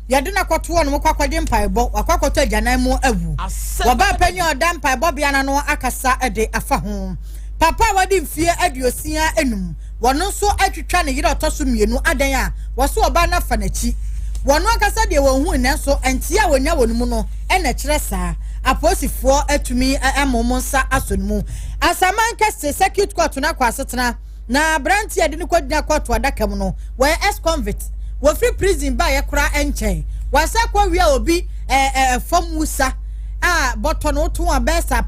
Yɛde no akɔto hɔ nom kɔ akɔgye mpaebɔ, wakɔ akɔtɔ agyanan mu awu. Wɔbaa panyin a ɔda mpaebɔbea no ano akasa de afa ho. Papa a wadi mfeɛ 65, wɔno nso atwitwa ne yere a ɔtɔ so mmienu adan a wɔso ɔbaa no afa n'akyi. Wɔno ankasa deɛ wɔnhui nanso nteɛ a wɔnya wɔ ne mu no na ɛkyerɛ saa. Apolisifoɔ atumi ama wɔn nsa asɔ ne mu. Asaman kɛse Circuit Court no akɔ asetena. Na aberanteɛ a yɛde no kɔgyina kɔɔto adaka mu no, wɔyɛ ex-convict. Wɔfiri prison baeɛ koraa nkyɛn. Wasan akɔwia obi ɛɛ fam wusa a bɔtɔ no wotɔn a bɛyɛ sɛ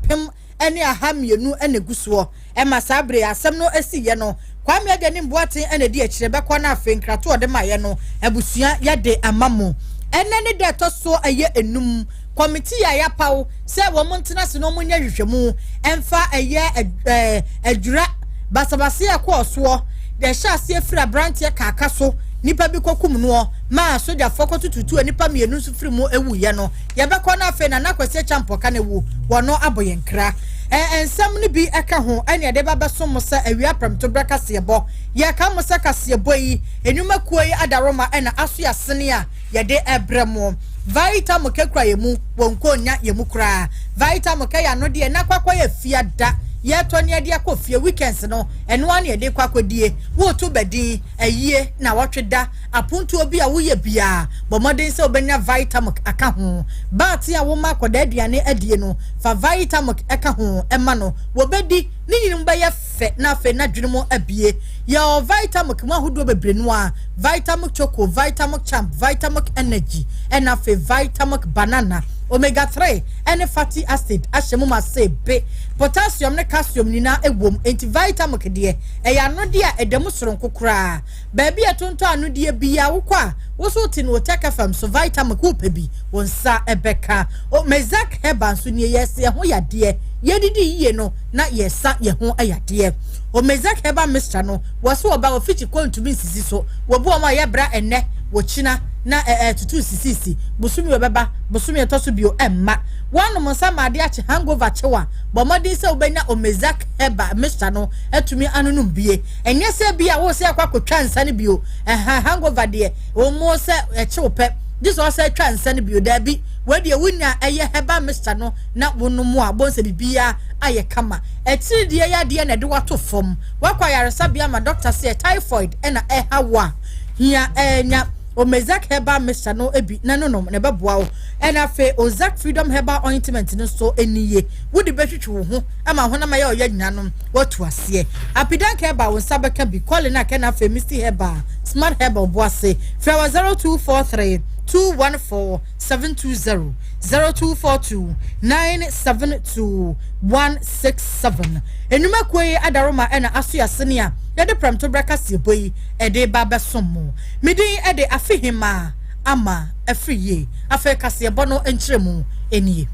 1200 na ɛgu soɔ. Ɛma saa bere asɛm no siiɛ no, Kwame Agyanim Boateng na ɛdi akyire bɛkɔ na afei nkratoɔ a ɔde maeɛ no, abusua yɛde ama mo. Ɛnnɛ ne da ɛtɔ so ɛyɛ enum. Kɔmitii a yɛapaw sɛ wɔn ntena ase na wɔnyɛ nhwehwɛmu mfa ɛyɛ adwira basabasayɛ a ɛkɔɔ soɔ deɛ ɛhyɛ aseɛ firi aberanteɛ kaaka so nipa bi kɔkum noɔ maa sogyafoɔ kɔtututu nnipa mmienu nso firi mu wuiɛ no, yɛbɛkɔ no afei Nana Kwasi Acheampong ka no awu wɔno abɔ yɛn kra. Nsɛm no bi ka ho ɛne ɛde ba bɛsom mo sɛ awia prɛmtoberɛ kaseɛbɔ. Yɛka mo sɛ kaseɛbɔ yi, nnwumakuo yi adaworoma ɛna aso yɛ asene a yɛde rebrɛ mo. Vitamoke kura yɛn mu, wɔn nko nnya yɛn mu koraa. Vitamoke yɛ ano deɛ na akɔ akɔyɛ fia da. Yɛtɔ ne yɛde akɔ fie, weekends no, ɛno ara na yɛde kɔ akɔdie. Woreto badin, ayie, nnawɔtwe da, apontoɔ bi a woyɛ biara, bɔ mmɔden sɛ wobɛnya Vitamoke aka ho. Baate a woma akwadaa aduane adie no, fa Vitamoke ka ho ma no. Wɔbɛdi, ne nyini mu bɛyɛ fɛ na afei n'adwene mu abue. Yɛwɔ Vitamilk mu ahodoɔ bebree no ara, Vitamilk Choco, Vitamilk Champ, Vitamilk Energy, ɛna afei Vitamilk Banana. Omega 3 ɛne fatty acid ahyɛ mu ma se be. Potassium ne calcium nyinaa ɛwom, enti Vitamilk deɛ ɛyɛ anodeɛ a ɛda mu soronko koraa. Baabi a ɛtontɔn anodeɛ biara wokɔ a, wo nso wote no wɔ Tech FM so, Vitamilk wopɛ bi, wo nsa bɛka. O Mezack Herbal nso nie, yɛse ɛho yadeɛ, yɛdidi yie no na yɛsa yɛn ho yadeɛ. Omezak herbal mixture no wɔ so ɔba ofikyi kɔ ntumi nsisi so wɔ bu wɔn a yɛ bra ɛnɛ wɔ kyina na ɛɛ tutu nsisisi bosome ɔbɛba bosome ɛtɔ so bio ɛmma wɔnom nsa ma ade akye hangover kyew a bɔ mmɔden sɛ wobɛnya Omezak herbal mixture no atumi anonom bie ɛnyɛ sɛ bi a wo sɛ akɔ akɔtwa nsa no bio ɛha hangover deɛ wɔn mo sɛ ɛkyew pɛ gye sɛ ɔsɛ atwa nsa no bio daabi wei deɛ wonya ɛyɛ herbal mixture no na wonom a bɔn sɛ biribiara ayɛ kama. Atiridie yadeɛ na ɛde wo ato fam. Woakɔ ayaresabea ma dɔkta se typhoid na ɛha wo a, hia nya Omezac Herbal Mixture no bi na no nom na ɛbɛboa wo. Ɛna afei Ozac Freedom Herbal Ointment no nso ni ye. Wode bɛtwitwi wo ho ama honam ayɛ ɔya nyinaa no woatu aseɛ. Apidank Herbal wo nsa bɛka bi. Colin Akɛ na afei Misty Herbal, Smart Herbal Boase. Frɛ wɔ 0243 214 720. 0242 972 167. Nnwumakuo yi adaroma na aso yasene a yɛde prɛmtoberɛ kaseɛbɔ yi de ba bɛsom mo. Me din de Afehemaa Ama Afriyie. Afei kaseɛbɔ no nkyerɛmu nie.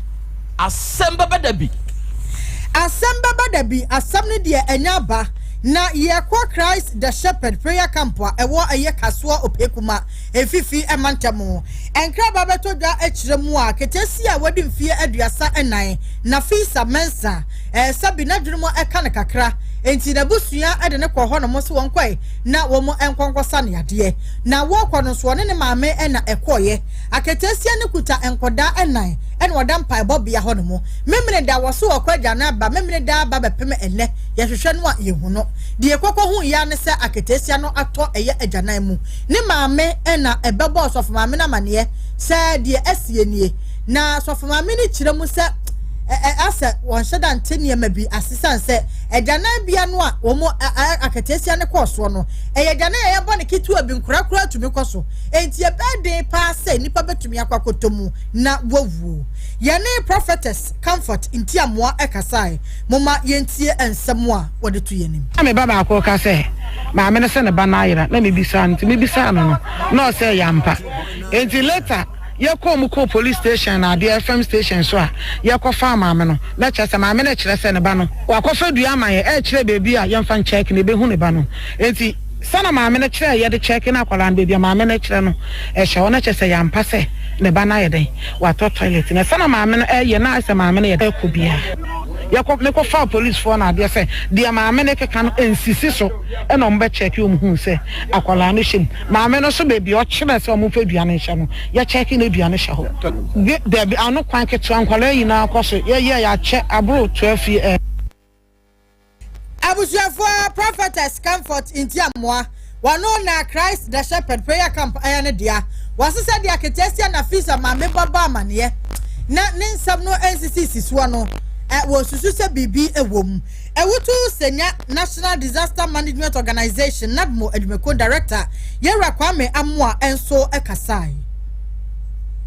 Asɛm bɛba da bi. Asɛm bɛba da bi, asɛm no deɛ ɛnyɛ aba. Na yɛkɔ Christ the Shepherd Prayer Camp a ɛwɔ ɛyɛ Kasoa Opekuma Efifi mantam. Nkrabaa bɛtɔ dwa kyerɛ mu a, ketesia a wadi mfeɛ 34, Nafisa Mensah, sɛbi n'adwene mu ka no kakra, enti n'abusua de no kɔɔ hɔnom sɛ wɔnkɔe na wɔn nkɔ nkɔsa no yadeɛ. Na wɔrekɔ no nso, ɔne ne maame na ɛkɔeɛ. Aketesia no kuta nkwadaa nnan na ɔda mpaebɔbea hɔnom. Memeneda wɔ so ɔkɔ agya no aba, Memeneda aba bɛpem ɛnnɛ, yɛhwehwɛ no a yɛnhu no. Deɛ yɛkɔkɔhuiɛ ara ne sɛ aketesia no atɔ ɛyɛ agyanan mu. Ne maame na ɛbɛbɔɔ sɔfo maame no amaneɛ sɛ deɛ asie nie. Na sɔfo maame no kyerɛ mu sɛ asɛ wɔnhyɛ da nte nneɛma bi ase sane sɛ agyananbea no a wɔn akateesia no kɔɔ soɔ no, ɛyɛ agyanan a yɛbɔ no ketewa bi nkorakora tumi kɔ so. Enti ɛbɛyɛ den paa sɛ nnipa bɛtumi akɔ akɔtɔ mu na wɔawuo. Yɛne Prophetess Comfort Ntiamoa kasae. Momma yɛntie nsɛm a wɔde to yɛn anim. Na me ba baako reka sɛ maame no sɛ ne ba no ayera na mebisaa no nti mebisaa no no na ɔsɛ ɛyɛ ampa nti later yɛkɔɔ mu kɔɔ police station na adeɛ FM station so a yɛkɔ faa maame no na kyerɛ sɛ maame no kyerɛ sɛ ne ba no wakɔfa dua ama yɛ ɛkyerɛ baabi a yɛmfa nkyɛke na ɛbɛhu ne ba no nti sɛna maame no kyerɛ yɛde kyɛke no akwadaa no baabi a maame no kyerɛ no ɛhyɛ hɔ na kyerɛ sɛ yɛampa sɛ ne ba no ayɛ dɛn watɔ toilet na sɛna maame no ɛyɛ na ayɛ sɛ maame no yɛ ɛkɔ biara. Yɛkɔ mekɔfaa policefoɔ no adeɛ sɛ deɛ maame no keka no nsisi so ɛna wɔn bɛ check wɔn huu sɛ akwadaa no hyɛ mu. Maame no nso baabi a ɔkyerɛ sɛ wɔn mfa dua no nhyɛ no yɛ check na dua no hyɛ hɔ. Ge dabi ano kwan ketewa nkwadaa nyinaa kɔ so yɛyɛ yɛakyɛ aboro 12 years. Abusuafoɔ Prophetess Comfort Ntiamoa, wɔno na Christ the Shepherd Prayer Camp ɛyɛ ne dea. Wɔse sɛdeɛ aketeesia Nafisa maame bɔ bɔ amaneɛ na ne nsɛm no nsisisi soɔ no, wɔsusu sɛ biribi wɔ mu. Awutu Senya National Disaster Management Organization, NADMO, adwumakuo Director, Yɛwura Kwame Amoah nso kasae.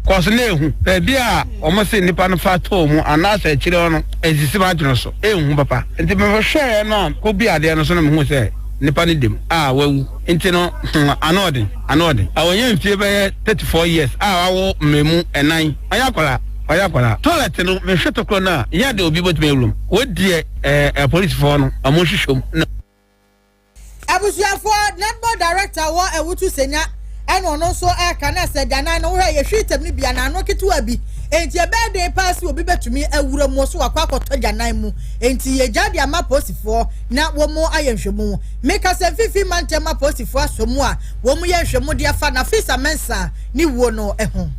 Kɔs na ehu baabi a wɔn se nnipa no fa tɔɔ mu anaasɛ akyire hɔ no nsisi m'adwene so enhu papa nti mehwɛɛ no a kɔ bi adeɛ no so na mehu sɛ nipa no dem a wawu nti no hmm ano ɔden ano ɔden a wɔnyɛ mfie bɛyɛ 34 years a wawo mmɛmu ɛnan ɔnyɛ akwadaa ɔyɛ akwadaa toilet no mehwɛ tokuro no a nyɛ de obi bɛtumi awuram wɔdeɛ ɛɛ apolisifoɔ no wɔn nhwehwɛ mu na. Abusuafoɔ, Netball Director wɔ Awutu Senya ɛna ɔno nso ɛka na sɛ agyanan no wohwɛ yɛhwiri tɛm no bi a n'ano ketewa bi enti ɛbɛyɛ den paa sɛ obi bɛtumi awura mu so wakɔ akɔtɔ agyanan mu enti yɛgya de ama apolisifoɔ na wɔn ayɛ nhwɛmu. Meka sɛ mfimfini mantam apolisifoɔ asɔ mu a wɔn yɛ nhwɛmu de afa Nafisa Mensah ne wuo no ho.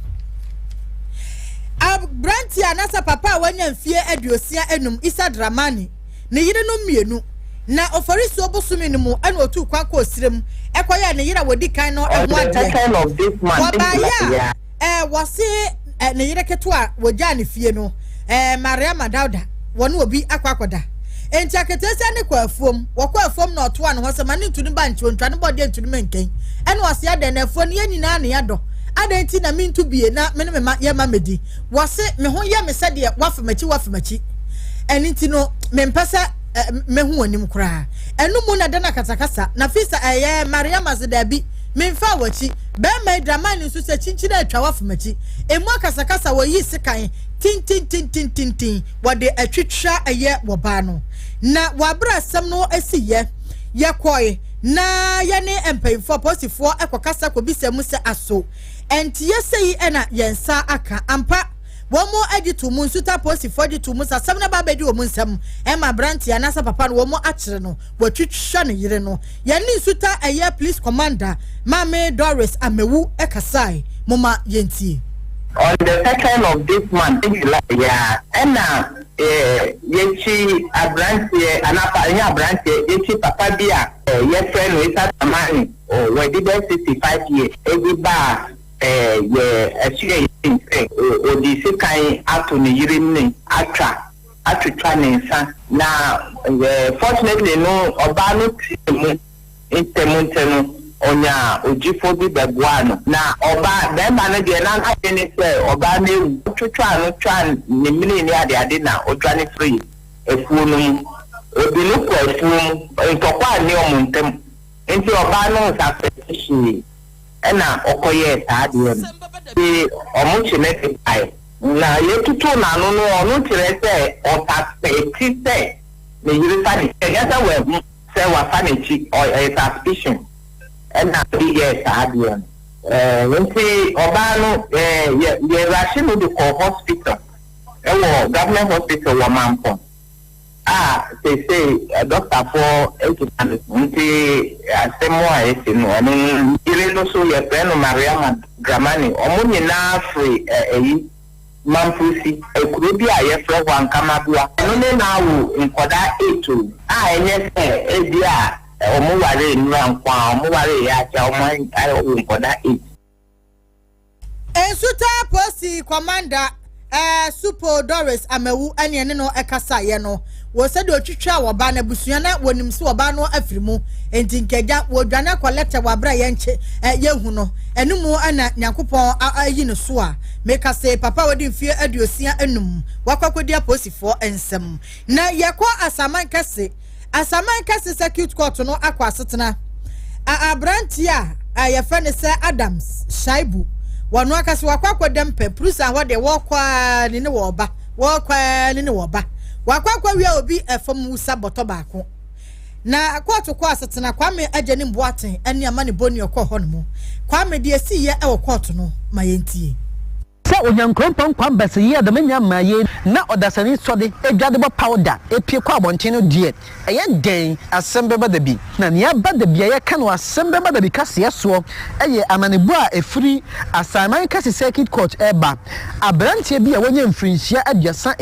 Aberanteɛ anaasɛ papa a wanya mfie 65 Isa Dramani ne yerenom mmienu, na Oforisuo bosome no mu na ɔtuu kwan kɔɔ serɛ mu kɔyɛɛ ne yere a wɔdi kan no ho adeɛ. Wɔbaeɛ a, wɔse ne yere ketewa a wɔgyaa ne fie no, Mariama Dauda, wɔne obi akɔ akɔda. Enti aketeesia no kɔɔ afuom. Wɔkɔɔ afuom na ɔtoaa ne ho sɛ, Ma ne ntu ne ba nkye, ɔntwa ne bɔdeɛ ntu ne mankan. Ɛna ɔse, Adɛn na afuo no yɛn nyinaa na yɛadɔ? Adɛn nti na mentu bie na me ne me mma yɛmma mmɛdi? Wɔse, Me ho yɛ me sɛdeɛ woafa m'akyi woafa m'akyi. Ɛno nti no, mempɛ sɛ mɛhu w'anim koraa. Ɛno mu na da no akasakasa. Nafisa, Ɛyɛ, Mariama se, Daabi, memfaa w'akyi. Bɛrima yi, Dramani nso sɛ, Kyinkyin atwa woafa m'akyi. Emu akasakasa, wɔyii sekan tintintintintintin, wɔde atwitwa ɛyɛ wɔbaa no. Na wɔ abere asɛm no siiɛ, yɛkɔe na yɛne mpanyinfoɔ, apolisifoɔ kɔkasa kɔbisa mu sɛ aso ɛnteɛ sei na yɛn nsa aka ampa. Wɔgye too mu, Nsuta apolisifoɔ gye too mu sɛ asɛm no aba abɛdi wɔn nsam ma aberanteɛ anaasɛ papa no wɔn akyere no, wɔatwitwa ne yere no. Yɛne Nsuta ɛyɛ Police Commander Maame Doris Amewu kasae, momma yɛntie. On the second of this month, July yi ara, ɛna yɛkyi aberanteɛ anaa pa ɛnyɛ aberanteɛ, yɛkyi papa bi a yɛfrɛ no Issa Dramani, wadi bɛyɛ 65 years, ɛde baa Yɛ ɛsoɛ yɛn sɛ ɔde sekan ato ne yere mene atwa atwitwa ne nsa na fortunately no ɔbaa no tee mu ntɛm ntɛ no ɔnyaa ogyifoɔ bi bɛboaa no na ɔbaa bɛɛma no deɛ na n'adwene ne sɛ ɔbaa no awu ɔtwitwaa no twaa ne mene ne adeade na ɔdwane firii afuo no mu ɔde no kɔ afuo mu ntɔkwa anni ɔmo ntɛm nti ɔbaa no nsa fɛɛ hyee. Ɛna ɔkɔyɛɛ saa adeɛ no. Nti ɔmo kye no de bae. Na yɛtotoo n'ano no ɔno kyerɛ sɛ ɔsuspɛɛti sɛ ne yere fa n'akyi. Ɛnyɛ sɛ wahu sɛ wafa n'akyi, ɔyɛ suspicion ɛna ɔde yɛɛ saa adeɛ no. Nti ɔbaa no yɛ yɛ rushe no de kɔɔ hospital ɛwɔ government hospital wɔ Mampong. A seesei dɔktafoɔ gyina no so. Nti asɛm a asi no, ɛno no, ne yere no nso yɛfrɛ no Mariama Dramani. Wɔn nyinaa firi ayi, Mamprusi, kuro bi a yɛfrɛ hɔ Ankamaboa. Ɔno ne no awo nkwadaa eight o, a ɛnyɛ sɛ ebia wɔwaree nnora nko ara, wɔwareeɛ akyɛ a wɔawo nkwadaa eight. Nsutaa Posi Kɔmanda eh, Supo Doris Amawu ɛne ɛne no ɛkasaeɛ no wɔ sɛdeɛ ɔtwitwaa wɔba no abusua na wɔnim sɛ wɔba no afiri mu enti nkagya wɔdwane akɔ lɛtɛ wɔ aberɛ a yɛnkye eh, yɛnhu no ɛno mu ɛna Nyankopɔn ayi no so a meka se papa a wɔde mfie 65 wakɔ akɔdi apolisifoɔ nsam na yɛkɔ Asaman kɛse Asaman Kɛse Circuit Court no akɔ asetena. A Aberanteɛ a yɛfrɛ no sɛ Adams Shaibu, wɔno ankasa wakɔ akɔda mpɛ, Prusa hɔ deɛ wɔkɔ ara ni ne wɔba, wɔkɔ ara ni ne wɔba. Wakɔ akɔwia obi fam wusa bɔtɔ baako. Na kɔɔto kɔ asetena, Kwame Agyenim Boateng ne Amane Boni ɔkɔɔ hɔ nom. Kwame, deɛ ɛsiiɛ wɔ kɔɔto no, ma yɛntie. Sɛ Onyankoropɔn kwan bɛse yɛ dɛm nya mmaa yei na ɔdasani sɔde adwadebɔ powder epie kɔ abɔnten no deɛ, ɛyɛ dɛn asɛm bɛba da bi? Na nea aba da bi a yɛka no asɛm bɛba da bi kaseɛ soɔ yɛ amanebɔ a ɛfiri Asaman Kɛse Circuit Court reba. Aberanteɛ bi a wanya mfirinhyia 35.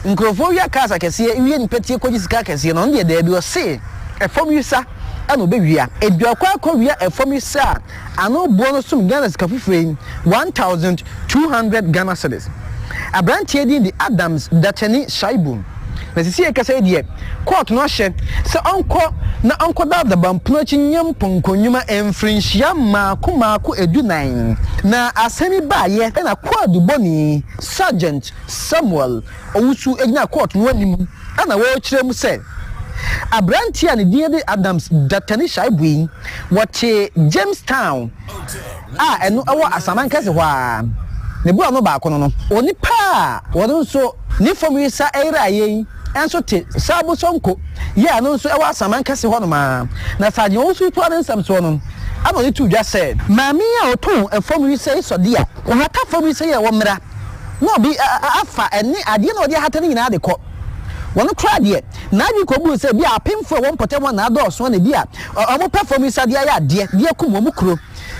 Nkurɔfoɔ wia cars akɛseɛ, wie nnipa tie kɔgye sika akɛseɛ no, ɔno deɛ daabi, ɔse ɛfam wisa na ɔbɛwia. Aduakɔ akɔwia ɛfam wisa a Ano boɔ no som Ghana sika foforɔ yi, 1,200 Ghana cedis. Aberanteɛ din de Adams Dakyani Shaibu. Na sisi yɛkasa yi deɛ, kɔɔto no ahyɛ sɛ ɔnkɔ na ɔnkɔda adabanpono akyi nyɛ mpɔnkɔ nnwuma mfirinhyia mmaako mmaako edunan. Na asɛm yi baeɛ na kwaadubɔni Sergeant Samuel Owusu gyina kɔɔto no anim na ɔrekyerɛ mu sɛ aberanteɛ a ne din de Adams Datani Shaibu yi, wɔte Jamestown a ɛno ɛwɔ Asaman Kɛse hɔ ara. Ne borɔno baako no no, onipa a wɔn nso ne fam wisa yeraeɛ yi nso te Sabo Sonko yi a ɛno nso ɛwɔ Asaman Kɛse hɔnom ara. Na Sergeant Owusu toa ne nsɛm soɔ no, ɛna ɔde too dwa sɛ, Maame yi a ɔtɔn fam wisa yi sɔ de a, ɔhata fam wisa yi a ɛwɔ mmra na obi afa ɛne adeɛ na ɔde ahata no nyinaa de kɔ. Wɔn koraa deɛ, n'adwene kɔbuu sɛ ebia apemfoɔ a ɛwɔ mpɔtam hɔ na adɔɔso na ebia wɔpɛ fam yi de ayɛ adeɛ de akum wɔn kuro.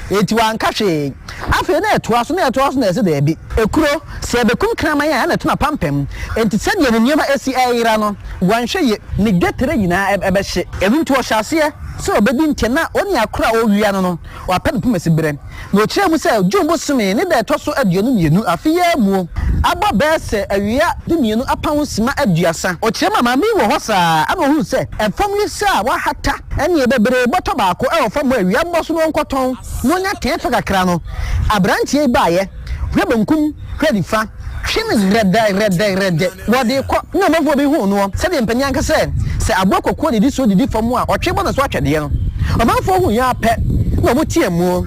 Enti wanka hwee. Afei na ɛtoa so, na ɛtoa so na ɛse daabi. Ekuro, sɛ ɛbɛkum kraman a, ɛna ɛto n'apampam. Enti sɛdeɛ ne nneɛma asi reyera no, wanhwɛ yie, ne dwetire nyinaa bɛhye. Ɛno nti ɔhyɛɛ aseɛ sɛ ɔbɛdi ntɛn na ɔne akoro a ɔrewia no no, wapɛ no pomasi berɛ. Na ɔkyerɛɛ mu sɛ June bosome ne da ɛtɔ so 22 afe yi ara muo, abɔ bɛyɛ sɛ awia dumienu apam simma 30. Ɔkyerɛ mu a maame yi wɔ hɔ saa ara na ɔhunu sɛ ɛfam yi sɛ a wahata ɛneɛ bebree bɔtɔ baako wɔ fam hɔ awia mmɔ so na ɔnkɔtɔn na ɔnya tɛn fɛ kakra no, aberanteɛ yi baeɛ, hwɛ benkum, hwɛ nifa, twe no rɛdɛrɛdɛrɛdɛ, wɔde rekɔ na ɔmanfoɔ bi huu noɔ, sɛdeɛ mpanin anka sɛ, sɛ aboa kɔkɔɔ didi so didi fam a, ɔtwe bɔ ne so atwɛdeɛ no. Ɔmanfoɔ huiɛ ara pɛ na wɔteaa mu,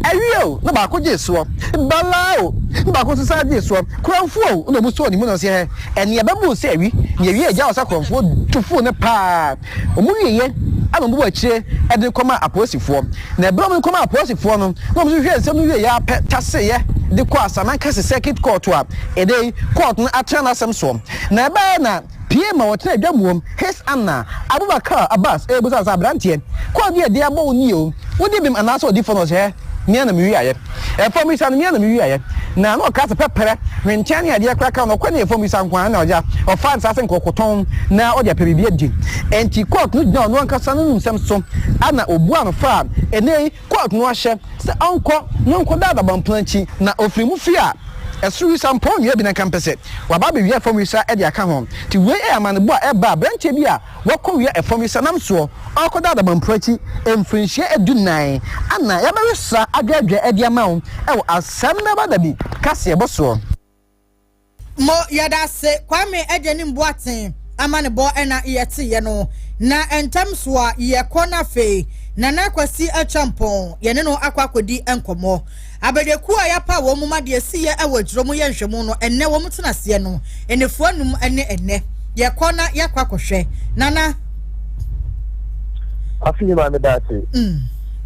Awie o! Na baako gyee soɔ, Balaa o! Na baako nso san gyee soɔ, Korɔmfoɔ o! Na wɔsɔɔ ne mu na wɔse, Hɛ! Ɛnneɛ ɛbɛboo sɛ awi, na yɛwie agya wɔ sɛ korɔmfoɔ tu fuu no paa. Wɔwieeɛ na wɔbɔɔ akyire de no kɔmaa apolisifoɔ. Na ɛberɛ a wɔde no kɔmaa apolisifoɔ no, na wɔn nso hwehwɛɛ nsɛm no wieeɛ ara pɛ taseeɛ de kɔɔ Asaman Kɛse Circuit Court a ɛnnɛ yi kɔɔto no atena n'asɛm soɔ. Na ɛbaeɛ na pie ma wɔtenaa dwa muom, His Anna Abubakar Abbas rebisa no sɛ, Aberanteɛ, kɔɔto yi a ɛde abɔ wo nie o, wodi bem anaasɛ ɔdi fɔ? Na ɔse, Hɛ! Me ara na mewiaeɛ. Ɛfam wisa no, me ara na mewiaeɛ. Na na ɔka sɛ pɛprɛ, hwenteaa ne adeɛ koraa ka ho, na ɔkɔ ne ɛfam wisa nko ara na ɔgya, ɔfaa no saa sɛ nka ɔkɔtɔn na ɔde apɛ biribi adi. Enti kɔɔto no gyinaa ɔno ankasa n'anom nsɛm so na ɔbuaa no faa ɛnnɛ yi kɔɔto no ahyɛ sɛ ɔnkɔ na ɔnkɔda adaban pono akyi, na ɔfiri mu fie a ɛsoro wisa mpɔn nnua bi na nka mpɛ sɛ waba abɛwia ɛfam wisa de aka ho. Nti wei yɛ amanebɔ a ɛba aberanteɛ bi a Wɔkɔwia ɛfam yi nam soɔ ɔrekɔda adabampuro akyi mfirinhyia 14 ana yɛabɛwesa adweadwea de ama wo wɔ asɛm bɛba da bi kaseɛbɔ soɔ. Mo yɛdase Kwame Agyenim Boateng amanebɔ na yɛteyɛ no na ntɛm soa yɛkɔ na afei Nana Kwasi Acheampong yɛne no akɔ akɔdi nkɔmmɔ. Abadwakuo a yɛapaw wɔn ma deɛ ɛsiiɛ wɔ Adwuro mu yɛ nhwɛmu no, ɛnnɛ wɔn tena aseɛ no, nnafua num ne ɛnnɛ. Yɛkɔ na yɛakɔ akɔhwɛ. Nana. Afei ma meda ase.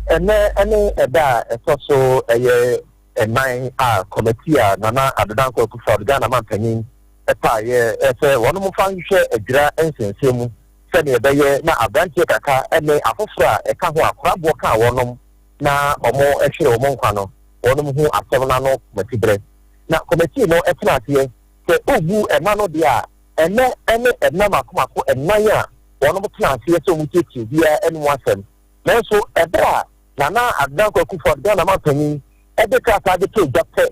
Ɛnnɛ ɛne ɛda a ɛtɔ so ɛyɛ ɛnan a kɔmɛti a Nana Addo Dankwa Akufo-Addo, Ghana manpanyin, paeɛ sɛ wɔn mfa nhwehwɛ adwira nsɛnsɛm mu sɛdeɛ ɛbɛyɛ na aberanteɛ kaka ne afoforɔ a ɛka ho a koraboɔ kaa wɔnom na wɔhwere wɔn nkwa no, wɔnom hu asɛm no ano kɔmatiberɛ. Na kɔmatii no tena aseɛ sɛ wobu ɛna no deɛ a, ɛnɛ ne ɛna mako mako ɛnan a wɔnom tena aseɛ sɛ wɔn tietie obiara anom asɛm. Nanso ɛberɛ a Nana Addo Dankwa Akufo-Addo, Ghana manpanin, de krataa de too dwa pɛ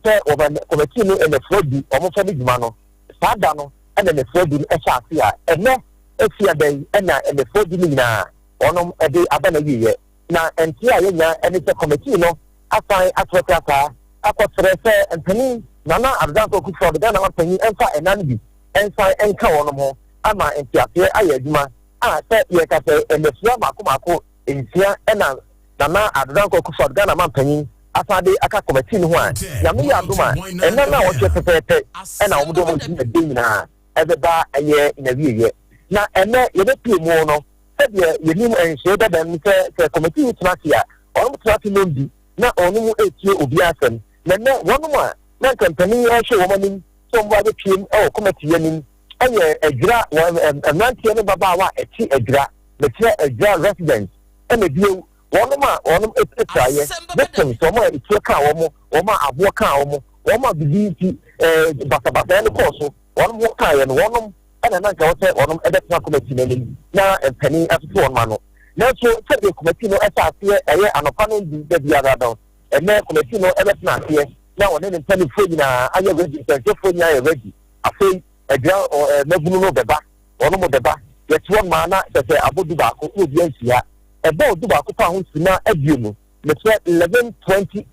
sɛ wɔma kɔmatii no nnafua du wɔmfa di dwuma no, saa da no na nnafua du no hyɛ aseɛ a ɛnɛ Efiada yi na nnafua du no nyinaa wɔnom de aba n'awieɛ. Na nteɛ a yɛanya ne sɛ kɔmitii no asan akyerɛ krataa akɔsrɛ sɛ mpanin Nana Addo Dankwa Akufo-Addo, Ghana manpanyin mfa ɛna no bi nsan nka wɔnom ho ama nteaseɛ ayɛ adwuma a sɛ yɛka sɛ nnafua mmaako mmaako nsia na Nana Addo Dankwa Akufo-Addo, Ghana manpanyin asan de aka kɔmitii no ho a, Nyame yɛ adom a ɛna nnawɔtwe pɛpɛɛpɛ na wɔde wɔn dwumadie nyinaa ɛbɛba ɛyɛ n'awieɛ. Na ɛnɛ yɛbɛpue mu no, Sɛdeɛ yɛnim nhyehyɛeɛ dada no sɛ, sɛ kɔmitii yi tena ase a, wɔnom tena ase nom bi na wɔnom retie obiara asɛm. Na nnɛ wɔnom a na nka mpanin rehwɛ wɔn anim sɛ wɔn abɛpiem wɔ kɔmɛti yi anim yɛ Adwira wɔn mmeranteɛ ne mmabaawa a ɛte Adwira, mekyerɛ Adwira residents, ɛna bio wɔnom a wɔnom apirapiraeɛ, victims, wɔn a etuo kaa wɔn, wɔn a aboɔ kaa wɔn, wɔn a bibi nti ɛɛ basabasayɛ no kɔɔ so, wɔnom ho kaeɛ no, wɔnom ɛna na nka wɔsɛ wɔnom ɛbɛtena kɔmɛti no anim na mpanin atoto wɔn ano. Nanso sɛdeɛ kɔmɛti no ɛhyɛ aseɛ ɛyɛ anɔpa no du da biara no, ɛnɛ kɔmɛti no ɛbɛtena aseɛ na ɔne ne mpanimfoɔ nyinaa ayɛ ready, nsɛnkyerɛfoɔ nyinaa ayɛ ready. Afei aduan ɔ mmabunu no bɛba, wɔn mo bɛba. Yɛte hɔ maa na kyerɛ sɛ abɔ 11 na obi anhyia. Ɛbɔɔ 11 fa ho simma 20, mekyerɛ 11:20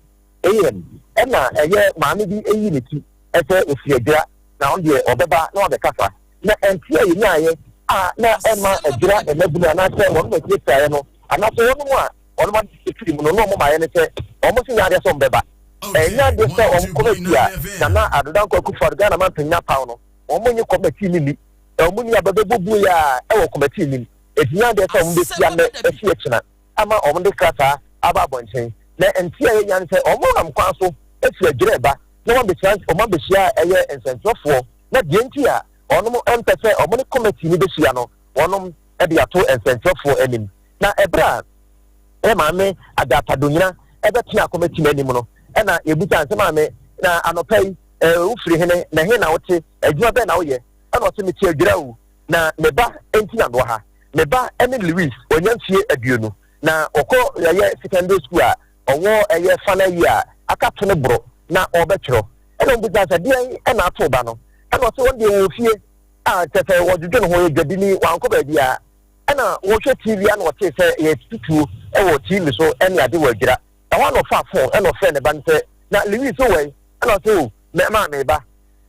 a.m., ɛna ɛyɛ maame bi eyi ne ti ɛsɛ ofi Adwira na ɔno deɛ ɔbɛba na wabɛkasa. Na ɛnte a yɛnyaayɛ a na ɛma Adwira mmabunu anaasɛ wɔn mo atiatiaeɛ no anaasɛ wɔn mu a wɔn mo efiri mu no na wɔn maayɛ ne sɛ wɔn nso nyɛ adeɛ sɛ wɔn bɛba. Ɛnyɛ adeɛ sɛ wɔn kɔmɛti a Nana Addo Dankwa Akufo-Addo, Ghana manpanyin, apaw no, wɔn nye kɔmɛti no ni. Wɔn ni aba bɛbɔ bue a ɛwɔ kɔmɛti nim eti nyɛ adeɛ sɛ wɔn bɛsia nnɛ esi akyina ama wɔn de krataa aba abɔnten. Na nti a yɛnya no sɛ wɔn nam kwan so esi Adwira ɛba na wɔn abɛhyia, wɔn abɛhyia a ɛyɛ nsɛntwerɛfoɔ, na deɛ nti a wɔn mpɛ sɛ wɔn ne kɔmɛti no bɛhyia no, wɔn de ato nsɛntwerɛfoɔ anim. Na ɛberɛ a ɛ maame Agatadonyina ɛbɛtena kɔmɛti no anim no, ɛna yɛbusa nsɛ, "Maame, na anɔpa yi wofiri hene na he na wote? Adwuma bɛn na woyɛ?" Ɛna ɔsɛ, "Mete Adwira o, na me ba nti na mewɔ ha. Me ba ne Louis, ɔnya mfie 20 na ɔkɔ ɛyɛ secondary school a ɔwɔ ɛyɛ final year a aka to ne borɔ na ɔbɛtwerɛ." Ɛna ɔbusa sɛ, "Deɛn ɛna ato ba no?" Ɛna ɔsɛ wɔn deɛ wɔ fie a kyɛ sɛ wɔdwodwo ne ho, yɛ dwadini, wankɔ baabi a ɛna wɔhwɛ TV a na wɔte sɛ yɛ tutuo ɛwɔ TV so ɛne ade wɔ Adwira ɛhɔ. Na ɔfa phone ɛna ɔfrɛ ne ba no sɛ, "Na Louis wɔ yi?" Ɛna ɔsɛ, "O mɛ maa me ba."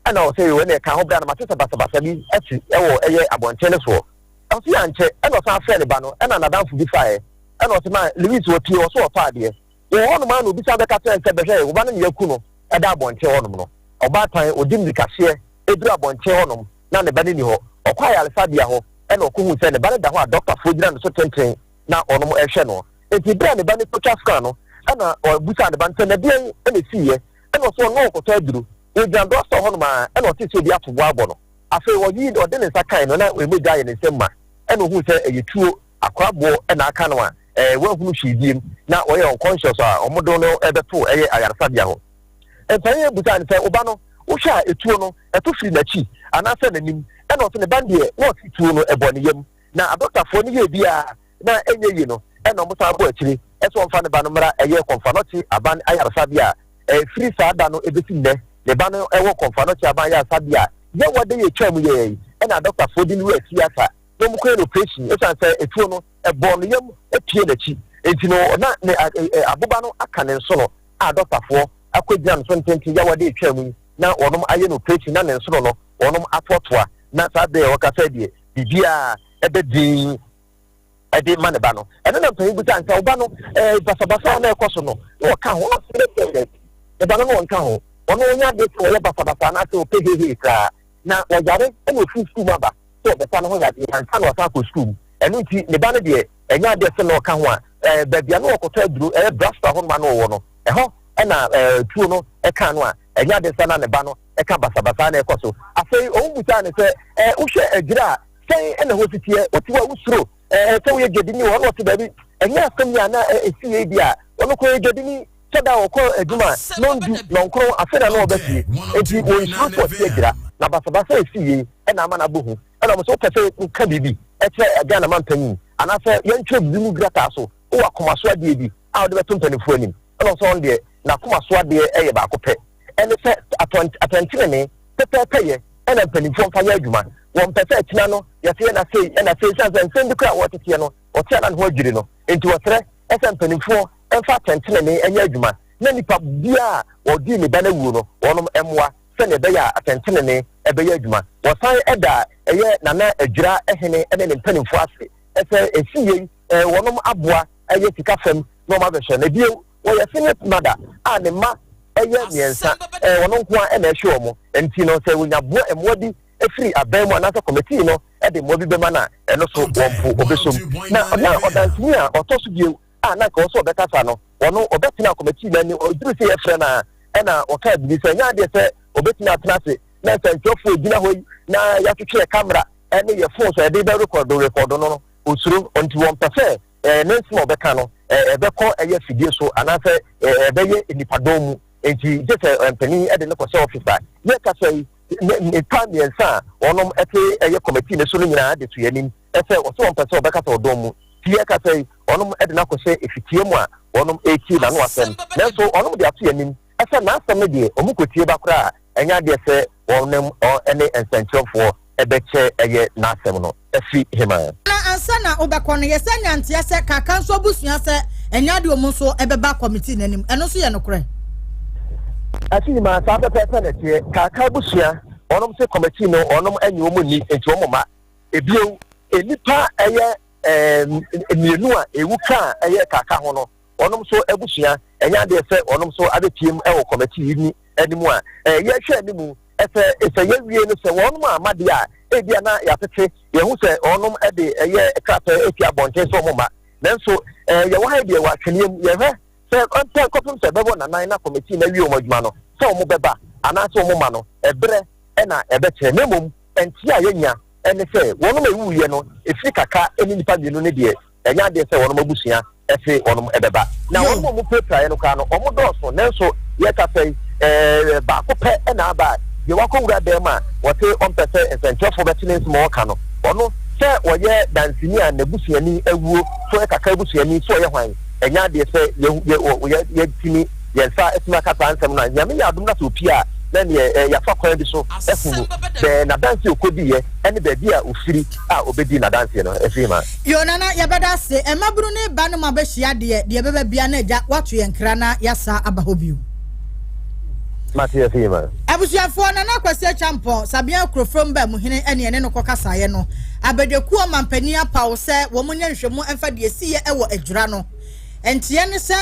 Ɛna ɔsɛ, "Wɔ ɛna ɛka ho bra na mate sɛ basabasa bi asi ɛwɔ ɛyɛ abɔnten no soɔ." Ɔsɛ yɛ ankyɛ ɛna ɔsan frɛ ne ba no, ɛna n'adamfo bi faeɛ, ɛna ɔsɛ, "Ma Louis wɔ pie?" Ɔso ɔtɔ adeɛ wɔ hɔnom a na obi san bɛka kyerɛ sɛ, "Bɛhwɛ, wo ba no ne yɛku no ɛda abɔnten hɔnom no." Ɔbaatan ɔdi mmirikahyeɛ ɛduru abɔnten hɔnom na ne ba no ni hɔ. Ɔkɔ ayaresabea hɔ ɛna ɔkɔhu sɛ ne ba no da hɔ a dɔktafoɔ gyina ne so tenten na ɔnom ɛhwɛ no. Nti bere a ne ba no kɔtwa scan no, ɛna ɔbusa ne ba no sɛ, "Nadeɛn ɛna esiiɛ?" Ɛna ɔsɛ ɔno ɔkɔtɔ aduro, wɔgyina drugstore hɔnom a ɛna ɔte sɛ obi ato bo abɔ no. Afei ɔyi ɔde ne nsa kan no na mogya ayɛ ne nsam ma, ɛna ohun sɛ ɛyɛ tuo akoraboɔ ɛna aka no a wɔahunu hwee biem na ɔyɛ unconscious a wɔde no ɛbɛto ɛyɛ ayaresabea hɔ. Mpanyin ebusa ne sɛ, "Ɔba no, wohwɛ a etuo no ɛto firi n'akyi anaasɛ n'anim?" Ɛna ɔsɛ ne ba deɛ na ɔte tuo no ɛbɔ ne yam na adɔktafoɔ no yɛ biara na ɛnyɛ yie no, ɛna ɔmo san bɔ akyire ɛsɛ ɔmfa ne ba no mmra ɛyɛ Kɔmfo Anɔkye aban ayaresabea a ɛfiri saa da no ebesi nnɛ ne ba no ɛwɔ Kɔmfo Anɔkye aban ayaresabea a yɛwɔ de yɛ twam yɛ yi. Ɛna adɔktafoɔ de ne wura si asa na ɔmo kɔyɛ no operation esan sɛ etuo no ɛbɔ ne yam epie n'akyi, nti no na ne aboba no aka ne nsono a dɔktafoɔ akɔgyina no so ntenten yɛwɔ de etwa mu yi na wɔnom ayɛ no operation na ne nsono no wɔnom atoatoa. Na saa bere a wɔkasa deɛ, biribiara ɛbɛ din ɛde ma ne ba no. Ɛno na mpanyin bisa nsa ɔba no basabasa na ɛkɔ so no na ɔka ho, na ɔsɛ dɛ ne ba no na ɔnka ho, ɔno ɔnyɛ adeɛ sɛ ɔyɛ basabasa anaasɛ ɔpɛ hehe koraa, na ɔyare ɛna ofiri sukuu mu aba sɛ ɔbɛsa ne ho yadeɛ ansa na ɔsan akɔ sukuu mu. Ɛno nti ne ba no deɛ, ɛnyɛ adeɛ sɛ na ɔka ho a baabi a na ɔkɔtɔ aduro ɛyɛ drugstore hɔ nom a na ɔwɔ no ɛhɔ ɛna tuo no ɛka no a ɛnyɛ adeɛ sɛ na ne ba no ɛka basabasa na ɛkɔ so. Afei ɔmo busaa ne sɛ, "Wohwɛ Adwira a, sɛn ɛna hɔ si teɛ? Wote hɔ a wosuro sɛ woyɛ dwadini wɔ hɔ?" Na ɔte, "Baabi, ɛnyɛ asɛm yi a na ɛsi yɛ bi a ɔno kɔ yɛ dwadini sɛ da ɔkɔ adwuma 9:00 9:00 afei na ɔbɛ fie, nti wɔnsuro sɛ ɔte Adwira na basabasa esi yie ɛna ama n'abɔ hu." Ɛna ɔmo sɛ, "Wopɛ sɛ woka biribi ɛkyerɛ Ghana mampanyin anaasɛ yɛntwerɛ biribi mu grataa so, wowɔ akoma so adeɛ bi a wode bɛto mpanimfoɔ anim?" Ɛna ɔsɛ ɔno deɛ n'akoma so adeɛ ɛyɛ baako pɛ, ɛne sɛ atɛntenene pɛpɛɛpɛ yɛ ɛna mpanimfoɔ mfa yɛ adwuma. Wɔn mpɛ sɛ akyina no yɛsɛ yɛ na sei ɛna sei, siane sɛ nsɛm bi kora a wɔteteɛ no ɔte ana ne ho adwiri no. Nti wɔsrɛ ɛsɛ mpanimfoɔ ɛmfa atɛntenene ɛnyɛ adwuma na nipa biara a wɔdi ne ba no awuo no, wɔnom mmoa sɛnea ɛbɛyɛ a atɛntenene ɛbɛyɛ adwuma. Wɔsan ɛda ɛyɛ Nana Adwira ɛhene ɛne ne mpanimfoɔ ase ɛsɛ esi yei wɔnom aboa ɛyɛ sika fam na wɔn abɛhwɛ. Na bio, wɔyɛ single mother a ne mma ɛyɛ mmiɛnsa, wɔn nko a ɛna ɛhwɛ wɔn, nti no sɛ wɔnya boa mmoa bi efiri aban mu anaasɛ kɔmitii no ɛde mmoa bi bɛma na ɛno so wɔn po ɔbɛsom. Na ɔdansini a ɔtɔ so bio a na nka ɔsɛ ɔbɛkasa no, ɔno ɔbɛtena kɔmitii no anim ɔduru sɛ yɛfrɛ no a Ɛna ɔkaa biribi sɛ ɛnyɛ adeɛ sɛ ɔbɛtumi atena ase na nsɛntwerɛfoɔ gyina hɔ yi na yɛatwetwe yɛ camera ne yɛ phone so yɛde bɛ rekɔdo rekɔdo no no, ɔsuro nti wɔmpɛ sɛ ne nsɛm a ɔbɛka no ɛbɛkɔ ɛyɛ afidie so anaasɛ ɛbɛyɛ nnipadɔm mu nti gye sɛ mpanin de no kɔhyɛ office a yɛkasa yi nnipa mmiɛnsa a wɔnom te ɛyɛ committee no so no nyinaa de to yɛn anim sɛ wɔsɛ wɔmpɛ sɛ wɔbɛkasa ɔdɔm mu nti yɛkasa yi wɔnom de no akɔhyɛ efitie mu a wɔnom retie n'ano asɛm nanso wɔnom de ato yɛn anim sɛ n'asɛm no deɛ wɔn kɔtie ba koraa a ɛnyɛ adeɛ sɛ wɔnom ne nsɛnkyerɛfoɔ bɛkyɛ ɛyɛ n'asɛm no afi hemaa. Na ansa na wobɛkɔ no, yɛsan nya nteɛ sɛ Kaka nso abusua sɛ ɛnyɛ adeɛ wɔn nso bɛba kɔmitii no anim. Ɛno nso yɛ nokorɛ? Afi hemaa, Saa pɛpɛɛpɛ na ɛteɛ. Kaka abusua, wɔnom se kɔmitii no wɔnom nnye wɔn nni nti wɔn mma. Ebio, nnipa ɛyɛ mmienu a ɛwu kaa ɛyɛ Kaka ho no, wɔnom nso abusua, ɛnyɛ adeɛ sɛ wɔnom nso abɛpiem wɔ kɔmitii yi ni anim a yɛhwɛ anim sɛ sɛ yɛwie no sɛ wɔnom amma deɛ a, ebia na yɛatete yɛn ho sɛ wɔnom de ɛyɛ krataa afi abɔnten sɛ wɔn mma. Nanso yɛwɔ ha yi deɛ wɔ atweneɛ mu, yɛhwɛ sɛ ɔntɛn kɔpem sɛ ɛbɛbɔ nanan na kɔmitii no awie wɔn adwuma no sɛ wɔn bɛba anaasɛ wɔn mma no, ɛberɛ na ɛbɛkyerɛ. Na mmom nteɛ a yɛnya ne sɛ wɔnom a ɛwuiɛ no ɛfiri kaka ne nnipa mmienu no deɛ, ɛnyɛ adeɛ sɛ wɔnom abusua se wɔnom bɛba. Na wɔnom a wɔpirapiraeɛ no koraa no, wɔn dɔɔso, nanso yɛrekasa yi, ɛɛ, baako pɛ na aba a deɛ wakɔwura dan mu a wɔse ɔmpɛ sɛ nsɛnkyerɛfoɔ bɛte ne nsɛm a ɔreka no, ɔno, sɛ ɔyɛ danseni a n'abusuani awuo, sɛ ɔyɛ kaka abusuani, sɛ ɔyɛ hwan, ɛnyɛ adeɛ sɛ yɛ, yɛ, wɔ, yɛ, yɛtumi, yɛn nsa atumi aka saa nsɛm no a. Nyame yɛ adom na sɛ ɔpie a, na neɛ, ɛɛ, yɛafa kwan bi so ahunu bɛɛ n'adanseɛ a ɔkɔdiiɛ ne baabi a ɔfiri a ɔbɛdii n'adanseɛ no afiri ma. Yoo Nana yɛbɛda ase. Mmabunu ne ba nom abɛhyia deɛ, deɛ ɛbɛba bia na agya woato yɛn kra na yɛasa aba hɔ bio. Mate ase ma. Abusuafoɔ, Nana Kwasi Acheampong, Sabea Kurofrom ba mu hene ɛne yɛne no kɔkasaeɛ no, abadwakuo ɔmanpanin apaw sɛ wɔn nyɛ nhwɛmu mfa deɛ ɛsiiɛ ɛwɔ Adwira no. Nteɛ ne sɛ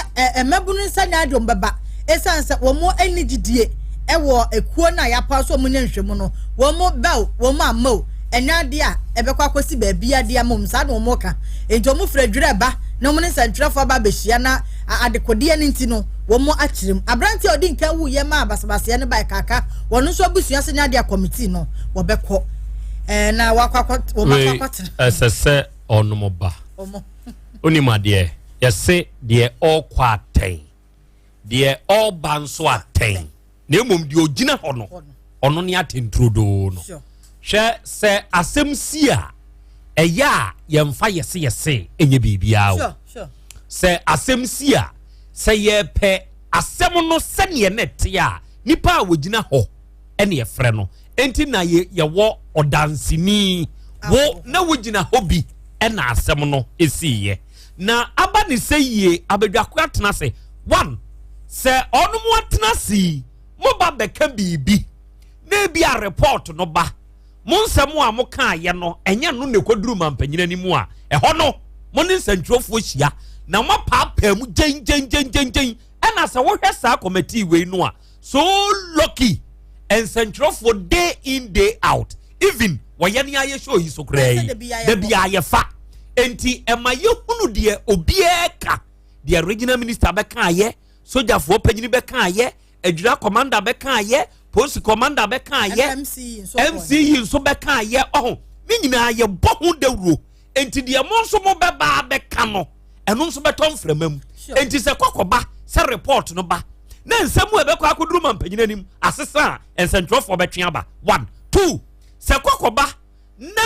mmabunu nsa nyɛ adeɛ wɔn bɛba ɛsiane sɛ wɔn nni gyidie wɔ ekuo no a yɛapaw sɛ wɔn nyɛ nhwɛmu no, wɔn ba o, wɔn amma o, ɛnyɛ adeɛ a ɛbɛkɔ akɔsi baabi adeɛ ama wɔn, saa na wɔn ka. Enti wɔn firi adwira ba na wɔn ne nsɛntwerɛfoɔ aba abɛhyia na adekodeɛ no nti no wɔn akyerɛ mu. Aberanteɛ a ɔdi nkan wuiɛ maa basabasayɛ no bae Kaaka, wɔn nso abusua sɛ nyɛ adeɛ a kɔmitii no wɔbɛkɔ ɛɛ na wɔakɔ akɔ wɔn akɔ akɔtena. Ɛsɛ sɛ ɔnom ba. Wonim adeɛ, yɛse deɛ ɔrekɔ atɛn, deɛ ɔreba nso atɛn, na mmom deɛ ɔgyina hɔ no, ɔno ne atɛnturodoo no. Hwɛ sɛ asɛm si a, ɛyɛ a yɛmfa yɛse yɛse ɛnyɛ biribiara o. Sɛ asɛm si a, sɛ yɛpɛ asɛm no sɛdeɛ na ɛte a, nipa a wɔgyina hɔ ɛne ɛfrɛ no. Enti na yɛwɔ ɔdanseni, wo na wogyina hɔ bi. ɛna asɛm no esiiɛ. Na aba ne sɛ yie abadwako atena ase. One, sɛ ɔnom atena ase yi, mo ba bɛka biribi na ebi a report no ba, mo nsɛm a mo kaayɛ no ɛnyɛ no na ɛkɔduru mampanyin anim a, ɛhɔ no mo ne nsɛntwerɛfoɔ hyia na mo apaapaa mu gyengyengyengyengyeng. Ɛna sɛ wohwɛ saa kɔmɛtii wei no a, so lucky nsɛntwerɛfoɔ day in day out even wɔyɛ ne ayɛ show yi so koraa yi da bi ayɛfa nti ɛma yɛhunu deɛ obiara ka deɛ regional minister bɛka ayɛ sogyafoɔ panyini bɛka ayɛ adwira commander bɛka ayɛ polisi commander bɛka ayɛ mce nso bɛka ayɛ ɔho ne nyinaa yɛbɔ ho dawuro nti deɛ mo nso mo bɛba bɛka no ɛno nso bɛtɔ mframa mu nti sɛ kɔkɔba sɛ report no ba na nsɛm mu a ɛbɛkɔ akɔduru ma mpanyin anim asesa a nsɛntwerɛfoɔ bɛtwe aba one two sɛ kɔkɔba na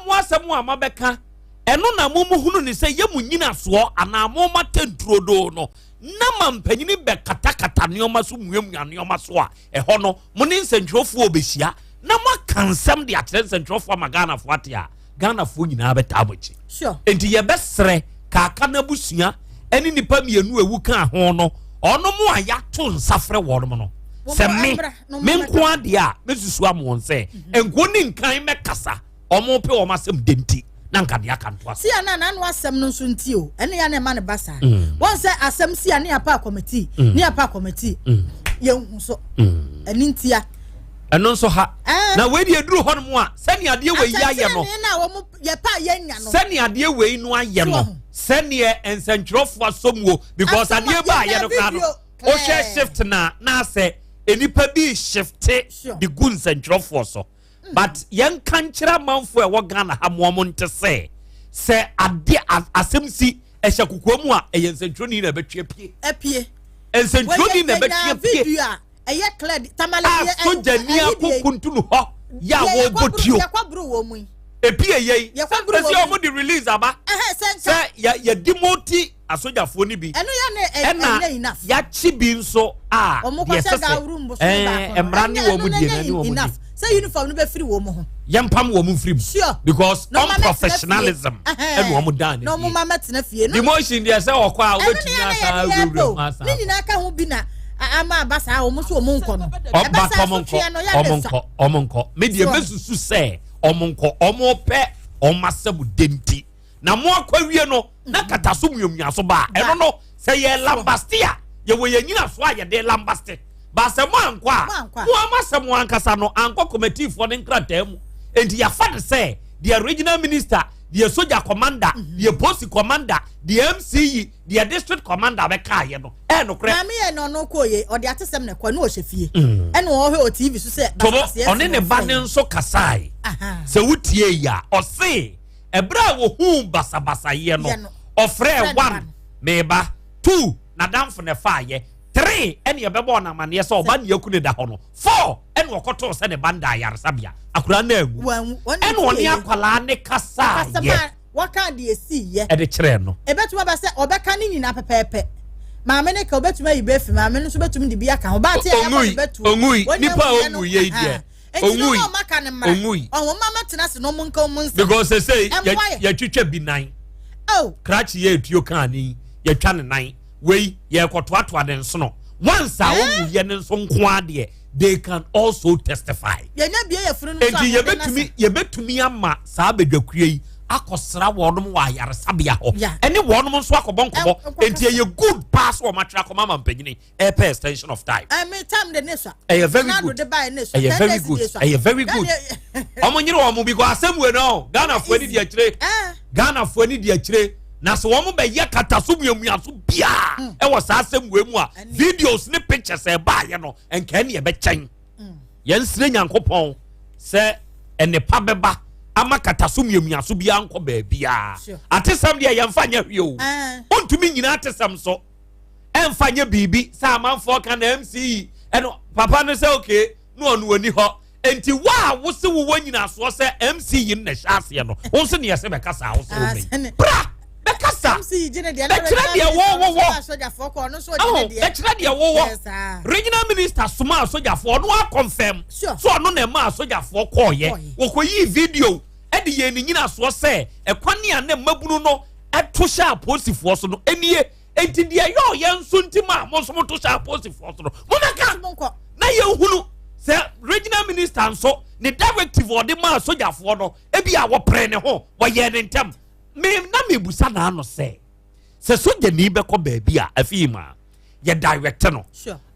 mo asɛm a mabɛka ɛno na mo mo hunu ne sɛ yɛ mo nyinasoɔ anaa mo ma tɛnturodoo no na ma mpanyin bɛkatakata nneɛma so muamua nneɛma so a ɛhɔ no mo ne nsɛntwerɛfoɔ bɛhyia na moaka nsɛm de akyerɛ nsɛntwerɛfoɔ ama Ghanafoɔ ate a Ghanafoɔ nyinaa bɛtaa mo akyi. Enti yɛbɛsrɛ Kaaka n'abusua ne nnipa mmienu a ɛwu kaa ho no, ɔno mo a yɛato nsa frɛ wɔn no, sɛ me, me nko adeɛ a mɛsusu ama wɔn sɛ mhm. nkuo ne nkan mɛkasa wɔn pɛ wɔn asɛm de nti na nka deɛ aka ntoa so. Sia na n'ano asɛm no nso nti o ɛne ya na ɛma ne ba saa mm. wɔn sɛ asɛm sia ne apa akɔmɛti mm. ne apa akɔmɛti mm. yɛn hu so ɛne ntia. Ɛno nso ha eh. na wei deɛ eduru hɔ nom a sɛnea adeɛ wei yi ayɛ no sɛnea adeɛ wei no ayɛ no sɛnea nsɛntwerɛfoɔ asɔmuo because adeɛ ba ayɛ no koraa no. Wohwɛ shift na na asɛ nnipa bi shifte de gu nsɛntwerɛfoɔ so. But yɛnka nkyerɛ amanfoɔ a ɛwɔ Ghana ha mo ɔmo nte sɛ sɛ ade asɛm si ɛhyɛ kokoa mu a ɛyɛ nsɛntwerɛni na ɛbɛtwe apue. Apue. Nsɛntwerɛni na ɛbɛtwe apue. Video a ɛyɛ clear tamale a sogyani akɔkuntunu hɔ yɛ a wɔbɔ tuo. Yɛkɔboro wɔ mu yi. Ebi ɛyɛ yi. Sɛ ɔmo de release aba. Sɛ yɛ yɛ demote asogyafoɔ no bi ɛna yɛakye bi nso a deɛ ɛsɛ sɛ ɛɛ mmara ne wɔn die na ne wɔn die. Sɛ uniform no bɛfiri wɔn ho. Yɛmpam wɔn mfiri mu. Sure. Because unprofessionalism ɛna wɔn dan ne Na wɔn ma mɛtena fie. Demotion deɛ sɛ ɔkɔ a wobɛtumi asan awurawura mu asan. Ne nyinaa ka ho bi na ama aba saa wɔn nso wɔn nkɔ no. Ɔba wɔn nkɔ wɔn nkɔ wɔn nkɔ. Me deɛ mɛsusu sɛ wɔn nkɔ wɔn pɛ wɔn asɛm denti. Na mo akɔ awie no na kata so muamua so ba a, ɛno no sɛ yɛ lambaste a, yɛwɔ yɛn nyinasoɔ a yɛde lambaste. Ba sɛ mo ankɔ a, mo ama sɛ mo ankasa no ankɔ kɔmɛtiifoɔ no nkrataa mu. Enti yɛafa no sɛ deɛ regional minister, deɛ soja commander, mhm. deɛ posi commander, deɛ MCE, deɛ district commander bɛkaayɛ no ɛyɛ nokorɛ. Maame yɛ na ɔno kɔɔ yɛ ɔde atesɛm na ɛkɔ ne ɔhyɛ fie mm. ɛna ɔhwɛ wɔ TV so sɛ tobo ɔne ne ba ne nso kasae sɛ wotie yi a ɔse Ɛberɛ a wɔhuu basabasayɛ no, ɔfrɛɛ one, me ba, two, n'adamfo na ɛfaeɛ, three, ɛne ɛbɛbɔɔ no amaneɛ sɛ ɔba ne aku no da hɔ no, four, ɛne ɔkɔtoo sɛ ne ba no da ayaresabea, akwadaa no anwu, ɛne ɔne akwadaa no kasaeɛ. Wɔka deɛ ɛsiiɛ. Ɛde kyerɛɛ no. Ɛbɛtumi aba sɛ ɔbɛka ne nyinaa pɛpɛɛpɛ. Maame no ka ɔbɛtumi ayi bɛ afi maame no nso bɛtumi de bi aka ho. Baate a yɛabɔ no bɛtuo. Ɔngui, nipa a ɔngu yɛ yi deɛ. Enti no ɔma ka ne mmara. Ongui. Ɔho ma mɛtena ase na ɔmo nka ɔmo nsɛm. Because sese yɛtwitwa bi nan. Oh. Krakye yɛ etuo kaa ne yɛtwa ne nan. Wei yɛkɔtoatoa ne nsono. Once a wɔn yɛ ne nso nko adeɛ they can also testify. Yɛnya bie yɛ funu no so Enti yɛbɛtumi yɛbɛtumi ama saa badwakuo yi akɔsra wɔnom wɔ ayaresabea hɔ. Ɛne wɔnom nso akɔbɔ nkɔmɔ. Enti ɛyɛ good paa so wɔn atwerɛ akɔma ama mpanyini. ɛpɛ extension of time. ɛmi time de ne sua. ɛyɛ very good ɛyɛ very good ɛyɛ very good wɔn nyere wɔn because asɛm wei no Ghana fo ani di akyire Ghana fo ani di akyire na sɛ wɔn bɛ yɛ kata so muamua so biara hmm. ɛwɔ saa asɛm wei mu a videos ne pictures ɛbaayɛ no nkɛn ne ɛbɛkyɛn hmm. yɛn sire nyankopɔn sɛ ɛnepa bɛba ama kata so muamua so biara nkɔ baabiara atesɛm deɛ yɛnfa nyɛ hwee o ontumi nyina atesɛm so. ɛnfa nyɛ biribi sɛ amanfoɔ ka na MC yi ɛno papa no sɛ okay na ɔno ɔni hɔ nti wo a wo se wowɔ nyinasoɔ sɛ MC yi no na ɛhyɛ aseɛ no wo nso neɛ sɛ bɛkasa wo sɛ womɛyi ah, bra bɛkasa bɛkyerɛ deɛ wowɔ bɛkyerɛ deɛ wowɔ regional minister soma asogyafoɔ ɔno akɔnfɛm so ɔno na ɛma asogyafoɔ kɔɔyɛ wɔkɔyii video ɛde yɛn ne nyinasoɔ sɛ ɛkwane a ne mmabunu no ɛto hyɛ apolisifoɔ so no ɛnie Enti deɛ ɛyɛ ɔyɛ nso nti ma mo nso moto hyɛ apolisifoɔ so no mommɛka na yɛnhunu sɛ regional minister nso ne directive ɔde maa sogyafoɔ no ebi a wɔpere ne ho wɔyɛɛ ne ntɛm me na mebusa n'ano sɛ sɛ sogyani bɛkɔ baabi a afei ma yɛ direct no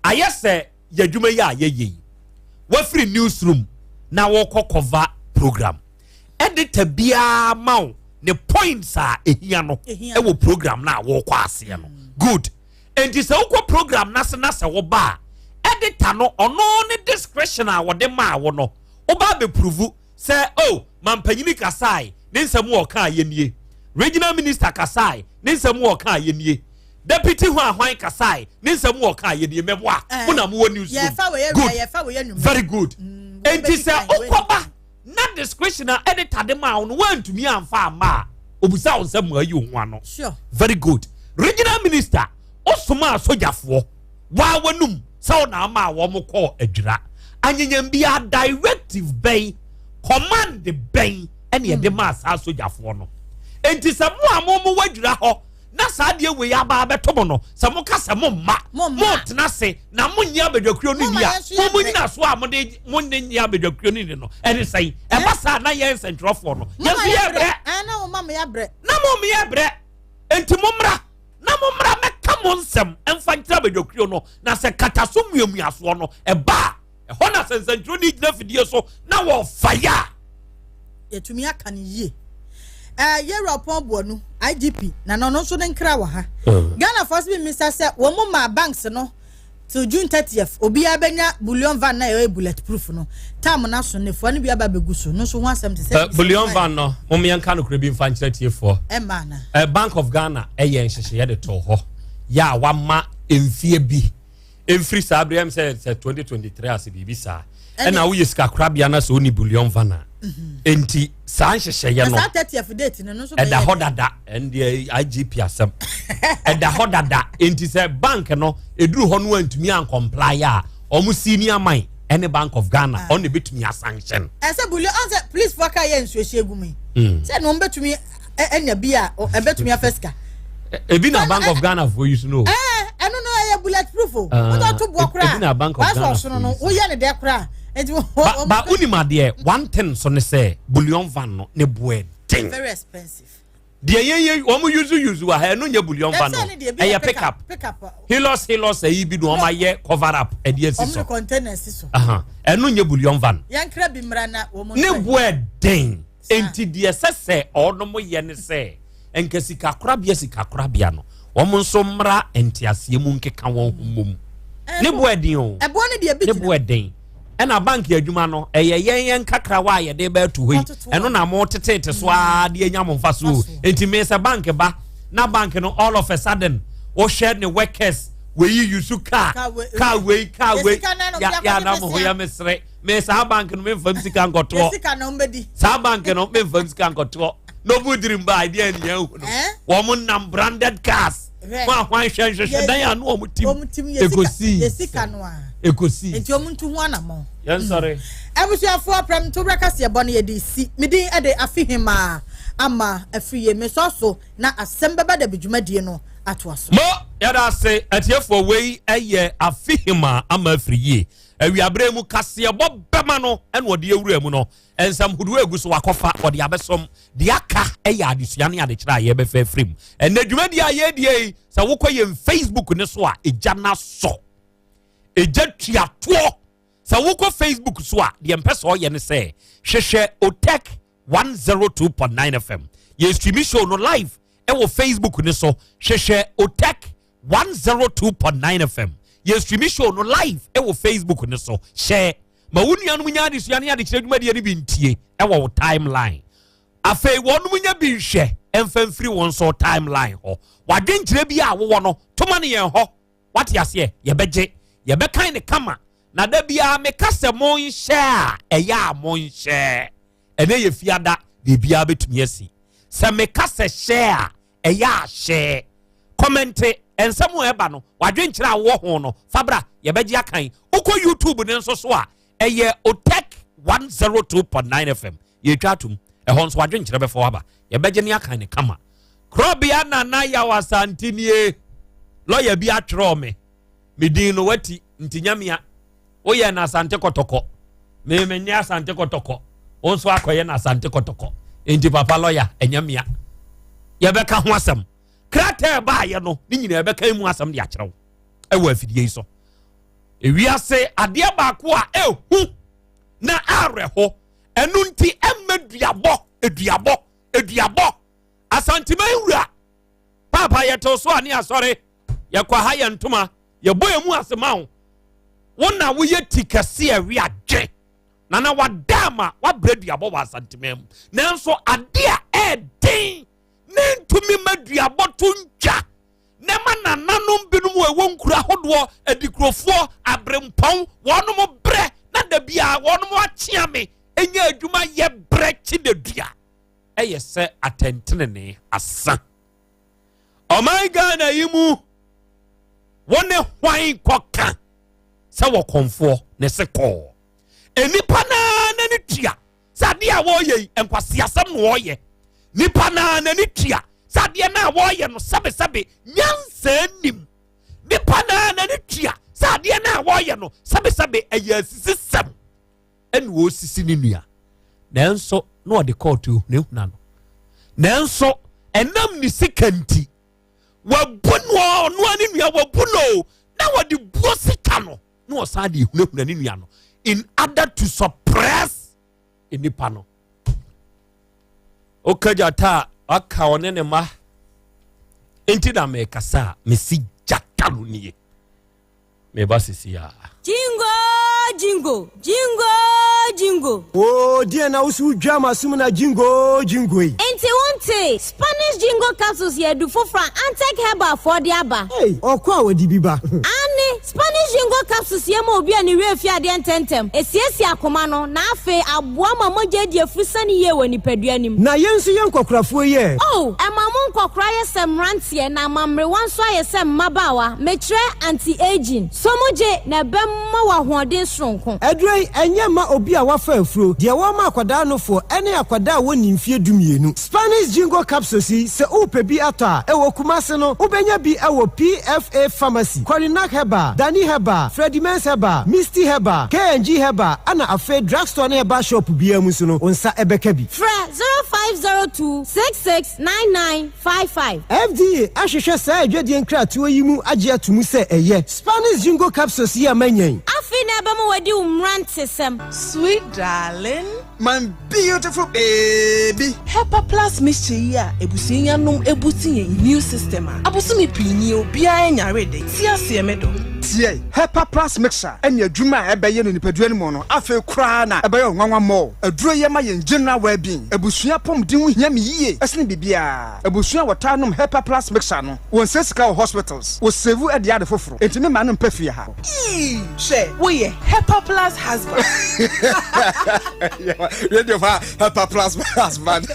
ayɛ sɛ yɛ adwuma yi a yɛyɛ yi wafiri newsroom na wɔkɔ cover program editor biara ma wo ne points a ehia no ɛwɔ program no a wɔkɔ aseɛ no mm. good nti sɛ wokɔ program no ase na sɛ woba a editor no ɔno ne discretion a wɔde maa wo no woba abɛpuruvu sɛ o oh, mampanyini kasae ne nsɛm wɔ ɔka a yɛnie regional minister kasae ne nsɛm wɔ ɔka a yɛnie deputy ho ahwan kasae ne nsɛm wɔ ɔka a yɛnie mɛboa eh, mo na mowɔ newsroom good very good mm, nti sɛ wokɔba na description a editor de maa wo no woantumi amfa amma a obisa wo nsɛm ma ayi wo ho ano very good regional minister wosomaa sogyafoɔ waa w'anum sɛ wo na ama a wɔn kɔɔ adwira anyenyam biara directive bɛn command bɛn ɛne ɛde hmm. maa saa sogyafoɔ no nti sɛ mo a mo mo wɔ adwira hɔ na saa adeɛ wei aba abɛto mo no sɛ moka sɛ mo mma mo tena ase na mo nyɛ abadwakuo no ni a mo mo nyina so a mo de mo ne nyɛ abadwakuo no ni no ɛne sɛn ɛba saa na yɛn nsɛntwerɛfoɔ no yɛn nso yɛ brɛ na mo yɛ brɛ na mo yɛ brɛ nti mo mmra na mo mmra mɛka mo nsɛm ɛmfa nkyerɛ abadwakuo no na sɛ kata so mmuamuasoɔ no ɛba a Ɛhɔ na sɛ nsɛntwerɛni gyina fidie so na wɔfa yɛ a. Yɛtumi aka no yie. Eh, Yɛwura Ɔpɔn Boanu, IGP, na na ɔno nso ne nkra wɔ ha. Mm. Ghanafoɔ nso bi mmisa sɛ wɔn mu maa banks no. Till June 30th, obiara bɛnya bullion van na ɛyɛ bullet proof no. Tam no aso, nnafua no bi aba abɛgu so. No nso ho asɛm te sɛ. Uh, bullion van no, mom yɛnka nokorɛ bi mfa nkyerɛ tiefoɔ. Ɛmma ana? Uh, Bank of Ghana ɛyɛ nhyehyɛeɛ de too hɔ yɛ a wama mfie bi mfiri saa berɛ m sɛ sɛ 2023 ase biribi saa ɛna woyɛ sikakorabea no sɛ woni bullion van a mhm. enti saa nhyehyɛeɛ no ɛda hɔ dada ɛndeɛ igp asɛm ɛda hɔ dada enti sɛ bank no ɛduru hɔ no antumi ancomply a ɔmo senior man ɛne Bank of Ghana ah. ɔno ebetumi asanction. Ɛsɛ bullion ɔn sɛ police fo aka yɛ nsuohyɛ gu mu yi hmm. sɛ na wɔn betumi ɛnya bi a ɛbɛtumi afɛ sika. Ebi na Bank of Ghana fo yi so no. Ɛɛ ɛno no ɛyɛ bullet proof o. Wọ́n tó to boɔ koraa. Ebi na Bank of Ghana fo yi so. Woyɛ ne dɛ koraa. Ba ba unim adeɛ one thing so ne sɛ bullion van no ne boɛ den. Very expensive. Deɛ yɛn yɛ wɔn use use wɔ ha ɛno nyɛ bullion van no ɛyɛ pick up hilos hilos ɛyi bi na wɔn ayɛ cover up ɛde asi so. Wɔn de container si so. Ɛno nyɛ bullion van. Yɛn kra bi mmra na wɔn. Ne boɛ den. Enti deɛ ɛsɛ sɛ wɔnom yɛ ne sɛ, nka sikakorabea sikakorabea no, wɔn nso mmra nteaseɛ mu nkeka wɔn ho mmom. Ne bo ɛden o. Ɛboɔ no deɛ bi Ne bo ɛden. Ɛna bank adwuma no, ɛyɛ yɛn yɛn nkakrawa a yɛde bɛto hɔ yi. Ɛno na mo tetete so ara de anya mo mfa so o. Enti me sɛ bank ba, na bank no all of a sudden, wohwɛ ne workers, wei yusu car, car wei, car wei, ya ya na mo ho yɛ mesere. Me saa bank no memfa m sika nkɔtoɔ. Saa bank no memfa m sika nkɔtoɔ. Noble Dream ba adeɛ ani ahu no. Eh? Wɔn nam branded cars. Wɔn ahwan hwɛ nhwehwɛ dan ano wɔn tim. Ekosi. Ekosi. Nti wɔn ntu ho anamɔ. Yɛn sɔre. Mm. Abusuafoɔ prɛm to wura kaseɛ bɔ no yɛde si. Me din ɛde afihima ama afiri yie. Mesɔ so na asɛm bɛba da bi dwumadie no atoa so. Mo yɛda ase atiefoɔ wei ɛyɛ afihima ama afiri yie. Awiaberɛ mu kaseɛbɔ bɛma no ɛna ɔde awura mu no, nsɛm hodoɔ egu so wakɔfa ɔde abɛsom. Deɛ aka ɛyɛ adesua ne adekyerɛ a yɛbɛfa afiri mu. Ɛnɛ dwumadie a yɛredie yi, sɛ wokɔ yɛn Facebook ne so a, egya no asɔ. Egya tua toɔ. Sɛ wokɔ Facebook so a, deɛ mpɛ sɛ ɔyɛ ne sɛ, hwehwɛ Otec 102.9 FM. Yɛ stream show no live ɛwɔ Facebook ne so. Hwehwɛ Otec 102.9 FM. Yɛ stream show no live ɛwɔ Facebook ne so. Hyɛ ma wo nuanom nya adesua ne adekyerɛ dwumadie no bi ntie ɛwɔ wo timeline. Afei wɔnom nya bi nhwɛ ɛmfa mfiri wɔn nso timeline hɔ. Wadwenkyerɛ bi a wowɔ no, toma no yɛn hɔ. Wate aseɛ? Yɛbɛgye. Yɛbɛkan ne kama. Na da biara meka sɛ monhyɛ a, ɛyɛ a monhyɛ. Ɛnɛ yɛ fiada, biribiara bɛtumi asi. Sɛ meka sɛ hyɛ a, ɛyɛ a hyɛ. Kɔmɛnte nsɛm a ɛba no, wadwenkyerɛ a wowɔ ho no, fa bra, yɛbɛgye akan. Wokɔ YouTube no nso so a, ɛyɛ Otec 102.9 FM. Yɛtwa atom. Ɛhɔ nso wadwenkyerɛ bɛfa waba. Yɛbɛgye ne akan ne kama. Korɔbea Nana Yaw Asante nie. Lɔya bi atwerɛ me. Me din no wati nti nyamea. Woyɛ no Asante Kɔtɔkɔ. Me menyɛ Asante Kɔtɔkɔ. Wo nso akɔyɛ no Asante Kɔtɔkɔ. Nti papa lɔya ɛnyɛ mea. Yɛbɛka ho asɛm. Krataa ɛbaayɛ no ne nyinaa yɛbɛka mu asɛm de akyerɛ wo ɛwɔ afidie yi so. Ewiase adeɛ baako a ehu na awerɛho ɛno nti ɛmma duabɔ eduabɔ eduabɔ Asanteman wura paapa yɛtew so a ne asɔre yɛkɔ ha yɛ ntoma yɛbɔ yɛn mu ase ma wo wo na woyɛ ti kɛse a ɛwe adwe na na wada ama wabrɛ duabɔ wɔ Asanteman mu nanso ade a ɛɛden ne ntumi ma duabɔ to ntwa na ɛma nananom binom a ɛwɔ nkuro ahodoɔ adikurofoɔ aberempɔn wɔnom brɛ na da biara wɔnom akyea me ɛnyɛ adwuma yɛ brɛ kyi da dua ɛyɛ sɛ atɛntenenee asa. Ɔman Ghana yi mu, wo ne hwan kɔka sɛ wɔkɔmfoɔ ne se kɔɔ? Nnipa naa n'ani tua sɛ adeɛ a wɔreyɛ yi nkwaseasɛm na wɔreyɛ. Nipa naa n'ani tua sɛ adeɛ no a wɔreyɛ no sɛbesɛbe nyansa nim. Nipa naa n'ani tua sɛ adeɛ no a wɔreyɛ no sɛbesɛbe ɛyɛ asisisɛm. Ɛna ɔresisi ne nua nanso na ɔde kɔɔto ehunahuna no nanso ɛnam ne sika nti wabu no ɔno ne nua wabu no na wɔde buo sika no na ɔsan de ehunahuna ne nua no in order to suppress nipa no woka gyata a waka ɔne ne ma nti na mekasa a mesi gyata no nie. Meba sisi a. Jingo jingo jingo jingo. Oo deɛn na wo so wodwa m'asom na jingo jingo yi. Nti wonte? Spanish Jingo capsules yɛ adu foforɔ a Antec Herbal foɔ de aba. Ei ɔkɔ a wɔde bi ba. Aane, Spanish Jingo capsules yɛ ma obi a ne werɛ fi adeɛ ntɛmntɛm, ɛsiesie akoma no, na afei aboa ma mogya adi afurusane yie wɔ nipadua no mu. Na yɛn nso yɛn nkɔkorafoɔ yi ɛ? Oh, ɛma mo nkɔkora yɛ sɛ mmeranteɛ na ama mmerewa nso ayɛ sɛ mmabaawa, mekyerɛ anti-aging. So mogye na ɛbɛma wo ahoɔden soronko? Aduro yi, ɛnyɛ mma obi a wafa afuro, deɛ wɔma akwadaa nofoɔ, ɛne akwadaa a wɔnni mfeɛ dumienu. Spanish Jingo Capsules yi, sɛ worepɛ bi atɔ a, ɛwɔ Kumasi no, wobɛnya bi wɔ PFA Pharmacy, Korinak Herbal, Dani Herbal, Freddie Mens Herbal, Misty Herbal, K&G Herbal, ɛna afei drugstore ne herbal shop biara mu nso no, wo nsa bɛka bi. Frɛ 0502 66 99 55. FDA ahwehwɛ saa adwadie nkratoɔ yi mu agye ato mu sɛ ɛyɛ. Spanish Jingo Capsules yi a manya yi. Afei na ɛbɛma wadi wo mmerantesɛm. Sweet darling. My beautiful baby. Hepa Plus mixture yi a abusua yi anom abusti yɛn immune system a abosome pii nie obiara nyaree da yi. Te aseɛ me dɔ. Tie! Hepa Plus mixture ne adwuma a ɛbɛyɛ no nipadua no mu no afei koraa na ɛbɛyɛ wo nwanwa more. Aduro yi ma yɛn general well-being. Abusua apɔmuden ho hia me yie sene biribiara. Abusua a wɔtaa nom Hepa Plus mixture no, wɔnsɛe sika wɔ hospitals, wɔsave de yɛ ade foforo. Enti me mma no mpɛ fie ha. Eii hwɛ woyɛ Hepa Plus husband. Radio fa Hepa Plus husband.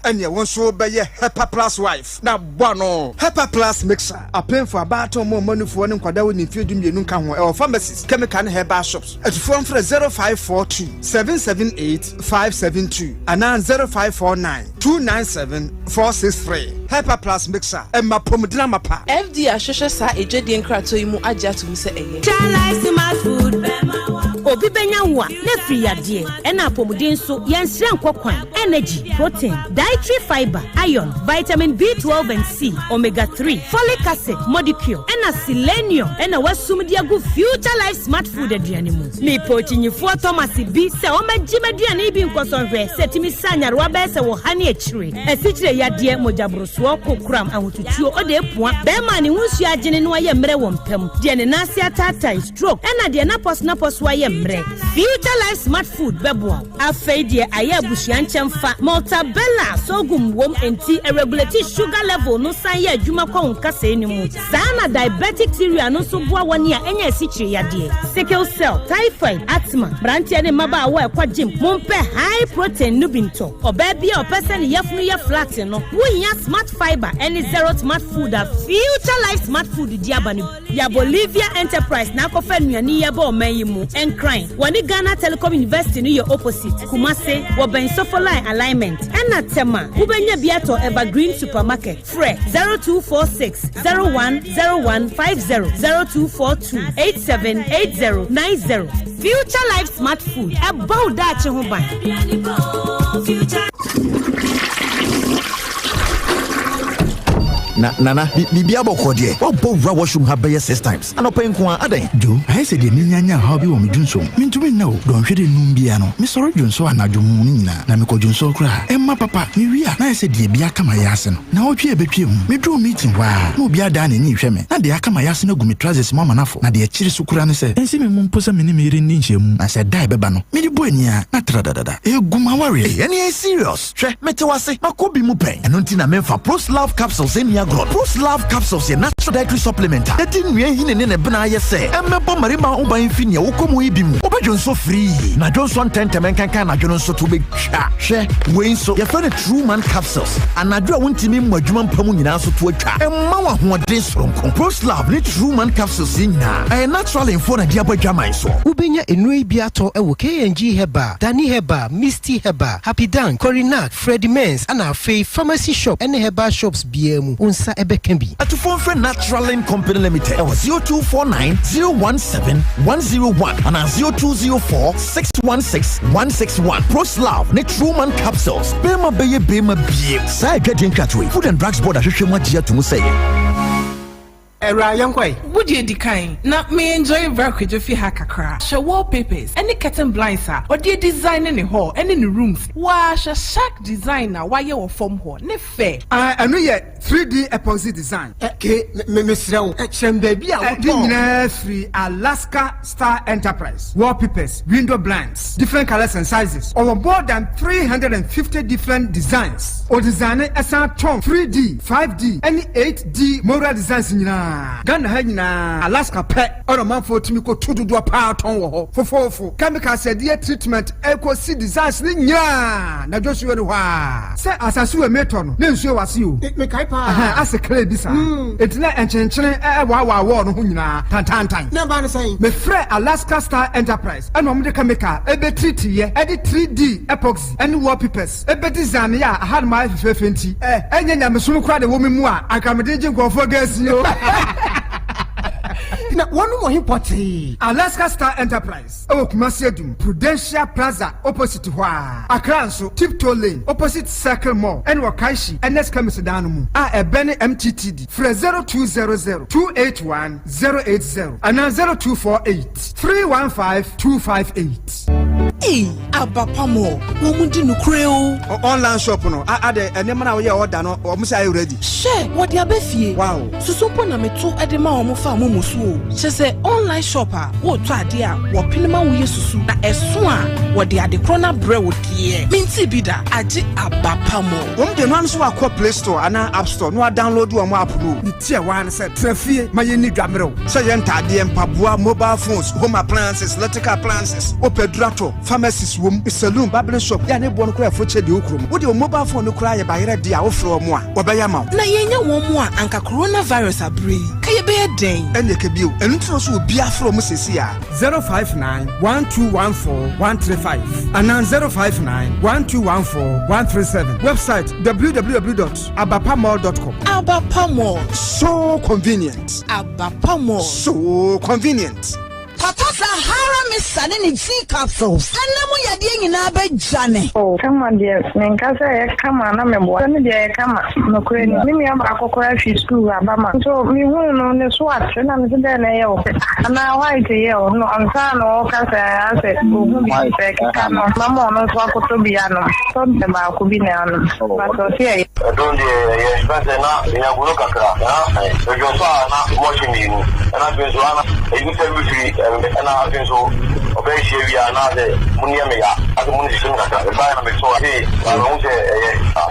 Ɛneɛ wo nso wobɛyɛ Hepa Plus wife na bɔ ano. Hepa Plus mixer, apemfo, abaatan, wɔn a wɔma nufoɔ ne nkwadaa a wɔnni mfeɛ dumienu nka ho, ɛwɔ pharmacies, chemical ne herbal shops. Atufoɔ mfrɛ 0542 778 572 anaa 0549 297 463. Hepa Plus Mixer, ɛma apɔmuden amapa. FDA ahwehwɛ saa adwadie nkratoɔ yi mu agye ato mu sɛ ɛyɛ. Chalice smart food bɛma wa. Obi bɛnya wo a, na afiri yadeɛ, ɛna apɔmuden nso, yɛnsrɛ nkɔ kwan, energy, protein, dietary fibre, iron, vitamin B12 and C, omega 3, folic acid, modicure, ɛna selenium ɛna wasum de agu Future Life Smart Food aduane mu. Mepɛ okyinyifoɔ Thomas bi sɛ ɔmmɛgye m'aduane yi bi nkɔsɔ nhwɛ sɛ ɛtumi sa nyarewa bɛyɛ sɛ wɔ ha ne akyire, asikyire yadeɛ, mogyaborosoɔ, kokoram, ahotutuo, odeepua, bɛrima a ne ho nsuo agyene na wayɛ mmerɛ wɔ mpa mu, deɛ ne nan ase ataatae, stroke, ɛna deɛ n'apɔsonapɔso ayɛ mmerɛ. Future Life Smart Food bɛboa wo. Afei deɛ ayɛ abusua nkyɛmfa, Maltabella sorghum wom enti ɛregulate sugar level no san yɛ adwuma kɔ wo nkasɛɛ no mu. Saa ara na diabetic cereal no nso boa wɔn a anya asikyire yadeɛ, sickle cell, typhoid, asthma. Mmeranteɛ ne mmabaawa a ɛkɔ gym, mompɛ high protein no bi ntɔ. Ɔbaa bi a ɔpɛ sɛ ne yafunu yɛ flat no, wohia Smart Fibre ne Zero Smart Food a Future Life Smart Food de aba no bi. Ya Bolivia Enterprise na akɔfa nnuane yi aba ɔman yi mu. Nkran, wɔne Ghana Telecom University no yɛ opposite. Kumase, wɔbɛn Sofoline Alignment. Ɛna Tema, wobɛnya bi atɔ Evergreen Supermarket. Frɛ 0246 01 01 50, 0242 87 80 90. Future Life Smart Food, ɛbɔ wo daakye ho ban. Na Nana, biribi abɔkɔ deɛ, woabɔ wura washroom ha bɛyɛ six times. Anɔpa yi nko ara, adɛn? Joe, ayɛ sɛ deɛ menya nya ɔhaw bi wɔ me dwonsɔ mu. Mentumi nna o. Dɔnhwere nnum biara no, mesɔre dwonsɔ anadwo mu no nyinaa, na mekɔ dwonsɔ koraa a, ɛmma papa. Mewie a, na ayɛ sɛ deɛ bi aka m'ayaase no. Naawɔtwe a ɛbɛtwaam yi, meduruu meeting hɔ ara, na obi adan n'ani rehwɛ me, na deɛ aka m'ayaase no agu me trousers mu ama no afɔ. Na deɛ ɛkyere so koraa ne sɛ, ɛnsi me mu mpo sɛ me ne me yere nni nhyiamu, na sɛ da a ɛbɛba no, mede bɔ ani ara, na tradadada, ɛregu m'awareɛ. Ei, ɛnneɛ ɛyɛ serious. Hwɛ, mete wo ase, makɔ bi mu pɛn. Ɛno nti na memfa Proslove Capsules nni agorɔ no. Proslove Capsules yɛ natural dietary supplement a yɛde nnua nhini ne ne bena ayɛ sɛ ɛmmɛbɔ mmarima ho ban mfi nea wokɔ mu yi bi mu. Wobɛdwo nso firii, na dwonsɔ ntɛmntɛm nkanka anadwo no nso to bɛtwa. Hwɛ, wei nso, yɛfrɛ no True Man Capsules. Anadwo a wontumi mmɔ adwuma mpa mu nyinaa nso to atwa. Ɛmma wo ahoɔden soronko. Proslove ne True Man Capsules yi nyinaa, ɛyɛ naturally mfoɔ na de abɔ adwaman soɔ. Wobɛnya nnuro yi bi atɔ wɔ KNG Herbal, Dani Herbal, Misty Herbal, Happy Dan, Corinat, Freddy Mens ɛna afei pharmacy shop ɛne herbal shops biara mu wo nsa ɛbɛka bi. Atufoɔ mfrɛ Naturalin Company Limited ɛwɔ 0249 017 101 anaa 0204 616 161. Proslav ne Truman Capsules, Bɛrima bɛyɛ bɛrima biem. Saa adwadie nkratoɔ yi, Food and Drugs Board ahwehwɛ mu agye ato mu sɛ ɛyɛ. Awuraa, yɛnkɔ ɛ. Wo deɛ di kan na me enjoy bra Kwadwo fie ha kakra. Hwɛ wallpapers ɛne curtain blinds a ɔde adesign ne hall ɛne ne rooms. Waa hwɛ shark design a wayɛ wɔ fam hɔ, ne fɛ. Ah ɛno yɛ. 3D epoxy design. Ke, me mesrɛ wo, kyerɛ me baabi a Ne wotɔɔ. nyinaa firi Alaska Star Enterprise. Wallpapers, window blinds, different colours and sizes. Ɔwɔ more than 350 different designs. Ɔdesigne ɛsan tɔn 3D, 5D ɛne 8D mural designs nyinaa. Ghana ha nyinaa, Alaska pɛ ɛna ɔmanfoɔ tumi kɔtu dodoɔ paa tɔn wɔ hɔ. Fofoofo, chemicals yɛde yɛ treatment ɛkɔsi designs ne nyinaa na Joshua ne hɔ a. Sɛ asase wɔ metɔ no, ne nsuo wɔ ase o. Mekae paa. Ɛhɛn, ase kra bi saa. Enti na nkyenenkyene ɛwaawaa wɔɔ no ho nyinaa tantantan. Na ɛbaa no sɛn? Mefrɛɛ Alaska Star Enterprise ɛna wɔde chemical ɛbɛtreatiyɛ ɛde 3D epoxy ɛne wallpapers ɛbɛdesigneyɛ a ahanom ayɛ fɛfɛɛfɛ nti ɛ ɛnyɛ nyamesom koraa na ɛwɔ me mu a anka mede gye nkurɔfoɔ gas yi o. Na wɔnom wɔ he pɔtee? Alaska Star Enterprise ɛwɔ Kumasi Adum, Prudential Plaza opposite hɔ ara. Accra nso, Tiptoe Lane, opposite Circle Mall ɛne wɔ Kaneshie, Ernest Chemist dan no mu a ɛbɛne MTTD. Frɛ 0200 281 080 anaa 0248 315 258. Ei aba pa mo wɔn di nokorɛ o. Online shop no adɛ nneɛma no a woyɛ order no wɔn sɛ ayɛ ready. Hwɛ wɔde aba fie. Wow. Susu mpo na meto de ma wɔn fa momo so o. Kyerɛ sɛ online shop a wotɔ adeɛ a wɔpene ma woyɛ susu na ɛso a wɔde ade korɔ no abrɛ wo deɛ mentee bi da agye aba pa mo. Wɔn deɛ no ara nso wakɔ play store anaa app store na wadownload wɔn app no o. Ne ti a ɛwɔ ara ne sɛ tena fie ma yɛnni dwa mmerɛw. Sɛ yɛ ntaadeɛ, mpaboa, mobile phones, home appliances, electrical appliances, wopɛ aduru atɔ, pharmacies wom, saloon, barbering shop, yɛ a ne boɔ no koraa ɛfo kyɛ deɛ ɛwɔ kurom. Wode wo mobile phone no koraa yɛ bayerɛ deɛ a wofrɛ wɔn a, wɔbɛyɛ ama wo. Na yɛnnya wɔn mu a anka coronavirus aberɛ yi ka yɛbɛyɛ dɛn? Ɛnneɛ ka bio, ɛno nti na ɔsɛ obiara frɛ wɔn seesei ara. 059 1214 135 anaa 059 1214 137. Website www.abapamall.com. Abapa Mall. So convenient. Abapa Mall. So convenient. Papa Sahara Mixer ne ne G capsules ɛna mu yadeɛ nyinaa bɛdwane. Oh kama deɛ menka sɛ ɛyɛ kama na meboa sɛ me deɛ ɛyɛ kama nokorɛ ni me nua baako koraa firi sukuu aba ma nso mehuu no ne so ate na mese dɛn na ɛyɛ wo anaa white yɛ wo no ansa na ɔka sɛ asɛ ɔhu bi sɛ ɛkeka no mama ɔno nso akɔtɔ bi anom tɔ baako bi na anom but ɔse ɛyɛ. Ɛdon deɛ ɛyɛ ɛfɛ sɛ na menya gono kakra na medwo nso a na mɔhye mmienu ɛna afei nso ana ebi sɛ mefiri ɛna afei nso ɔbɛyɛ hyia wie a na sɛ mo nneɛ me ya asɛ mo nsisi me kakra mebaeɛ na meto a ee na mehu sɛ ɛyɛ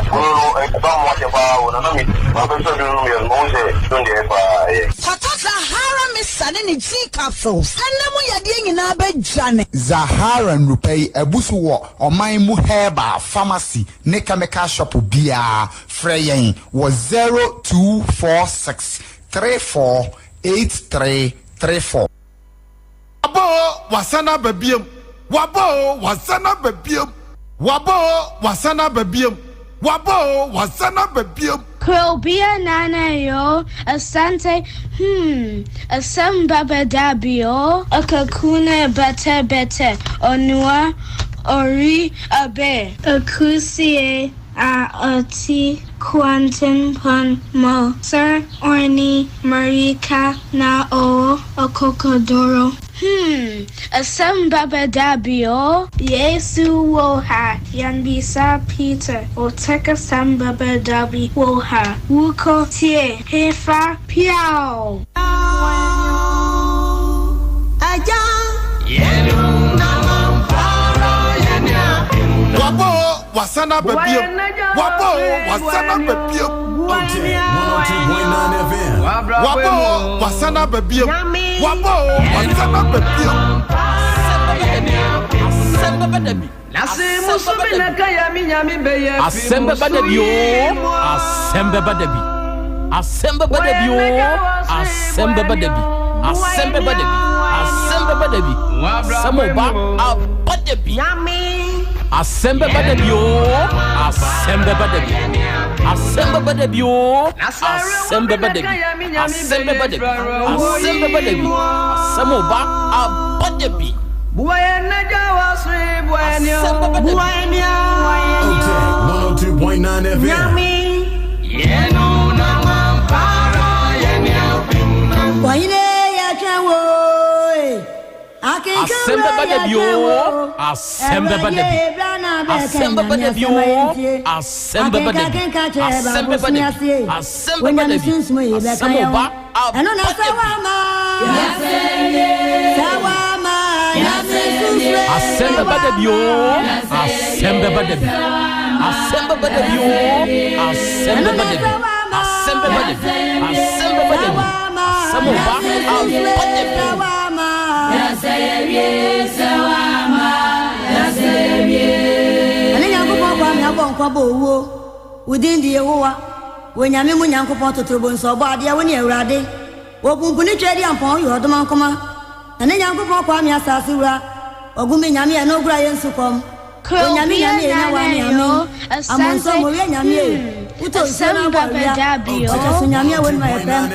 gono no ɛba mo akyɛ paa o na na me mabɛsɔ duro no mmienu mehu sɛ don deɛ ɛyɛ paa ɛyɛ. Papa Zahara Mixer ne ne G capsules ɛna mu yadeɛ nyinaa bɛdwane. Zahara nnurupɛ yi abu so wɔ ɔman mu herbal pharmacy ne chemical shop biara. Frɛ yɛn wɔ 0246 34 8334. Waba o, wasan aba biom. Waba o, wasan aba biom. Waba o, wasan aba biom. Waba o, wasan aba biom. Krobea Nana yoo, Asante hmm, Asɛm bɛba da bi oo. Akakune bɛtɛ bɛtɛ, Onua ori abe. Akusie a ɔte kwantempɔn mu. Sir Orni mmirika na ɔwɔ akokoduru. Hmm, asɛm bɛba da bi oo. Yesu wɔ ha, yɛmmisa Peter, ɔtek asɛm bɛba da bi wɔ ha, wokɔ tie, hefa, piaw! Waba o, wasan aba biom. Waba o, wasan aba biom. Waba o, wasan aba biom. Waba o, wasan aba biom. Asɛm bɛba da bi oo, asɛm bɛba da bi. Asɛm bɛba da bi oo, asɛm bɛba da bi. Asɛm bɛba da bi, asɛm bɛba da bi. Asɛm ɔba aba da bi. Asɛm bɛba da bi oo, asɛm bɛba da bi. Asɛm bɛba da bi oo, asɛm bɛba da bi. Asɛm bɛba da bi, asɛm bɛba da bi. Asɛm ɔba aba da bi. Asɛm bɛba da bi. Otec 102.9 FM. Ɔhene yɛtwɛn wo e. Asɛm bɛba da bi oo, asɛm bɛba da bi. Asɛm bɛba da bi oo, asɛm bɛba da bi. Asɛm bɛba da bi, asɛm bɛba da bi. Asɛm ba, aba da bi. Asɛm bɛba da bi oo, asɛm bɛba da bi. Asɛm bɛba da bi oo, asɛm bɛba da bi. Asɛm bɛba da bi, asɛm bɛba da bi. Asɛm ba, aba da bi. Ɛne Nyankopɔn kwa me abɔ nkwa bɔ owuo. Wo din de Yehowa. Wɔ Nyame mu Nyankopɔn totorobɔ nso ɔbɔ adeɛ wo ne Awurade. Wɔ pumpuni twɛ di ampɔn woyɛ ɔdomankoma. Ɛne Nyankopɔn kwa me asase wura. Ɔgu me Nyame ɛno gura yɛ nsu kɔm. Wɔ Nyame Nyame enya wa ne amen. Amonso mowie Nyame e. Wotɔ nsuo na abɔ awia. Ɔkyɛ so Nyame a wɔnum ayɛ pɛm.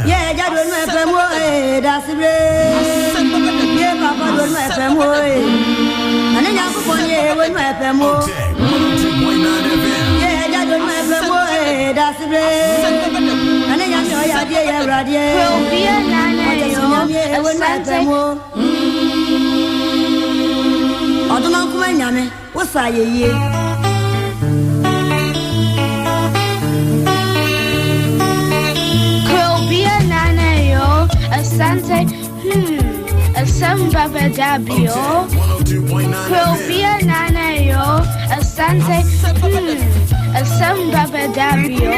Yɛ ɛgya do onum ayɛ pɛm o ee dasebre. Yɛ papa do onum ayɛ pɛm o ee. Na ne Nyankopɔn yɛ wɔnum ayɛ pɛm o. Yɛ ɛgya do onum ayɛ pɛm o ee dasebre. Na ne Nyame ɔyɛ adeɛ yɛ awuradeɛ. Ɔkyɛ so Nyame wɔnum ayɛ pɛm o. Ɔdomankoma Nyame, wo sa yɛ yie. Krobia nana yo, asante, asem baba dabio. Krobia nana yo, asante, asem baba dabio.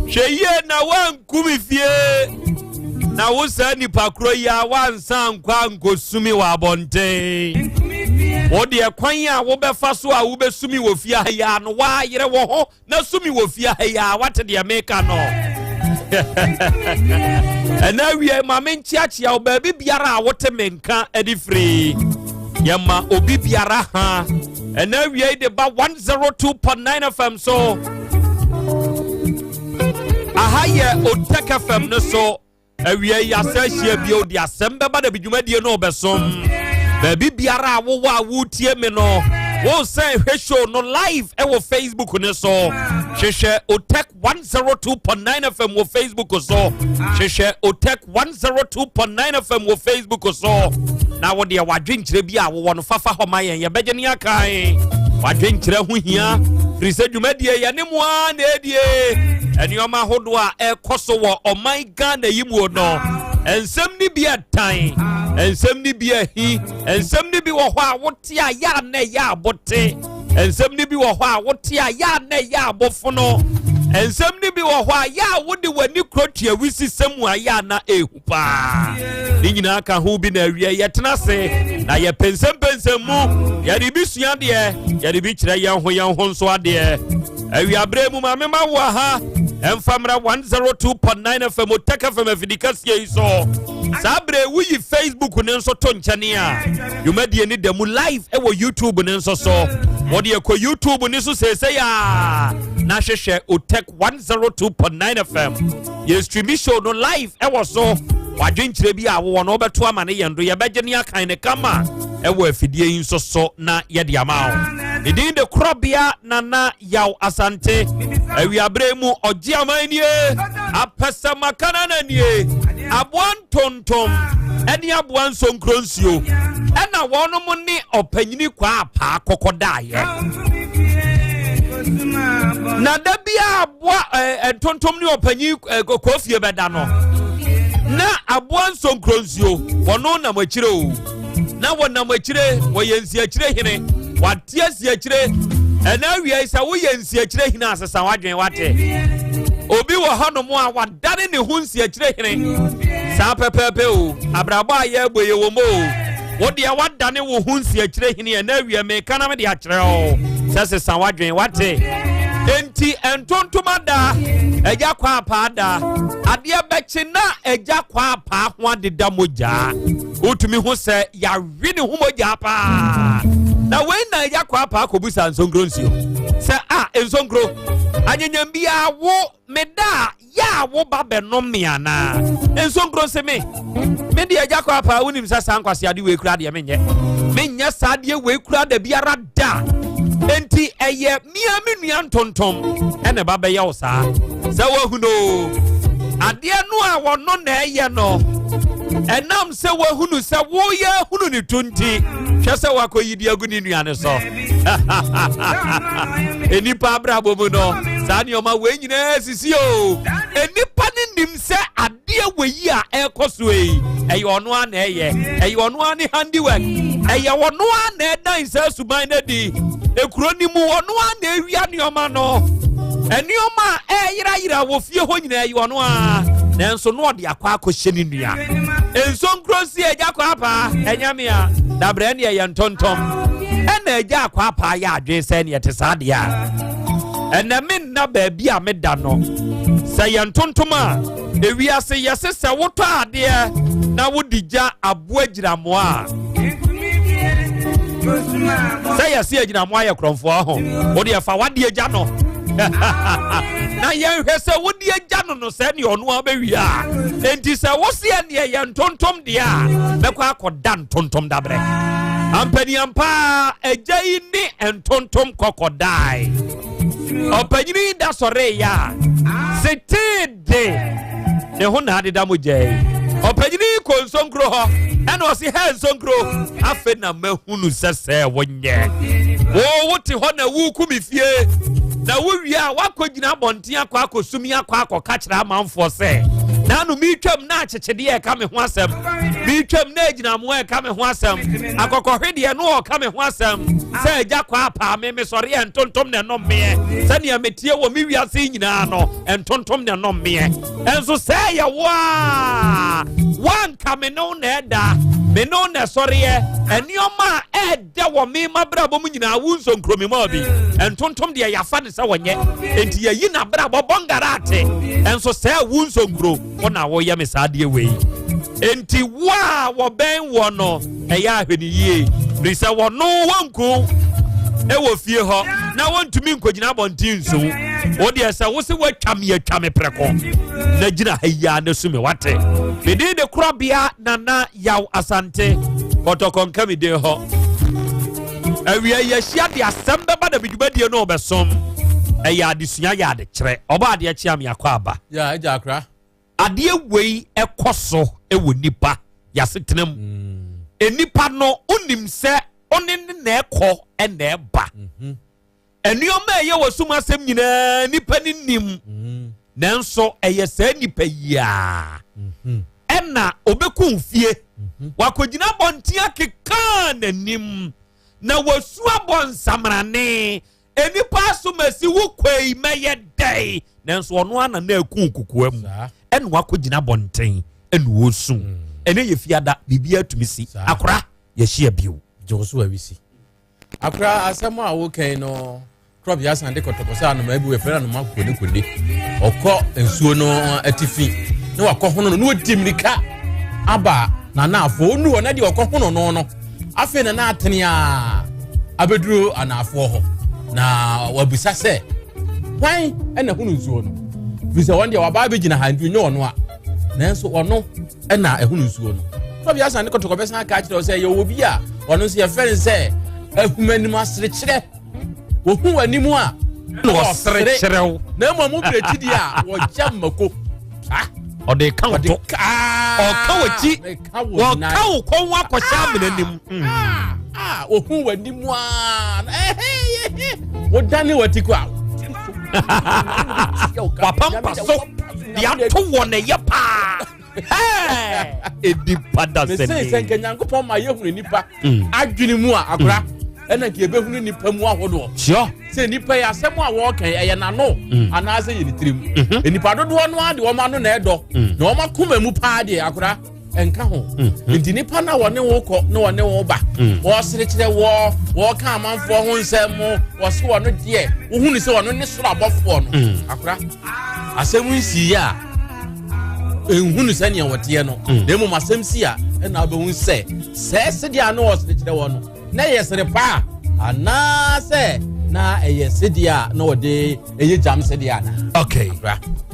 Hwɛ yie na woanku me fie na wo saa nipa korɔ yi a woansa nkɔ ankɔsumi wɔ abɔnten. Wo deɛ kwan a wobɛfa so a wobɛsumi wɔ fie ha yi a no woayere wo ho na sumi wɔ fie ha yi a wate deɛ meka no. Ɛna awie ma menkyeakyea wo baabi biara a wote me nka de firi. Yɛma obi biara ha. Ɛna awie de ba 102.9 FM so. Aha yɛ Otek FM no so. Awia yi asa ahyia bio de asɛm bɛba da bi dwumadie no ɔbɛsom. Baabi biara a wowɔ a wotie me no, wo sɛ hwɛ show no live ɛwɔ Facebook ne so. Hwehwɛ Otek 102.9 FM wɔ Facebook so. Hwehwɛ Otek 102.9 FM wɔ Facebook so. Na wo deɛ wadwenkyerɛ bi a wowɔ no fafa hɔ ma yɛn yɛbɛgye ne akan. Wadwenkyerɛ ho hia firi sɛ dwumadie yɛne mo ara na ɛdie. Nneɛma ahodoɔ a ɛkɔ so wɔ ɔman Ghana yi mu no, nsɛm no bi ɛtan, nsɛm no bi ahi, nsɛm no bi wɔ hɔ a wote a yɛ a na ɛyɛ abote, nsɛm no bi wɔ hɔ a wote a yɛ a na ɛyɛ abofono, nsɛm no bi wɔ hɔ a yɛ a wode w'ani kuro tua wisisɛm mu a yɛ a na ehu paa. Ne nyinaa ka ho bi na awie yɛtena ase na yɛpɛnsɛmpɛnsɛm mu, yɛde bi sua adeɛ, yɛde bi kyerɛ yɛn ho yɛn ho nso adeɛ. Awiaberɛ mu maame ma wo aha. Ɛmfa mmra 102.9 FM Otec FM afidi kɛseɛ yi so. Saa berɛ woyi Facebook ne nso to nkyɛne a, dwumadie ne da mu live ɛwɔ YouTube ne nso so. Wɔde ɛkɔ YouTube ne so seesei a na hwehwɛ Otec 102.9 FM. Yɛ streami show no live ɛwɔ so. Wadwenkyerɛ bi a wowɔ no wobɛto ama ne yɛn do yɛbɛgye ne akan ne kama ɛwɔ afidie yi nso so na yɛde ama wo. Ne din de Korɔbea Nana Yaw Asante. Awiaberɛ mu ɔgye aman nie, apɛsɛmakanana nie, aboa ntontom ɛne aboa nsonkuro nsuo ɛna wɔnom ne ɔpanyini kwaa paa kɔkɔ daeɛ. Na da biara aboa ɛɛ ntontom ne ɔpanyin ɛɛ kɔfie bɛda no na aboa nsonkuro nsuo wɔn nam akyire o. Na wɔnam akyire, wɔyɛ nsiakyire hene, wɔate asiakyire. Ɛna awia yi sɛ woyɛ nsiakyire hene asesa w'adwene wate. Obi wɔ hɔnom a wadane ne ho nsiakyire hene. Saa pɛpɛɛpɛ o, abrabɔ a yɛrebɔ yɛ wɔ mu o. Wo deɛ wadane wo ho nsiakyire hene ɛna awia meka na mede akyerɛ o sɛ sesa w'adwene wate. Enti ntontom ada, agya kɔ apaa da, adeɛ bɛkye na agya kɔ apaa ho adeda mogyaa. Wotumi hu sɛ yɛawe ne ho mogya paa. Na wei na agya kɔ apaa kɔbusa nsonkro nsuo sɛ a nsonkro anyenyam biara wo meda a yɛ a wo ba bɛnom me anaa? Nsonkro se me me deɛ agya kɔ apaa wonim sɛ saa nkwaseade wei kura deɛ menyɛ menyɛ saa deɛ wei kura da biara da. Enti ɛyɛ mia me nua ntontom ɛna ɛba bɛyɛ wo saa sɛ woahu no adeɛ no a wɔno na ɛyɛ no ɛnam sɛ woahunu sɛ woyɛ ahunu ne to nti hwɛ sɛ woakɔyi de agu ne nua no so. Nnipa abrabɔ mu no saa nneɛma wei nyinaa sisi o. Nnipa no nim sɛ adeɛ wei a ɛrekɔ so yi ɛyɛ ɔno a na ɛyɛ, ɛyɛ ɔno a ne handiwork, ɛyɛ ɔno a na ɛdan saa suban no adi. Ekuro no mu ɔno a na ewia nneɛma no, nneɛma a ɛyerayera wɔ fie hɔ nyinaa ɛyɛ ɔno a, nanso no ɔde akɔ akɔhyɛ ne nua. Nsonkuro si agya kɔ apaa ɛnyɛ mea dabrɛ ne ɛyɛ ntontom. Ɛna agya akɔ apaa yɛ adwene sɛ neɛ te saa deɛ a ɛnɛ me nna baabi a meda no sɛ yɛ ntontom a ewiase yɛse sɛ wotɔ adeɛ na wode gya aboa gyinamoa a sɛ yɛse agyinamoa yɛ korɔmfoɔ ho wode ɛfa wadeɛ gya no na yɛnhwɛ sɛ wode agya no no sɛ neɛ ɔno a bɛwie a enti sɛ wo seɛ neɛ yɛ ntontom deɛ a bɛkɔ akɔda ntontom dabrɛ ampaniampaa agya yi ne ntontom kɔkɔdae. Ɔpanyini yi da sɔree yɛ a setee de ne ho na adeda mogya yi. Ɔpanyini yi kɔ nsonkuro hɔ ɛna ɔse hɛ nsonkuro afei na mahunu sɛ sɛ wonyɛ wo wote hɔ na woku me fie na wowie a woakɔgyina abɔnten akɔ akɔsumi akɔ akɔka kyerɛ amanfoɔ sɛ naano metwam na akyekyedeɛ ɛka me ho asɛm, metwam na agyinamoa ɛka me ho asɛm, akɔkɔhwedeɛ no ɔka me ho asɛm sɛ agya kɔ apaa me mesɔre ɛ ntontom na ɛnom meɛ sɛnea metie wɔ me wiase nyinaa no ntontom na ɛnom meɛ. Ɛnso sɛ ɛyɛ wo a woanka me ne wo na ɛda me ne wo na ɛsɔreɛ nneɛma a ɛdɛ wɔ me mabrabɔ mu nyinaa wo nsonkuro me maa bi ntontom deɛ yɛafa ne sɛ wɔnyɛ enti yɛyi n'abrabɔ bɔngara ate. Ɛnso sɛ wo nsonkuro wo na woyɛ me saa adeɛ wei enti wo a wɔbɛn wɔ no ɛyɛ ahwɛ ne yie firi sɛ wɔno wɔnku ɛwɔ fie hɔ na wɔntumi nkɔgyina abɔnten nsu wo deɛ sɛ wo se woatwa me atwa me prɛko na gyina ha yi a na su me wate. Medin de Korɔbea Nana Yaw Asante Kɔtɔkɔnka me din hɔ. Awia yɛahyia de asɛm bɛba na medwumadie no ɔbɛsom ɛyɛ adesua yɛ adekyerɛ ɔbɔ adeɛ kyea me akɔ aba. Ya agya akora. Adeɛ wei ɛkɔ so ɛwɔ nipa yasetena mu. Nipa no onim sɛ ɔne ne na ɛkɔ ɛna ɛba. Nneɛma a ɛyɛ wɔ sum asɛm nyinaa nipa ne nim. Nanso ɛyɛ saa nipa yi a ɛna ɔbɛkɔ fie wakɔgyina abɔnten akeka n'anim na wasu abɔ nsamrane nnipa asomasi wo kɔi mɛyɛ dɛn nanso ɔno ana na ɛku kokoa mu ɛna wakɔgyina abɔnten ɛna ɔsu. Ɛne yɛ fiada biribi atumi si akora yɛhyia bio. Gye so awisi. Akora asɛm a wokan no Krɔb yɛ asan de kɔtɔkɔ sɛ anomaa bi wɔ yɛfrɛ no anomaa konekone. Ɔkɔ nsuo no atifi na wakɔ hono no na ɔdi mmirika aba n'anaafoɔ. Ɔnu hɔ na deɛ ɔkɔ hono no no afei na n'atene a abɛduru anaafoɔ hɔ na wabisa sɛ hwan na hono nsuo no firi sɛ wɔn deɛ waba abɛgyina ha nti ɔnyɛ ɔno a nanso ɔno na ɛhono nsuo no. Krɔb yɛ asan de kɔtɔkɔ bɛsan aka akyerɛ sɛ yɛwɔ bi a ɔno nso yɛfrɛ no sɛ ahumanim aserekyerɛ. Wɔhu w'anim a na wɔsere kyerɛ wo na mmom wo berɛ akyi deɛ a wɔgya mmako. Ɔde ka wo to, ɔka w'akyi, wɔka wo kɔn ho akɔhyɛ amena nim. Wɔhu w'anim a wodane w'ati kɔ a wapampa so de ato wɔ ne yɛ paa. Ɛdi pada sɛ ne sɛ nka Nyankopɔn ma yɛhunu nipa mm. adwene mu a akora mm. ɛna nka yɛbɛhunu nipa mu ahodoɔ sɛ nipa yi asɛm a wɔreka ɛyɛ n'ano mm. anaasɛ yɛ ne tirim mm-hmm. nipa dodoɔ no ara de wɔn ano na ɛdɔ na wɔn akoma mu paa deɛ akora nka ho mm-hmm. nti nipa na wɔne wo kɔ na wɔne wo ba mm. wɔsere kyerɛ wɔ wɔka amanfoɔ ho nsɛm mu wɔse wɔno deɛ wohunu sɛ wɔno ne soro abɔfoɔ no akora asɛm nsiiɛ a nhunu sɛnea wɔteɛ no mm. na mmom asɛm si a ɛna wobɛhu sɛ sɛɛ sedeɛ a na wɔsere kyerɛ wɔ no na ɛyɛ sere pa a anaasɛ na ɛyɛ sedeɛ a na wɔde ɛyɛ gyam sedeɛ ana. Okay,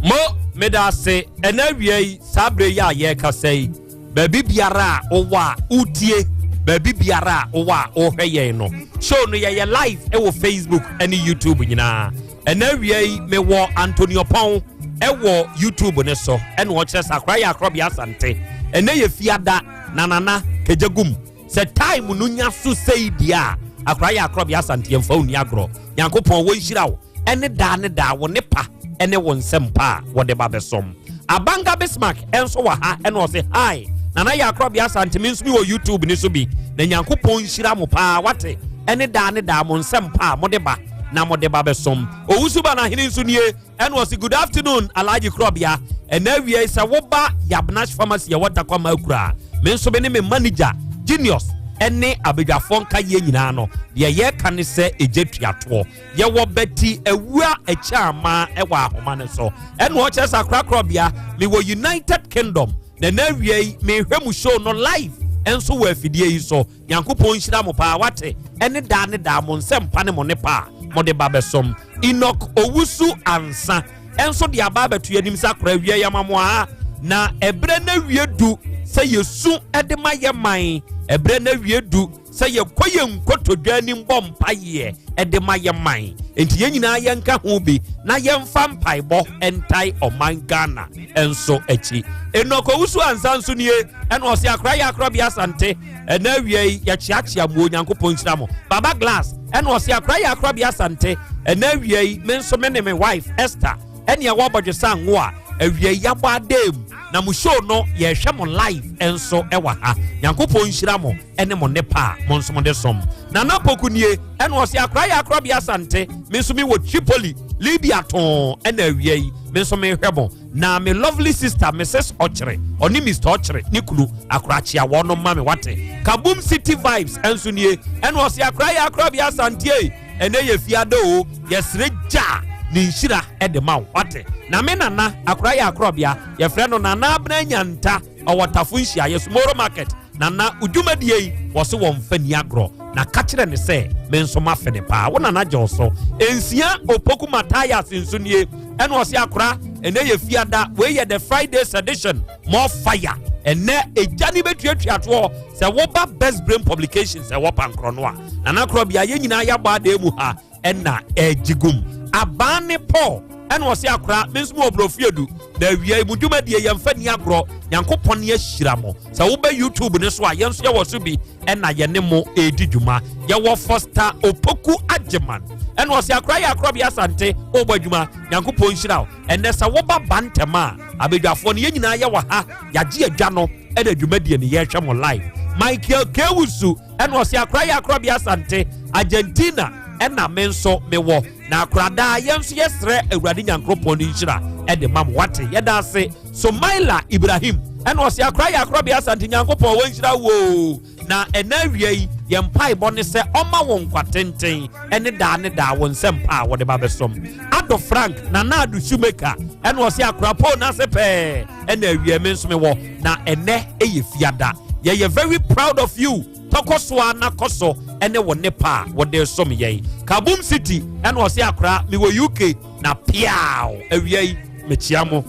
mo meda ase. Ɛna awia yi, saa berɛ yi a yɛrekasa yi, baabi biara a wowɔ a wotie, baabi biara a wowɔ a wohwɛ yɛn no, show no yɛyɛ live ɛwɔ Facebook ne YouTube nyinaa. Ɛna awia yi mewɔ Antonio Pɔn ɛwɔ YouTube ne so, ɛna ɔkyerɛ sɛ akora yɛ akorɔbea Asante. Ɛnɛ yɛ fiada na nana kagya gum sɛ time no nya so sei deɛ a, akora yɛ akorɔbea Asante yɛmfa wo ni agorɔ. Nyankopɔn wɔnhyira wo ɛne daa ne daa, wo ne pa ɛne wo nsɛm pa a wɔde ba bɛsom. Abanga Bismarck ɛnso wɔ ha, ɛna ɔse hi nana yɛ akorɔbea Asante, me nso mi wɔ YouTube ne so bi, na Nyankopɔn nhyira mo paa wate, ɛne daa ne daa mo nsɛm pa a mode ba na mode ba bɛsom. Owusu ba n'ahene nso nie, ɛna ɔse good afternoon Alhaji Krɔbea, ɛna awia yi sɛ woba Yabnash Pharmacy ɛwɔ Takwama Akura, me nso me ne me manager Genius ɛne abadwafoɔ nka yie nyinaa no, deɛ yɛka ne sɛ ɛgya tuatoɔ. Yɛwɔ Betty Awua Akyaamaa ɛwɔ ahoma no so, ɛna ɔkyerɛ sɛ akora Krɔbea mewɔ United Kingdom na ɛna awia yi mehwɛ mu show no live ɛnso wɔ afidie yi so. Nyankopɔn nhyira mo paa wate, ɛne daa ne daa mo nsɛmpa ne mo ne pa a mode ba bɛsom. Enoch Owusu Ansa ɛnso de aba abɛto anim sɛ akora awia yɛ ama mo a na ɛberɛ no awie du sɛ yɛsu de ma yɛ man, ɛberɛ no awie du sɛ yɛkɔ yɛn nkotodwe anim bɔ mpaeɛ de ma yɛ man. Enti yɛn nyinaa yɛnka ho bi na yɛmfa mpaebɔ ntae ɔman Ghana nso akyi. Enoch Owusu Ansa nso nie, ɛna ɔse akora yɛ akorabea Asante. Ɛna awia yi yɛkyeakyea mu, Onyankopɔn nhyira mo. Baba Glass ɛna ɔse akora yɛ akorabea Asante. Ɛna awia yi me nso me ne me wife Esther ɛne ɛwɔ abɔdwesa ngo a awia yi yɛabɔ adan mu na mo show no yɛhwɛ mo live nso ɛwɔ ha. Nyankopɔn nhyira mo ɛne mo nnepa a mo nso mo de som. Nana Poku nie, ɛna ɔse akora yɛ akorabea Asante. Me nso me wɔ Tripoli, Libya too ɛna awia yi me nso mehwɛ mo. Na me lovely sister Mrs. Ɔkyere, ɔne Mr. Ɔkyere ne kunu akorakyea wɔn no ma me wate. Kaboom City Vibes ɛnso nie, ɛna ɔse akora yɛ akorabea Asante, ɛnɛ yɛ fiada o, yɛsrɛ gya ne nhyira ɛde ma wo wate. Na me nana akora yɛ akorabea, yɛfrɛ no Nana Abena Nyanta, ɔwɔ Tafo Nhyiaeɛ Sumoro Market. Nana dwumadie yi wɔse wɔn mfa ni agorɔ, na ka kyerɛ ne sɛ me nso mafe ne paa. Wo nana gye wo so. Nsia Opoku Matthias nso nie, ɛna ɔse akora ɛnɛ yɛ fiada, wei yɛ the Friday sedition, more fire. Ɛnɛ egya ne bɛtuatua toɔ sɛ woba Best Brain Publications ɛwɔ Pankorɔ no a, nana korɔ bia yɛn nyinaa yɛabɔ adan mu ha ɛna ɛgye gum. Abaa ne Paul ɛna ɔse akora me nso mewɔ borɔfo edu na awia yi mu dwumadie yɛmfa ni agorɔ. Nyankopɔn ne ahyira mo. Sɛ wobɛ YouTube ne so a, yɛn nso yɛwɔ so bi ɛna yɛne mo ɛredi dwuma. Yɛwɔ Foster Opoku Agyeman ɛna ɔse akora yɛ akorɔ bi Asante wobɔ adwuma, Nyankopɔn nhyira wo. Ɛnɛ sɛ woba ba ntɛm a, abadwafoɔ no yɛn nyinaa yɛwɔ ha, yɛagye adwa no ɛna dwumadie no yɛhwɛ mo live. Michael Kewusu ɛna ɔse akora yɛ akorɔ bi Asante Argentina ɛna me nso mewɔ na akora daa yɛn nso yɛsrɛ Awurade Nyankopɔn ne nhyira ɛde ma mo wate. Yɛda ase. Somaila Ibrahim Ɛna ɔse akora yɛ akorɔbea Asante Nyankopɔn wɔnhyira wo na ɛna awia yi yɛn mpaebɔ ne sɛ ɔma wo nkwa tenten ɛne daa ne daa wo nsɛmpa a wɔde ba bɛsom. Ado Frank Nana Ado Shoemaker ɛna ɔse akora pole n'ase pɛɛ ɛna awia me nso mewɔ na ɛnɛ ɛyɛ fiada. Yɛyɛ very proud of you. Tɔkɔ so a na kɔ so ɛne wo nepa a wɔde som yɛn. Kaboom City ɛna ɔse akora mewɔ UK na piaw awia yi mekyia mo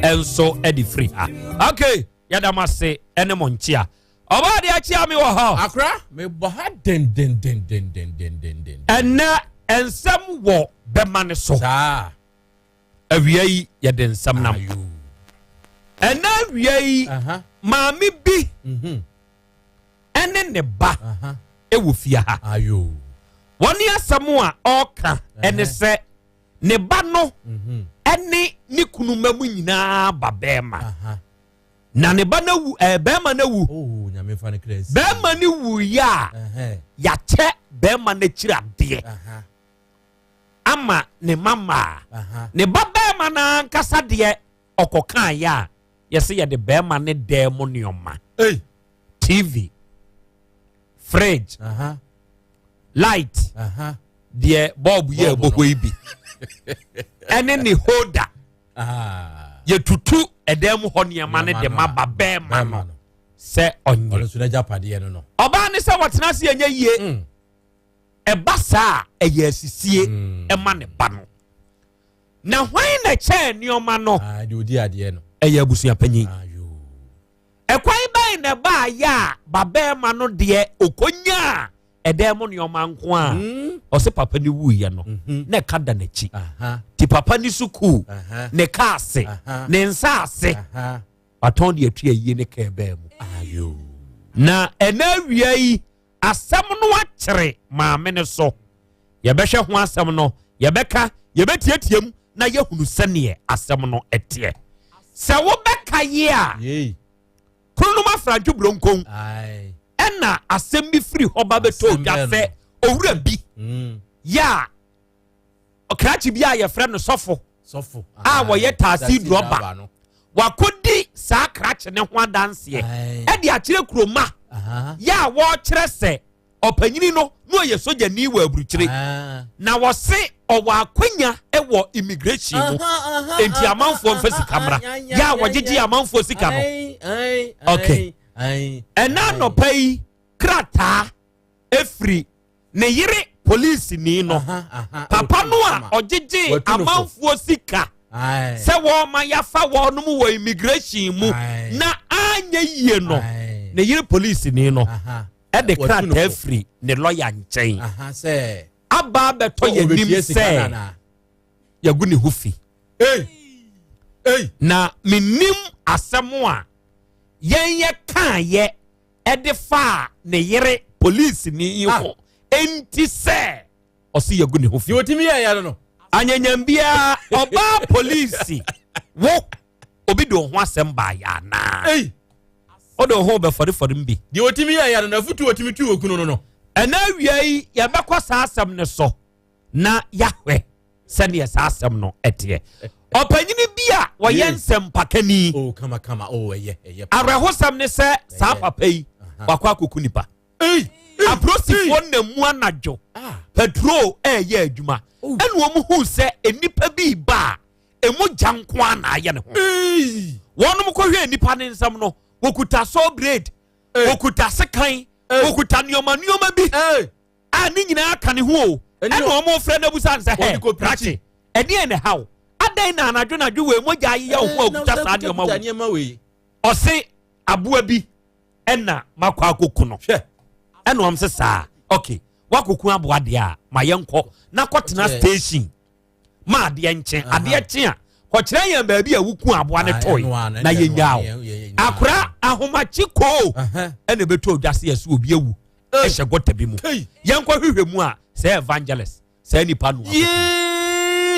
ɛnso ɛde firi ha. Okay, yɛda mo ase ɛne mo nkyia. Ɔbaa deɛ akyia me wɔ hɔ. Akora mebɔ ha dendendendendendenden. Ɛnɛ nsɛm wɔ bɛma ne so. Saa. Awia yi yɛde nsɛm nam. Ɛnɛ awia yi maame bi ɛne ne ba ɛwɔ fie ha. Wɔne asɛm a ɔreka ɛne sɛ ne ba no ɛne ne kunu mma mu nyinaa ba bɛrima. Na ne ba no awu, ɛɛ bɛrima no awu. Oh, nyame fa ne kra nsi. Bɛrima no wu yɛ a, yɛakyɛ bɛrima no akyiri adeɛ ama ne mma mmaa. Ne ba bɛrima no ankasa deɛ ɔkɔkaa yɛ a, yɛsɛ yɛde bɛrima ne dan mu nneɛma. TV, fridge, light, deɛ bɔɔbo yɛ ɛbɔ hɔ yi bi, ɛne ne holder. Yɛtutu ɛdan mu hɔ nneɛma no de ma ba bɛrima no sɛ ɔnyɛ. Ɔbaa ne sɛ wɔtena ase ɛnyɛ yie. Ɛba saa a ɛyɛ asisie ɛma ne ba no. Na hwan na kyɛɛ nneɛma no? Ɛyɛ abusua panyin. Ɛkwan bɛn na ɛbaa yɛ a ba bɛrima no deɛ okonyaa ɛdan mu nneɛma nko a ɔsɛ papa ne wuiɛ no na ɛka da n'akyi. Ti papa ne sukuu, ne kaa ase, ne nsa ase, watɔn de atua yie ne kaa bɛɛ mu. Na ɛna awia yi asɛm no akyere maame ne so. Yɛbɛhwɛ ho asɛm no, yɛbɛka, yɛbɛtiatia mu na yɛhunu sɛneɛ asɛm no ɛteɛ. Sɛ wobɛka yi a, Kronom Afrantwo Bronkon ɛna asɛm bi firi hɔ ba bɛtɔ dwa sɛ owura bi yɛ a ɔkrakye bi a yɛfrɛ no sɔfo a wɔyɛ taxi drɔba wakɔdi saa krakye ne ho adanseɛ ɛde akyerɛ kuroma yɛ a wɔrekyerɛ sɛ ɔpanyini no na ɔyɛ sogyani wɔ aburukyire na wɔse ɔwɔ akwanya wɔ immigration mu enti amanfoɔ mfa sika mmra yɛ a wɔgyegye amanfoɔ sika no. Okay, ɛna anɔpa yi krataa efiri ne yere polisini no papa no a ɔgyegye amanfoɔ sika sɛ wɔma yafa wɔnom wɔ immigration mu na anyɛ yie no, ne yere polisini no ɛde krataa firi ne lɔya nkyɛn aba abɛtɔ yɛn nim sɛ yɛgu ne ho fi. Na menim asɛm a yɛn yɛ kaayɛ ɛde faa ne yere polisini yi ho enti sɛ ɔsi yɛgu ne ho fi. Anyanyam biara ɔbaa polisi wo obi de wo ho asɛm baa yɛ anaa? Wode wo ho bɛfɔrefɔre m bi. Deɛ ɔtumi yɛ yɛ no na afutu ɔtumi tu okunu no no. Ɛna awia yi yɛbɛkɔ saa asɛm no so na yɛahwɛ sɛdeɛ saa asɛm no ɛteɛ. Ɔpanyini bi a wɔyɛ nsɛmpakani. Oh, kama kama. Oh, ɛyɛ ɛyɛ. Awerɛhosɛm ne sɛ saa papa yi wakɔ akɔku nipa. Apolisifoɔ nam mu anadwo patrol ɛɛyɛ adwuma ɛna wɔn hu sɛ nnipa bi ba a emu gya nko ara na ayɛ ne ho. Wɔn kɔhwɛ nipa ne nsam no, wɔkuta saw blade, wɔkuta sekan, wɔkuta nneɛma nneɛma bi a ne nyinaa ka ne ho o. Ɛna wɔn frɛ no abusa nsɛ hɛ krakye ɛdeɛn na ɛha wo? Adɛn na anadwo anadwo wei mogya ayeyɛ wo ho a okuta saa nneɛma wei? Ɔse aboa bi ɛna makɔ akɔku no. Ɛna wɔn sɛ saa, okay, wakɔku aboa deɛ a ma yɛnkɔ na kɔtena station ma adeɛ nkye. Adeɛ kye a kɔkyerɛ yɛn baabi a woku aboa no toe na yɛnyaa wo. Akora ahomakye koo ɛna ɛbɛtɔ odwa se yɛsɛ obi awu ɛhyɛ gɔta bi mu. Yɛnkɔ hwehwɛ mu a sɛ evangelist saa nipa no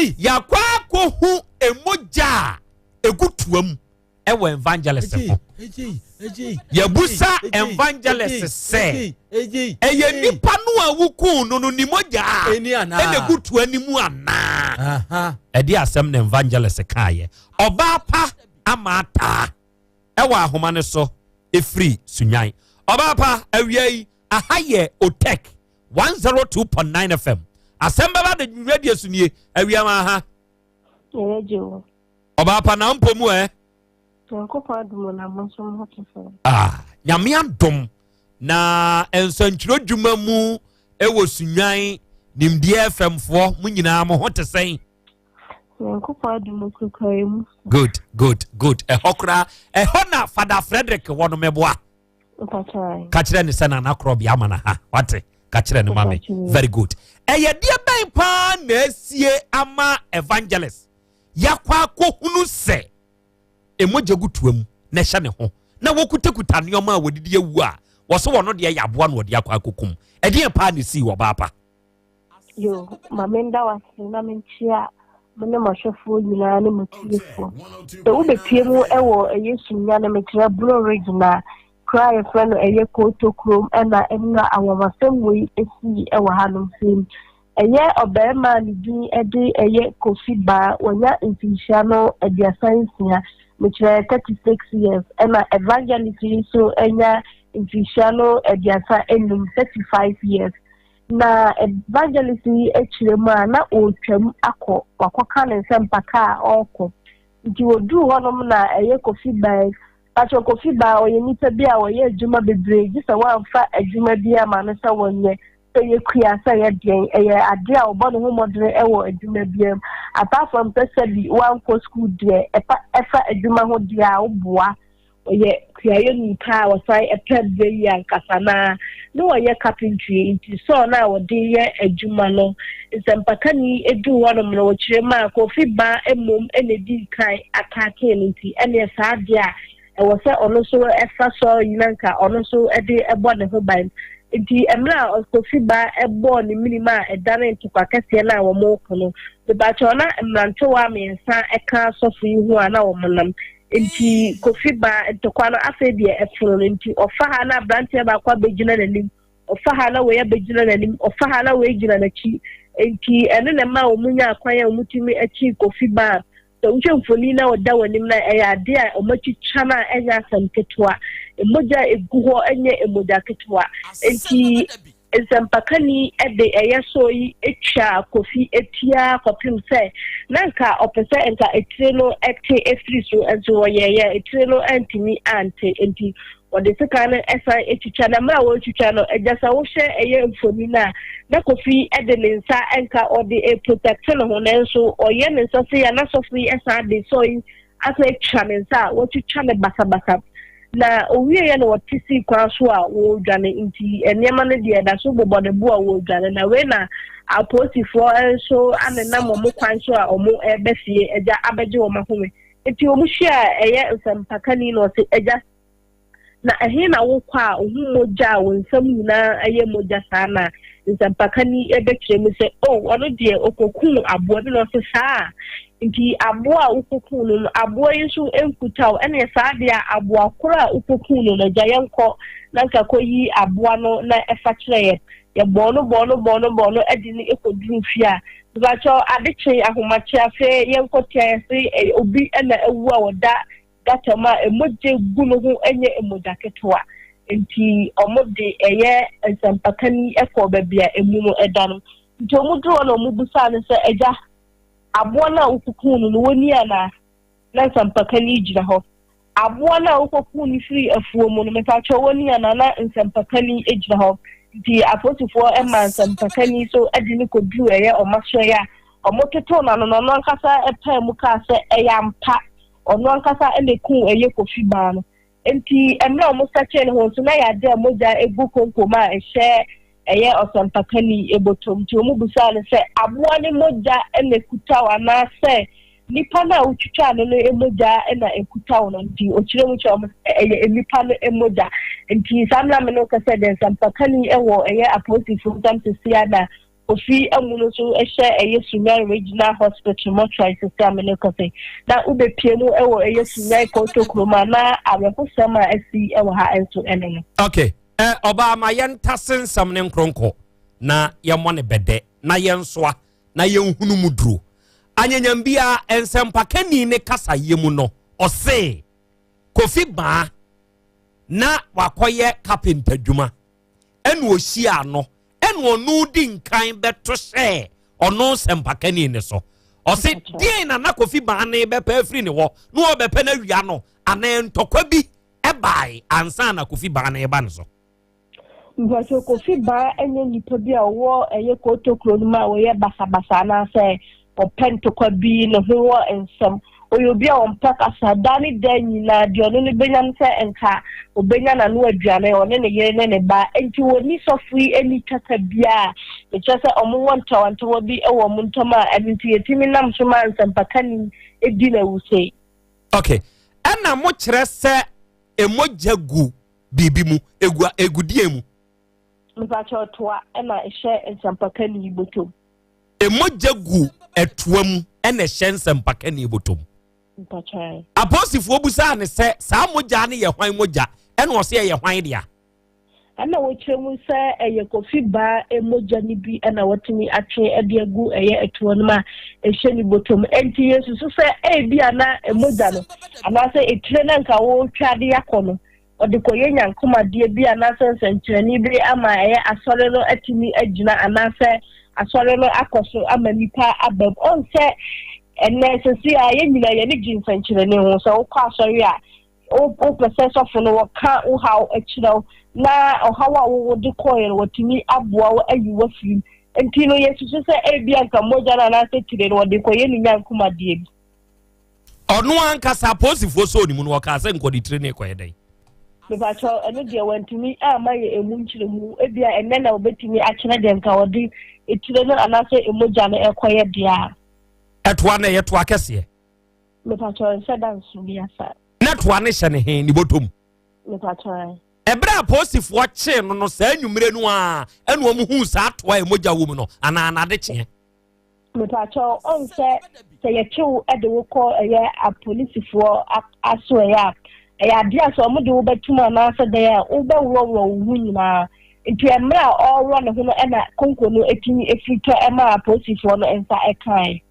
yɛakɔ akɔhu emogya a egu toa mu ɛwɔ evangelist ho. Yɛbusa evangelist sɛ ɛyɛ nipa no a wokuu no no ne mogya a ɛna egu toa ne mu anaa? Ɛde asɛm na evangelist kaayɛ. Ɔbaa pa ama ataa. ɛwɔ ahoma no so ɛfiri Sunyan. Ɔbaa pa, awia yi, aha yɛ Otec 102.9 FM. Asɛm bɛba de radio so nie, awia ma aha. Ɔbaa pa na mpo mu ɛ? Nyankopɔn adom na mo nso mo ho te sɛn? Ah, Nyame adom na nsɛntwerɛ dwuma mu ɛwɔ Sunwan Nimdeɛ FM foɔ mo nyinaa mo ho te sɛn? Nyankopɔn adom kurakura mu. Good, good, good. Ɛhɔ koraa, ɛhɔ na Fada Frederick wɔ no mɛboa. Ka kyerɛ ne sɛ Nana Korɔ bea ama na ha, wate? Ka kyerɛ no ma me. Very good. Ɛyɛ deɛ bɛn paa na asie ama evangelist yakɔ akɔhunu sɛ mogya gu toa mu na ɛhyɛ ne ho na wɔkutakuta nneɛma a wɔdidi awu a wɔsɛ wɔn deɛ yɛ aboa na wɔde akɔ akɔkum? Ɛdeɛn paa na esii wɔ baa pa? Yo, ma menda wo ase na menkyea mo ne mo ahwɛfoɔ nyinaa ne mo tiefoɔ. Sɛ wobɛpie mu wɔ ɛyɛ Sunya no, mekyerɛ Bono Region a kuro a yɛfrɛ no ɛyɛ Kooto kurom, ɛna ɛnora anwanwasɛm wei esii ɛwɔ hanom sei. Ɛyɛ ɔbarima a ne din de ɛyɛ Kofi Baa, wanya mfinhyia no 36, mekyerɛ 36 years, ɛna evangelist yi nso anya mfinhyia no 35, 35 years. Na evangelist yi akyerɛ mu a na ɔretwam akɔ wakɔka ne nsɛmpaka a ɔrekɔ, nti wɔduu hɔnom na ɛyɛ Kofi Baa yi patro. Kofi Baa ɔyɛ nipa bi a ɔyɛ adwuma bebree, gye sɛ wɔamfa adwuma bi ama no sɛ wɔnyɛ, sɛ yɛ kua, sɛ yɛ deɛn, ɛyɛ adeɛ a ɔbɔ ne ho mmɔdene wɔ adwuma biara mu. Apart from sɛ sɛbi wankɔ school deɛ, ɛfa ɛfa adwuma ho deɛ a woboa, ɔyɛ kuayɛ nipa a wɔsan ɛpɛ berɛ yi ankasa na ne wɔyɛ carpentry, nti sɔɔ no a wɔde yɛ adwuma no, nsɛmpakani eduu hɔnom no, wɔkyerɛ mu a Kofi Baa mmom na edi kan attack no, nti ɛneɛ saa adeɛ a ɛwɔ sɛ ɔno nso ɛfa sɔɔ yi na nka ɔno nso de ɛbɔ ne ho ban. Nti mmerɛ a Kofi Baa ɛbɔɔ ne minim a ɛdane ntɔkwa kɛseɛ no a wɔn ko no, mebakyɛw, na mmerantewa mmiɛnsa ɛka asɔfo yi ho a na wɔn nam. Nti Kofi Baa ntɔkwa no afei deɛ ɛfono no, nti ɔfa ha na aberanteɛ baako abɛgyina n'anim, ɔfa ha na wei abɛgyina n'anim, ɔfa ha na wei gyina n'akyi, nti ɛno na ɛma wɔn nya akwan a wɔn tumi akyi Kofi Baa. Sɛ wohwɛ mfoni na ɔda wɔn anim na ɛyɛ adeɛ a wɔn atwitwa no a ɛnyɛ asɛm ketewa, mogya a egu hɔ nyɛ mogya ketewa. Nti nsɛmpakani de ɛyɛ so yi atwa Kofi etia kɔpem sɛ na nka ɔpɛ sɛ nka etire no ɛte efiri so, nso wɔyɛɛyɛ etire no antumi ante, nti wɔde sekan no ɛsan etwitwa. Na mmerɛ a wɔretwitwa no, agya, sɛ wohwɛ ɛyɛ mfoni no a, na Kofi de ne nsa nka ɔde protect ne ho, nanso ɔyɛ ne nsa se ya na sɔfo yi ɛsan de sɔ yi asan atwa ne nsa a wɔatwitwa ne basabasa. Na owieɛ na wɔte sii kwan so a wɔredwane, nti nneɛma no deɛ ɛda so bobɔ ne bo a wɔredwane. Na wei na apolisifoɔ nso anenam wɔn kwan so a wɔn ɛreba fie agya abɛgye wɔn ahome, nti wɔn hyia a ɛyɛ nsɛmpakani na ɔse, "Agya, na ɛhe na wokɔ a ohu mogya a wɔn nsam nyinaa ɛyɛ mogya saa?" Na nsɛmpakani bɛkyerɛ mu sɛ, "O, ɔno deɛ ɔkɔkuu aboa bi." Na ɔse, "Saa? Nti aboa a wokɔkuu no, aboa yi nso nkuta wo? Ɛneɛ saa deɛ a aboa koro a wokɔkuu no, agya, yɛnkɔ na nka kɔyi aboa no na ɛfa kyerɛ yɛ." Yɛbɔɔ no bɔɔ no bɔɔ no bɔɔ no de no kɔduruu fie a mebakyɛw ade kye ahomakye. Afei yɛnkɔ tia yɛse obi na awu a wɔda gata mu a mogya gu no ho nyɛ mogya ketewa. Nti ɔmo de ɛyɛ nsɛmpakani kɔɔ baabi a emu no ɛda no. Nti ɔmo duru hɔ na ɔmo busaa no sɛ, "Agya, aboa no a wokukuu no no wɔni anaa?" Na nsɛmpakani gyina hɔ. "Aboa no a wokɔkuu no firi afuo mu no, mepakyɛw, wɔni anaa?" Na nsɛmpakani gyina hɔ. Nti apolisifoɔ ma nsɛmpakani so de no kɔduru ɛyɛ ɔma soɛ a ɔmo tetoo n'ano no, ɔno ankasa paa mu kaa sɛ ɛyɛ ampa, ɔno ankasa na eku ɛyɛ Kofi Baa no. Nti mmerɛ a ɔmo sɛkyee ne ho nso na yɛ ade a mogya egu konkom a ɛhyɛ ɛyɛ ɔsɛmpakani ebotom. Nti ɔmo busaa no sɛ aboa ne mogya na ekuta wo anaasɛ nipa no a wotwitwa no no mogya na ekuta wo no. Nti ɔkyerɛ mu kyerɛ ɔmo sɛ ɛyɛ nipa no mogya. Nti saa mmerɛ me no kɛsɛ deɛ, nsɛmpakani ɛwɔ ɛyɛ apolisifoɔ ntam sisi a na Kofi amu no nso hyɛ ɛyɛ Sunyani Regional Hospital mortuary sisi a me no kɛsɛ. Na wobɛpie mu ɛwɔ ɛyɛ Sunyani Kɔnto kurom a na awerɛhosɛm a asi ɛwɔ ha nso ɛno no. Okay, ɔbaa, ma yɛntase nsɛm ne nkronkɔ na yɛmmɔ ne bɛdɛ na yɛnsoa na yɛnhunu mu duro. Anyanyam biara nsɛmpakani ne kasayɛ mu no, ɔse. Kofi Baa na wakɔyɛ kapenta adwuma ɛna ɔhyia no ɛna ɔno di nkan bɛto hyɛɛ ɔno sɛmpakani ne so. Ɔse deɛn na na Kofi Baa ne bɛpɛ afiri ne hɔ na ɔbɛpɛ no awia no anaa ntɔkwa bi ɛbae ansa na Kofi Baa ne ba ne so? Mpakyɛw, Kofi Baa nyɛ nipa bi a ɔwɔ ɛyɛ Koto kuro no mu a ɔyɛ basabasa anaasɛ ɔpɛ ntɔkwa bi ne ho wɔ nsɛm. Ɔyɛ obi a ɔmpɛ kasa. Da ne da nyinaa deɛ ɔno no bɛnya no sɛ nka ɔbɛnya n'ano aduane, ɔne ne yere ne ne ba. Nti wɔnni sɔfo yi ani twaka biara. Mekyerɛ sɛ wɔwɔ ntawantawa bi wɔ wɔn ntam a ɛno nti yɛtumi nam so ma nsɛmpakani di no awu sei. Okay. Ɛna mokyerɛ sɛ mogya gu biribi mu, egu egudeɛ mu. Mepakyɛw, toa na ɛhyɛ nsɛmpakani bɔtɔ mu. Mogya gu ɛtoa mu na ɛhyɛ nsɛmpakani bɔtɔ mu. Mpakyɛw. Apolisifoɔ busaa ne sɛ saa mogya no yɛ hwan mogya, ɛna ɔsɛ ɛyɛ hwan dea? Ɛna wɔkyerɛ mu sɛ ɛyɛ Kofi Baa mogya no bi na watumi atwe de agu ɛyɛ ɛtoɔ no mu a ɛhyɛ ne bɔtɔ mu. Enti yɛsusu sɛ ebia na mogya no anaasɛ etire no anka wɔretwa de akɔ no, ɔde kɔyɛ nyankomadeɛ bi anaasɛ nsɛnkyerɛnne bi ama ɛyɛ asɔre no atumi agyina anaasɛ asɔre no akɔ so ama nnipa aba mu. Ɔn sɛ ɛnɛ sɛsi a yɛn nyinaa yɛn ani gye nsɛnkyerɛnne ho. Sɛ wokɔ asɔre a, wopɛ sɛ sɔfo no wɔka wo haw kyerɛ wo na ɔhaw a wowɔ de kɔeɛ no wɔtumi aboa wo ayi wo afiri mu. Nti no yɛsusu sɛ ebia nka mogya no anaasɛ tire no wɔde kɔyɛ ne nyankomadeɛ bi. Ɔno ankasa apolisifoɔ sɔɔ ne mu no ɔkaa sɛ nkɔde tire no rekɔyɛ dɛn? Mepakyɛw, ɛno deɛ wantumi amma yɛ emu nkyerɛmu. Ebia ɛnnɛ na wɔbɛtumi akyerɛ deɛ nka wɔde etire no anaasɛ mogya no rekɔyɛ deɛ a. Ɛtoa no ɛyɛ toa kɛseɛ. Mepakyɛw, ɛnhyɛ da nso bi asa. Na toa no hyɛ ne he? Ne bɔtɔ mu. Mepakyɛw. Ɛberɛ a apolisifoɔ kyee no no saa anwummerɛ no ara ɛna wɔn huu saa toa a mogya wɔ mu no anaa n'adekyeɛ? Mepakyɛw, ɔn sɛ sɛ yɛkye wo de wo kɔ ɛyɛ apolisifoɔ asoɛeɛ a, ɛyɛ adeɛ a sɛ wɔn de wo bɛtum anaasɛ dɛn a, wobɛworɔworɔ wo ho nyinaa. Nti mmerɛ a ɔreworɔ ne ho no ɛna konko no tumi firi tɔ ɛmaa apolisifoɔ no nsa ɛkaeɛ.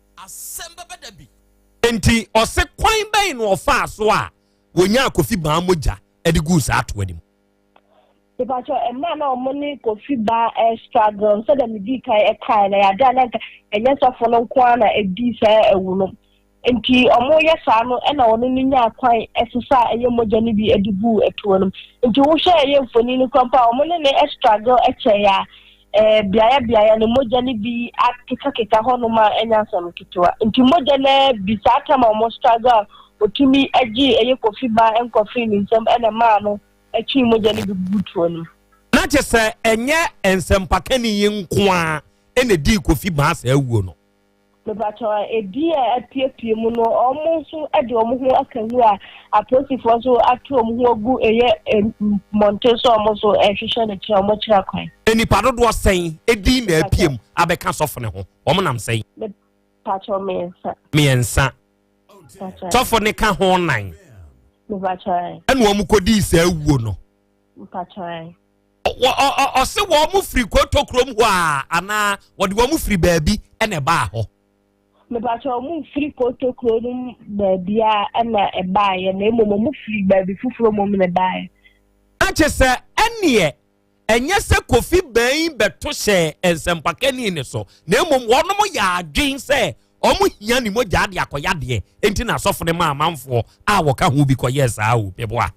Enti ɔse kwan bɛn na ɔfaa so a wɔnyaa Kofi Baa mogya de guu saa toa no mu? Mepakyɛw, mmerɛ a na wɔn ne Kofi Baa struggle no, sɛdeɛ medii kan kaeɛ no, ɛyɛ adeɛ a na nka ɛnyɛ sɔfo no nko ara na ɛdii saa awu no. Nti wɔyɛ saa no ɛna ɔno no nyaa kwan sesaa ɛyɛ mogya no bi de guu ɛtoɔ no mu. Nti wohwɛ ɛyɛ mfoni no koraa mpo a, wɔn ne no struggle kyɛe a, ɛɛ beaeɛ beaeɛ no mogya no bi akekakeka hɔnom a ɛnyɛ asɛm ketewa. Nti mogya no ara bi saa tam a wɔn struggle a wɔtumi gyee ɛyɛ Kofi Baa nkwa firii ne nsam ɛna ɛmaa no twee mogya no bi guu toɔ no mu. Na kyerɛ sɛ ɛnyɛ nsɛmpakani yi nko ara na ɛdii Kofi Baa saa wuo no. Mepakyɛw, edin a apuepue mu no, wɔn nso de wɔn ho aka nwura a apolisifoɔ nso ato wɔn ho agu ɛyɛ mmɔnten so a wɔn nso rehwehwɛ no kyerɛ wɔn kyerɛ kwan. Nnipa dodoɔ sɛn din na apue mu abɛka sɔfo no ho? Wɔn nam sɛn? Mepakyɛw, mmiɛnsa. Mmiɛnsa. Sɔfo no ka ho nan. Mepakyɛw. Ɛna wɔn kɔdii saa wuo no. Mepakyɛw. Ɔse wɔn firi Koto kurom hɔ a anaa wɔde wɔn firi baabi ɛna ɛbaa hɔ? Mepakyɛ wɔn mfiri Koto kuro no mu baabiara ɛna ɛbaeɛ na mmom wɔn firi baabi foforɔ mmom na ɛbaeɛ. Na kyɛ sɛ ɛneɛ ɛnyɛ sɛ Kofi bɛn bɛto hyɛɛ nsɛmpakani no so na mmom wɔnom yɛ adwen sɛ wɔn hia ne mogyaa de akɔyɛ adeɛ enti na asɔfo no maa amanfoɔ a wɔka ho bi kɔyɛɛ saa o meboa.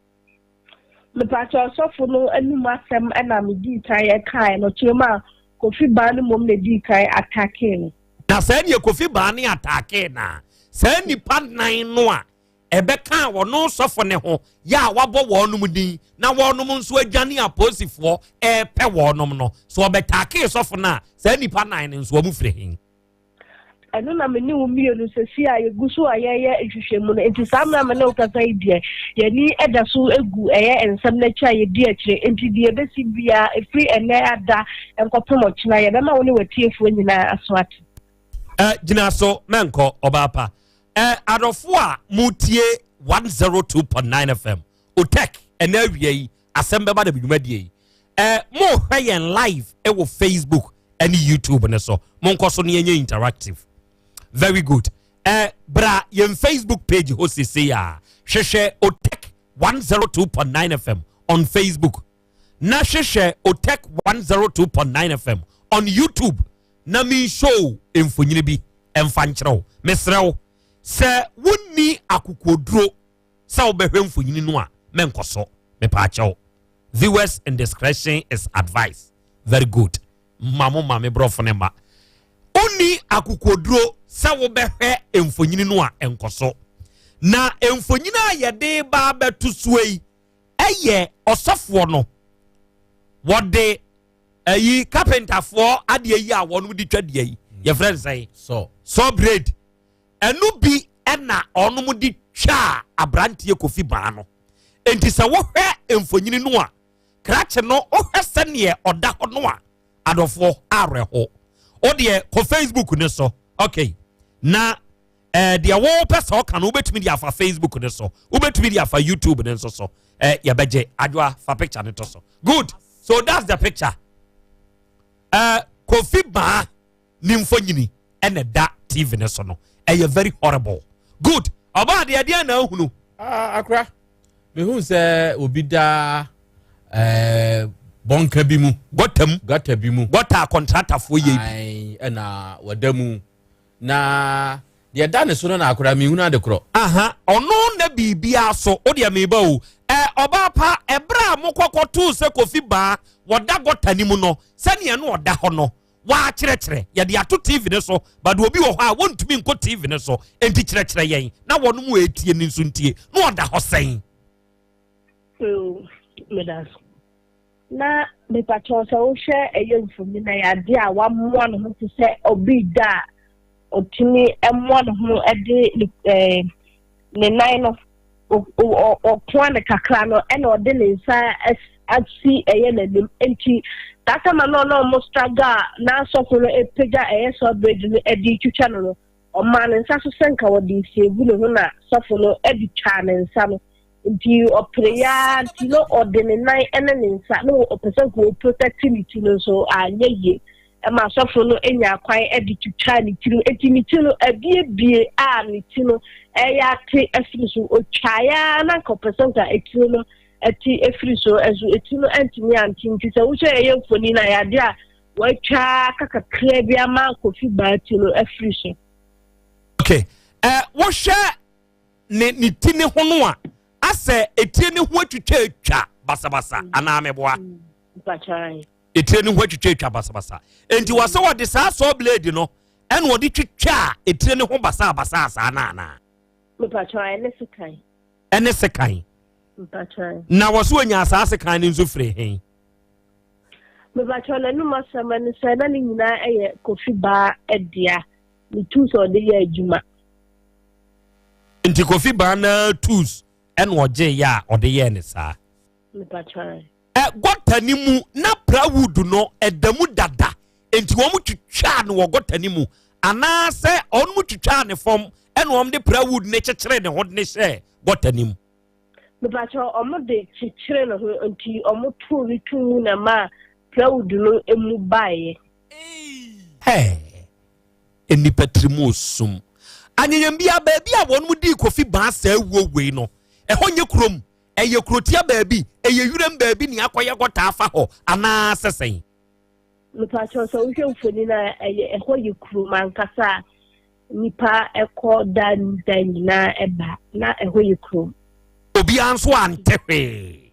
Mepakyɛ ɔsɔfo no anum asɛm na me dii kan ɛkaeɛ no kyerɛ mu a Kofi Baa no mmom na ɛdii kan atakee no. Na saa neɛ Kofi Baa ne atakee no a, saa nnipa nan no a ɛbɛkaa ɔno sɔfo no ho yɛ a wabɔ wɔnom din na wɔnom nso adwane apolisifoɔ ɛrepɛ wɔnom no, so ɔbɛtakee sɔfo no a, saa nnipa nan no nso wɔn firi he? Ɛno na me ne wo mmienu sɛsi a yɛgu so a yɛreyɛ nhwehwɛmu no. Nti saa mmerɛ a me ne wo kasa yi deɛ, yɛni da so gu ɛyɛ nsɛm no akyi a yɛdi akyire. Nti deɛ ɛbɛsi biara, ɛfiri ɛnnɛ ada nkɔpem ɔkyena, yɛbɛma wo ne w'atiefoɔ nyinaa aso ate. Ɛ gyina so mɛnkɔ ɔbaa pa. Ɛ adɔfo a motie 102.9 FM Otek ɛnɛ awia yi asɛm bɛba da dwumadie yi. Ɛ mohwɛ yɛn live ɛwɔ Facebook ɛne YouTube ne so. Monkɔ so ne yɛnyɛ interactive. Very good. Ɛ bra yɛn Facebook page hɔ sesei a hwehwɛ Otek 102.9 FM on Facebook na hwehwɛ Otec 102.9 FM on YouTube na me show mfonyini bi ɛmfa nkyerɛ wo. Mesrɛ wo sɛ wonni akokoɔduro sɛ wobɛhwɛ mfonyini no a mɛnkɔ so mepaakyɛw. Viewers indiscretion is advised. Very good. Ma mo ma me borɔfo ne ma. Wonni akokoɔduro sɛ wobɛhwɛ mfonyini no a ɛnkɔ so. Na mfonyini a yɛde ba abɛto soɔ yi ɛyɛ ɔsɔfoɔ no wɔde ayi kapentafoɔ adeɛ yi a wɔn de twa deɛ yi yɛfrɛ no sɛn saw blade ɛno bi ɛna wɔn de twa aberanteɛ Kofi Baa no. Nti sɛ wohwɛ mfonyini no a krakye no wohwɛ sɛneɛ ɔda hɔ no a adɔfoɔ awerɛho. Wodeɛ kɔ Facebook ne so okay na deɛ wɔpɛ sɛ ɔka no wobɛtumi de afa Facebook ne so, wobɛtumi de afa YouTube ne nso so. Yɛbɛgye adwoa fa picture ne to so. Good, so that's the picture. Kofi Baa ne mfonyini ɛna da TV ne so no, ɛyɛ very horrible. Good, ɔbaa deɛ deɛ na ahunu. Akora mehu sɛ obi da bɔnka bi mu, gɔta mu, gɔta bi mu, gɔta kɔntratafoɔ yɛ bi ɛna wɔda mu na deɛ da ne so no na akora mehunu ade korɔ. Aha, ɔno na biribiara so o deɛ meba o. Ɔbaa pa ɛberɛ a mokɔkɔtoo sɛ Kofi Baa wɔda gɔta ne mu no sɛneɛ no ɔda hɔ no waakyerɛkyerɛ yɛde ato TV ne so, but obi wɔ hɔ a wɔntumi nkɔ TV ne so enti kyerɛkyerɛ yɛn na wɔn mu etie ne nso ntie na ɔda hɔ sɛn. Na mepakyɛw sɛ wohwɛ ɛyɛ mfoni na yɛ adeɛ a wamoa ne ho te sɛ obi da a ɔtumi mmoa ne ho de ne nan no ɔkoa ne kakra no ɛna ɔde ne nsa asi ɛyɛ n'anim. Nti that time no na ɔmo struggle a n'asɔfo no apagya ɛyɛ sɔbread no ɛde twitwa no no ɔmaa ne nsa so sɛ nka wɔde save ne ho na sɔfo no ɛde twaa ne nsa no. Nti ɔpere ya nti no ɔde ne nan ɛne ne nsa na ɔpɛ sɛ nka ɔprotect ne ti no nso anyɛ yie ɛma asɔfo no anya kwan ɛde twitwa ne ti no. Nti ne ti no abiebie a ne ti no ɛyɛ ate afiri so otwaeɛ na nka ɔpɛ sɛ nka etiri no ɛte afiri so ɛso eti no ɛntumi ante. Nti sɛ wohwɛ ɛyɛ mfoni na yɛade a wɔatwa kakra bi ama Kofi Baa ti no afiri so. Okay, wohwɛ ne ti ne ho no a asɛ etire ne ho atwitwa atwa basabasa anaa meboa? Etire ne ho atwitwa atwa basabasa. Enti wɔsɛ wɔde saa saw blade no ɛna wɔde twitwa etire ne ho basabasa saa na anaa? Mpatwa ɛne sekan. Ɛne sekan. Mpatwa. Na wɔsɛ wɔnya saa sekan no nso firi he? Mpatwa n'anum asɛm ne sɛ na ne nyinaa ɛyɛ Kofi Baa ɛdea ne tools a ɔde yɛ adwuma. Nti Kofi Baa na tools ɛna ɔgye yɛ a ɔde yɛɛ ne saa. Mpatwa. Gɔta ne mu na plywood no ɛda mu dada nti wɔn twitwa no wɔ gɔta ne mu anaasɛ wɔn mu twitwa ne fam ɛna wɔn de plywood ne kyekyere ne ho ne hyɛ gɔta ne mu. Mpatwa wɔn de kyekyere ne ho nti wɔn too ne tu mu na ma plywood no emu baeɛ. Hɛɛ, nnipa tiri mu osum. Anyanyambia baabi a wɔn mu di Kofi Baa saa wuo wei no ɛhɔ nyɛ kurom, ɛyɛ kurotia baabi, ɛyɛ wiram baabi ne akɔyɛ gɔta afa hɔ anaa sɛsɛn. Mpatwa sɛ wohwɛ mfoni na ɛyɛ ɛhɔ yɛ kurom ankasa a nipa ɛkɔ da da nyinaa ɛba na ɛhɔ yɛ kurom. Obiara nso ante hwee.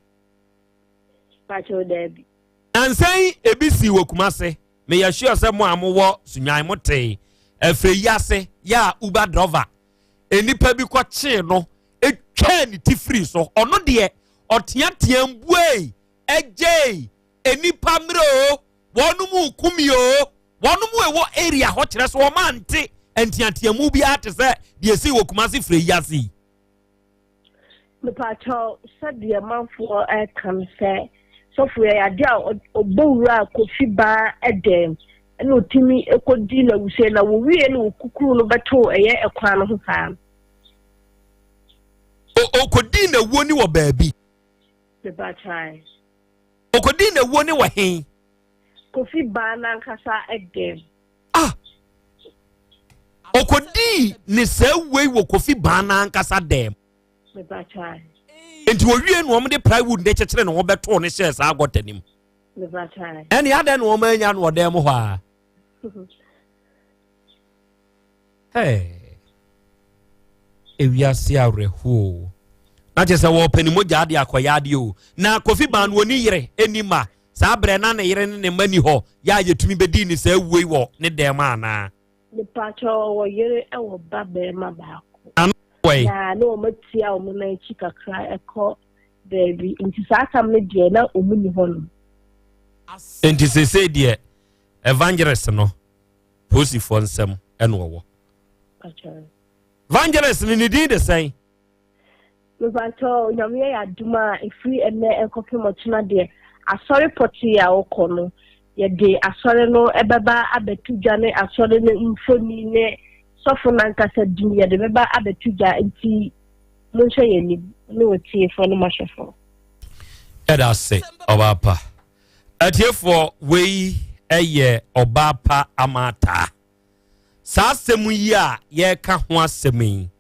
Mpatwa daabi. Nansan ebi si wɔ Kumase. Meyɛ sure sɛ mo a mowɔ Sunyan mo tee afei yi ase yɛ a Uber driver nnipa bi kɔkyee no etwaa ne ti firi so. Ɔno deɛ ɔteatea mbuei ɛgyei nnipa mmerɛ o wɔn mu kumi o wɔn mu ɛwɔ area hɔ kyerɛ so wɔn ante nteateamu biara te sɛ deɛ esi wɔ Kumase firi yi ase yi. Mepakyɛw sɛdeɛ manfoɔ ɛka no sɛ sɔfo yɛ ade a ɔbɔ wura Kofi Baa ɛdɛm ɛna otumi ekodi na wusɛ na wowie na okukuru no bɛto ɛyɛ ɛkwan no ho saa. Okodi na wuo ni wɔ baabi. Mepakyɛw. Okodi na wuo ni wɔ he? Kofi Baa n'ankasa ɛdɛm. Ah! Okodi ne saa wuo yi wɔ Kofi Baa n'ankasa dɛm. Mepakyɛw. Nti wɔwie na wɔn de plywood ne kyekyere ne ho bɛtoo ne hyɛɛ saa gɔta nim. Ɛne adɛn na wɔn anya no ɔdan mu hɔ a? Hey. Ewiase awerɛhoɔ. Na kyerɛ sɛ wɔpɛ ne mogya de akɔyɛ adeɛ o. Na Kofi Ban no ɔni yere ɛni ma. Saa berɛ na ne yere ne ne mma ni hɔ. Yɛ a yɛtumi bɛdii ne saa wuo yi wɔ ne dan mu anaa? Mepakyɛ ɔwɔ yere ɛwɔ ba bɛrima baako. Ano wɔ yi. Na na wɔn atia wɔn nan akyi kakra ɛkɔ baabi nti saa tam no deɛ na wɔn ni hɔ nom. Nti sese deɛ evangelist no polisifoɔ nsam ɛna ɔwɔ. Evangelist no ne din de sɛn? Mepakyɛ Onyame yɛ adom a ɛfiri ɛnɛ ɛkɔpem ɔkyena deɛ asɔre pɔtee a wokɔ no yɛde asɔre no ɛbɛba abɛto dwa ne asɔre no mfoni ne sɔfo no ankasa din yɛde bɛba abɛto dwa nti monhwɛ yɛn anim ne wɔtiefoɔ ne mahwɛfoɔ. Ɛda ase ɔbaa pa. Atiefoɔ wei ɛyɛ ɔbaa pa amataa. Saa asɛm yi a yɛreka ho asɛm yi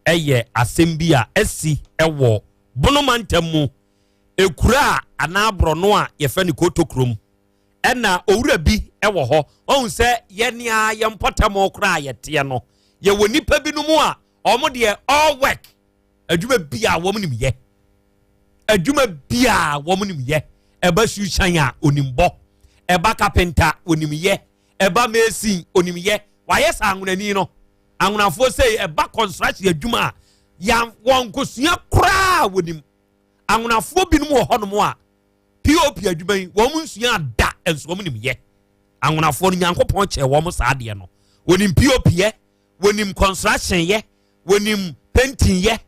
yɛ asɛm bi a asi wɔ Bono mantam mu ekura a anaa borɔno a yɛfrɛ no Kotokurom. Ɛna owura bi wɔ hɔ. Ɔhu sɛ yɛne a yɛn mpɔtam koraa a yɛteɛ no, yɛwɔ nnipa binom a wɔn deɛ all work, adwuma bi a wɔn nim yɛ. Adwuma bi a wɔn nim yɛ. Ɛba suhyɛn a onim bɔ, ɛba kapenta onim yɛ, ɛba mason onim yɛ. Wayɛ sɛ anwonani no. Anwonafoɔ sei ɛba construction adwuma a yan wɔn nkosua koraa wɔnim. Anwonafoɔ binom wɔ hɔnom a POP adwuma yi wɔn nsua da nso wɔn nim yɛ. Anwonafoɔ no Nyankopɔn kyɛ wɔn saa adeɛ no. Wɔnim POP yɛ, wɔnim construction yɛ, wɔnim painting yɛ,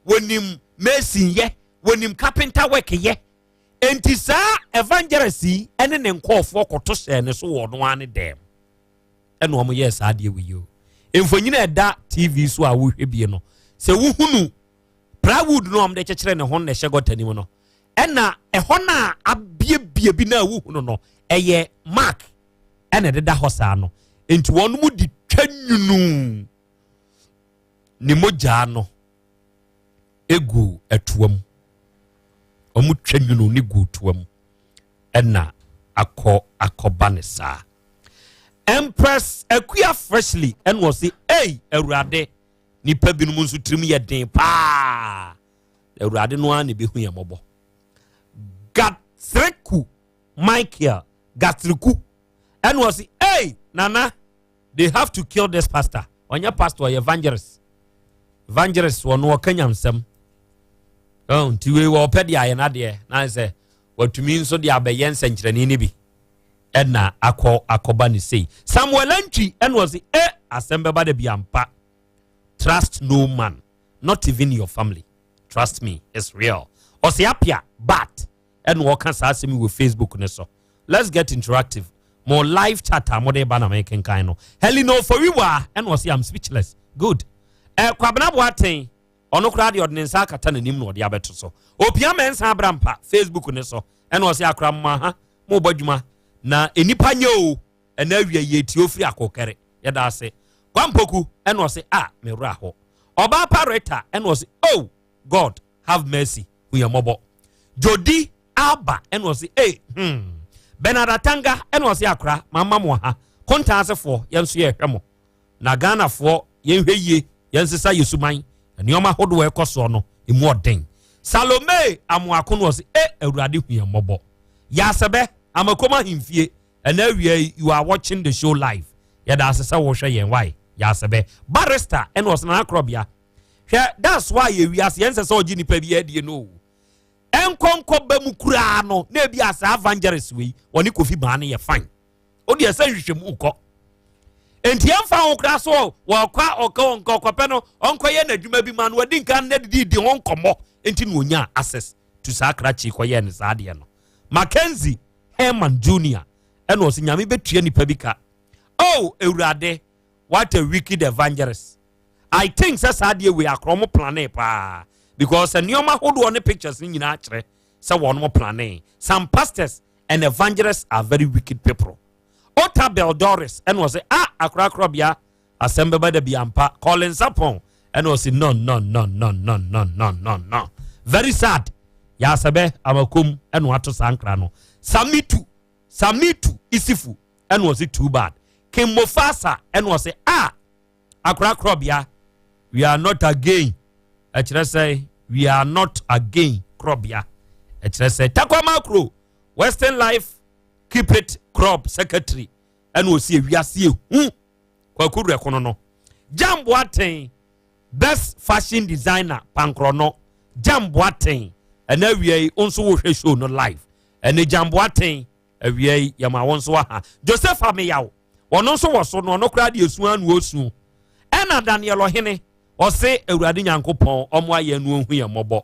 wɔnim mason yɛ, wɔnim carpenter work yɛ. Enti saa evangelist yi ne ne nkɔɔfoɔ kɔto hyɛɛ ne so wɔ ɔno ara ne dɛm ɛna wɔn yɛɛ saa adeɛ wɔ yi o. Mfonyin a ɛda TV so a wohwɛ bie no, sɛ wohunu plywood no a wɔde kyekyere ne ho na ɛhyɛ gɔta nim no, ɛna ɛhɔ no a abiebie bi no a wohunu no ɛyɛ mark ɛna ɛdeda hɔ saa no. Enti wɔn mu de twa nwunu ne mogyaa no egu ɛtoa mu. Wɔtwa nwunu ne gu toa mu ɛna akɔ akɔba ne saa. Empress Akua Freshly ɛna ɔse ei awurade nipa binom nso tirim yɛ den paa. Awurade no ara na ebehu yɛn mmɔbɔ. Gatsreku Michael Gatsreku ɛna ɔse ei nana they have to kill this pastor. Ɔnyɛ pastor, ɔyɛ evangelist. Evangelist ɔno ɔka nyamsɛm. Oh, nti wei wɔpɛ de ayɛ n'adeɛ na ayɛ sɛ watumi nso de abɛyɛ nsɛnkyerɛnne no bi ɛna akɔ akɔba ne sei. Samuel Antwi ɛna ɔse e asɛm bɛba da bi ampa. Trust no man, not even your family. Trust me, it's real. Ɔse apia but ɛna ɔka saa asɛm yi wɔ Facebook ne so. Let's get interactive. Mo live chat a mode ba na mekenkan no. Helena Oforiwa ɛna ɔse I'm speechless. Good. Eh, Kwabena Boateng ɔno koraa deɛ ɔde ne nsa akata n'anim na ɔde abɛto so. Opia Mensah Abrampa Facebook ne so ɛna ɔse akora mo aha mo bɔ adwuma na nnipa nyɛ o ɛna awia yɛ tie ofiri akokɛre yɛda ase. Kwampoku ɛna ɔse a me werɛ ahɔ. Ɔbaa pa Rita ɛna ɔse oh God have mercy hu yɛn mmɔbɔ. Jodi Alba ɛna ɔse ee hmm. Bernard Atanga ɛna ɔse akora mamma mo ha kontaa asefoɔ yɛn nso yɛhwɛ mo na Ghanafoɔ yɛnhwɛ yie yɛnsesa yɛ suman nneɛma ahodoɔ ɛkɔ soɔ no emu ɔden. Salome Amoako no ɔse e awurade hu yɛn mmɔbɔ. Yasɛbɛ Amakom ahemfie ɛna awia yi you are watching the show live yɛda ase sɛ wohwɛ yɛn wae Yasɛbɛ. Barrister ɛna ɔse Nana Korɔbea hwɛ that's why yɛ wiase yɛn sɛ sɛ ɔgye nipa bi adie no o. Ɛnkɔnkɔ ba mu koraa no na ebi a saa evangelist wei wɔne Kofi Baa no yɛ fine. O deɛ sɛ nhwehwɛmu kɔ. Nti ɛmfa ho koraa so wɔkɔ ɔkɔ ɔnkɔ ɔkɔpɛ no ɔnkɔyɛ n'adwuma bi ma no wɔdi nkan na didi di ho nkɔmmɔ nti na onya access to saa krakye kɔyɛɛ no saa adeɛ no. Mackenzie Herman Junior ɛna ɔsɛ Nyame bɛtua nipa bi ka. Oh Awurade, what a wicked evangelist. I think sɛ saa adeɛ wei akorɔ mo planee paa because nneɛma ahodoɔ ne pictures ne nyinaa kyerɛ sɛ wɔn mo planee. Some pastors and evangelists are very wicked people. Otabel Doris ɛna ɔsɛ ah akora akorɔbea asɛm bɛba da bi ampa. Colin Sapon ɛna ɔsɛ no no no no no no no no no. Very sad. Yasɛbɛ amakom ɛna wato saa nkra no. Samitu Samitu Isifu ɛna ɔse too bad. King Mufasa ɛna ɔse ah akora korɔbea we are not again ɛkyerɛ sɛ we are not again korɔbea ɛkyerɛ sɛ Takwama kuro Western Life keep it crop secretary ɛna ɔsi ewiase ehu kwaku rɛkono no Jam Boateng best fashion designer pankorɔ Jam Boateng ɛna awia yi nso wohwɛ show no live ɛne Jam Boateng awia yi yɛma wɔn nso aha Joseph Ameyaw ɔno nso wɔ so no ɔno koraa deɛ esu ano osu ɛna Daniel Ɔhene ɔse Awurade Nyankopɔn ɔmo ayɛ no ohu yɛn mmɔbɔ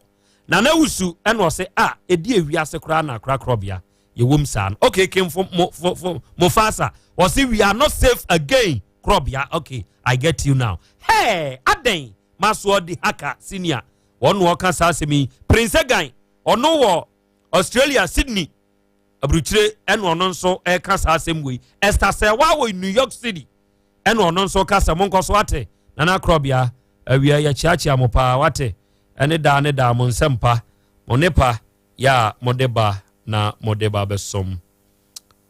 Nana Wusu ɛna ɔse a ɛdi ewiase koraa na akorakorɔbea yɛwom saa no okay kemfo mo fo fo Mufasa ɔse we are not safe again korɔbea okay I get you now hey adɛn maso ɔde haka senior wɔn na ɔka saa asɛm yi Prince Egan ɔno wɔ Australia Sydney aburukyire ɛna ɔno nso ɛka saa asɛm wei Esther Sɛwa wɔ New York City ɛna ɔno nso ka sɛ monkɔ so ate Nana Korɔbea awia yɛkyeakyea mo paa wate ɛne daa ne daa mo nsɛm pa mo ne pa yɛ a mode ba na mode ba bɛsom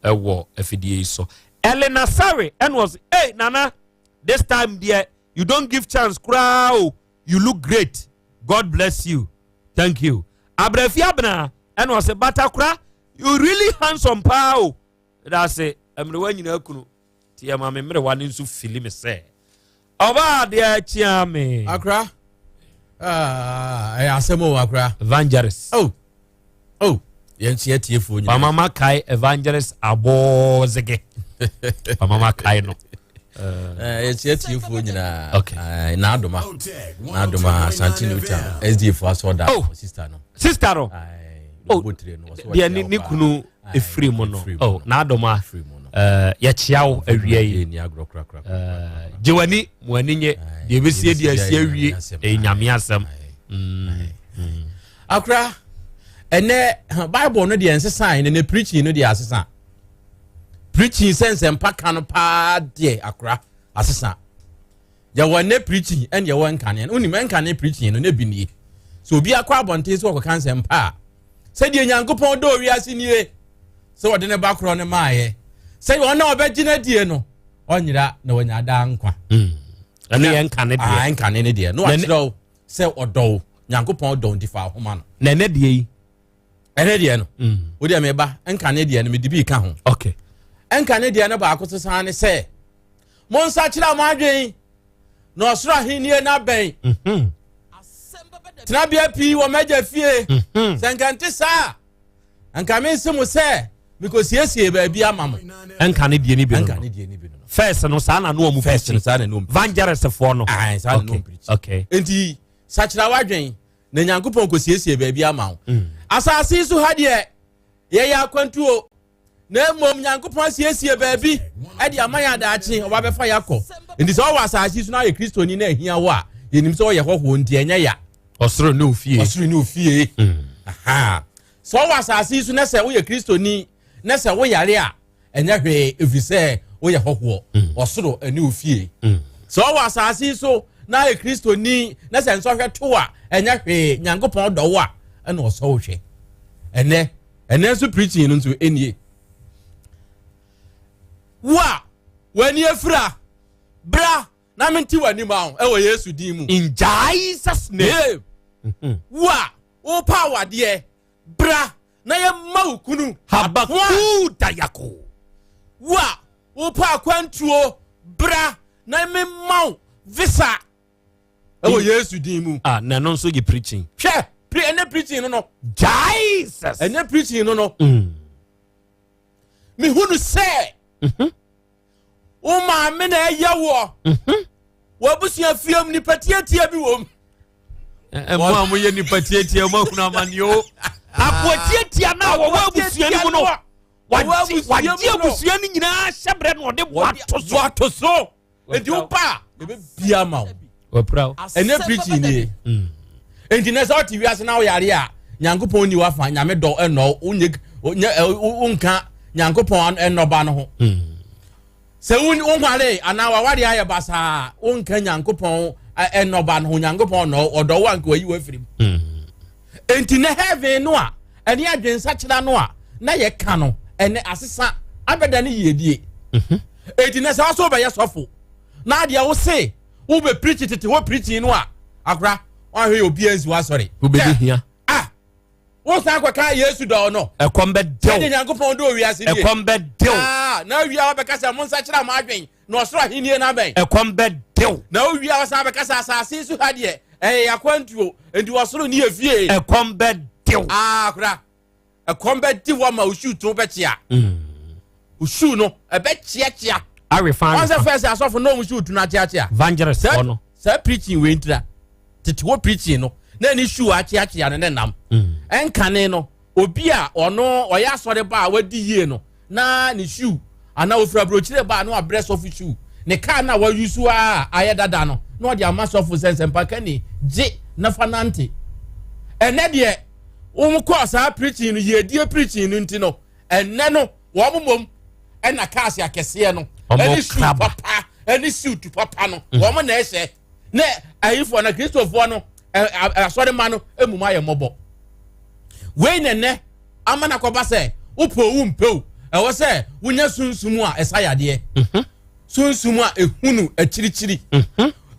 ɛwɔ afidie yi so Elena Sare ɛna ɔse hey Nana this time deɛ you don't give chance koraa o you look great God bless you thank you Abrafi Abena ɛna ɔse batakora you really handsome paa o ɛda ase mmerewa nyinaa kunu ti ɛma me mmerewa no nso fili me sɛ ɔbaa adeɛ kyea me akora ɛyɛ asɛm o akora evangelist oh oh yɛn nso yɛtiefoɔ nyinaa pamama kae evangelist abɔɔzege pamama kae no yɛn nso yɛtiefoɔ nyinaa okay n'adoma n'adoma asante new town sda fo asɔda oh sister no sister no oh deɛ ne kunu efiri mu no oh n'adoma yɛkyia wo awia yi gye w'ani mo ani nye deɛ ebesie deɛ esi awie ɛyɛ nyame asɛm. Akora ɛnɛ bible no deɛ nsesa ɛnɛ ne preaching no deɛ asesa preaching sɛ nsɛmpa ka no paa deɛ akora asesa yɛwɔ ɛnɛ preaching ɛne yɛwɔ nkane no wonim nkane preaching no ne bi nie so obi akɔ abɔnten sɛ ɔkɔka nsɛmpa a sɛdeɛ nyankopɔn dɔ wiase nie sɛ ɔde ne ba korɔ no maayɛ sɛ ɔno a ɔbɛgye no adie no ɔnyera na wanya daa nkwa ɛno yɛ nkane deɛ ah, nkane ne deɛ na wakyerɛ wo sɛ ɔdɔ wo nyankopɔn dɔ nti fa ahoma no na ɛnɛ deɛ yi ɛnɛ deɛ no wo deɛ meba nkane deɛ no mede bi ka ho okay nkane deɛ no baako sesan ne sɛ monsakyera mo adwen na ɔsoro ahennie no abɛn mhm. tenabea pii wɔ m'agya fie mhm. sɛ nka nte saa nka mense mo sɛ mekɔsiesie baabi ama mo ɛnka ne deɛ no bi no first no saa na no ɔmu first no saa na no evangelist foɔ no saa na no okay nti sakyera w'adwen na nyankopɔn kɔsiesie baabi ama wo mm. asase so ha deɛ yɛyɛ akwantuo na mmom nyankopɔn asiesie baabi de ama yɛn adaakye ɔba bɛfa yɛ akɔ nti sɛ ɔwɔ asase so na ayɛ kristoni na ahia wo a yɛnim sɛ ɔyɛ hɔhoɔ nti ɛnyɛ ya ɔsoro ne ofie ɔsoro ne ofie mm. sɛ ɔwɔ asase so na sɛ woyɛ kristoni na sɛ woyare a ɛnyɛ hwee ɛfiri sɛ woyɛ hɔhoɔ mm. ɔsoro ne ofie mm. sɛ ɔwɔ asase so na ayɛ kristoni na sɛ nsɔhwɛ to a ɛnyɛ hwee nyankopɔn dɔ wo a ɛna ɔsɔ wo hwɛ ɛnɛ ɛnɛ nso preaching no nso ɛnie wo a w'ani afira bra na mente w'anim aho ɛwɔ yesu din mu in jesus name mhm. wo a wopa awadeɛ bra na yɛma wo kunu habaku dayako wo a wopa akwantuo bra na mema wo visa ɛwɔ yesu din mu. ah na ɛno nso yɛ preaching. hwɛ pre ɛnɛ preaching no no. jesus. ɛnɛ preaching no no. Mm. mehunu sɛ. Mm-hmm. wo maame na ɛyɛ woɔ. Mm-hmm. w'abusua fie mu nipa tietie bi wɔ mu. ɛmo a moyɛ nipa tietie mo ahunu amane o. akoa tietia no a wɔwɔ abusua no mu no wagye abusua no nyinaa hyɛ berɛ na ɔde boato so. Enti wo pa a, yɛbɛbia ama wo. Wapira wo. Ɛnɛ preaching nie. Mm. Enti nɛ sɛ ɔte wiase na woyare a, Nyankopɔn ni wafa, Nyame dɔ ɛnɔ, wonyɛ wonka Nyankopɔn ɛnɔba no ho. Mm. Sɛ wonware anaa waware ayɛ basaa, wonka Nyankopɔn ɛnɔba no ho, Nyankopɔn nɔ, ɔdɔ wo anka wayi wo afiri mu. Mm. Enti ne heaven no a ɛne adwensakyera no a na yɛka no ɛnɛ asesa abɛda ne yiedie. Enti na sɛ ɔsɛ wobɛyɛ sɔfo na adeɛ wo se wobɛ pirikyi tete hɔ pirikyi no a akora wahwɛ yɛ obiara nsi w'asɔre. Wobɛdi hia. Ah! Wosan akɔka Yesu dɔ no. Ɛkɔm bɛdew. Sɛdeɛ Nyankopɔn dɔ wiase nie. Ɛkɔm bɛdew. Ah! Na awia wabɛka sɛ monsakyera mo adwen na ɔsoro ahennie no abɛn. Ɛkɔm bɛdew. Na owia wasan abɛka sɛ asase so ha deɛ ɛyɛ yakwantuo nti ɔsoro ne yɛ fie. Ɛkɔm bɛdew. Ah akora ɛkɔm bɛde wɔ ma osu to bɛkyea. Osu no ɛbɛkyeakyea. Arefa arefa. Wɔn sɛ fɛsɛ asɔfo na wɔn su tu no akyeakyea. Evangelist hɔ no. Saa preaching wei ntira tete hɔ preaching no na ɛne su akyeakyea no ne nam. Ɛnkane no obi a ɔno ɔyɛ asɔre ba a wadi yie no na ne shoe anaa ofiri aburokyire ba a na wabrɛ sɔfo shoe ne kaa na wayi so a ayɛ dada no na ɔde ama sɔfo sɛ nsɛmpakani gye na fa nante. Ɛnɛ deɛ wɔn kɔɔ saa preaching no yiedie preaching no nti no ɛnɛ no wɔn mmom ɛna cars akɛseɛ no ɛne shoe papa ɛne suit papa no wɔn na ɛhyɛ ne ayifoɔ na kristofoɔ no asɔrema no mmom ayɛ mmɔbɔ. Wei na ɛnɛ ama no akɔba sɛ wopɛ owu mpɛ o ɛwɔ sɛ wonya sunsum a ɛsa yadeɛ, sunsum a ehunu akyirikyiri,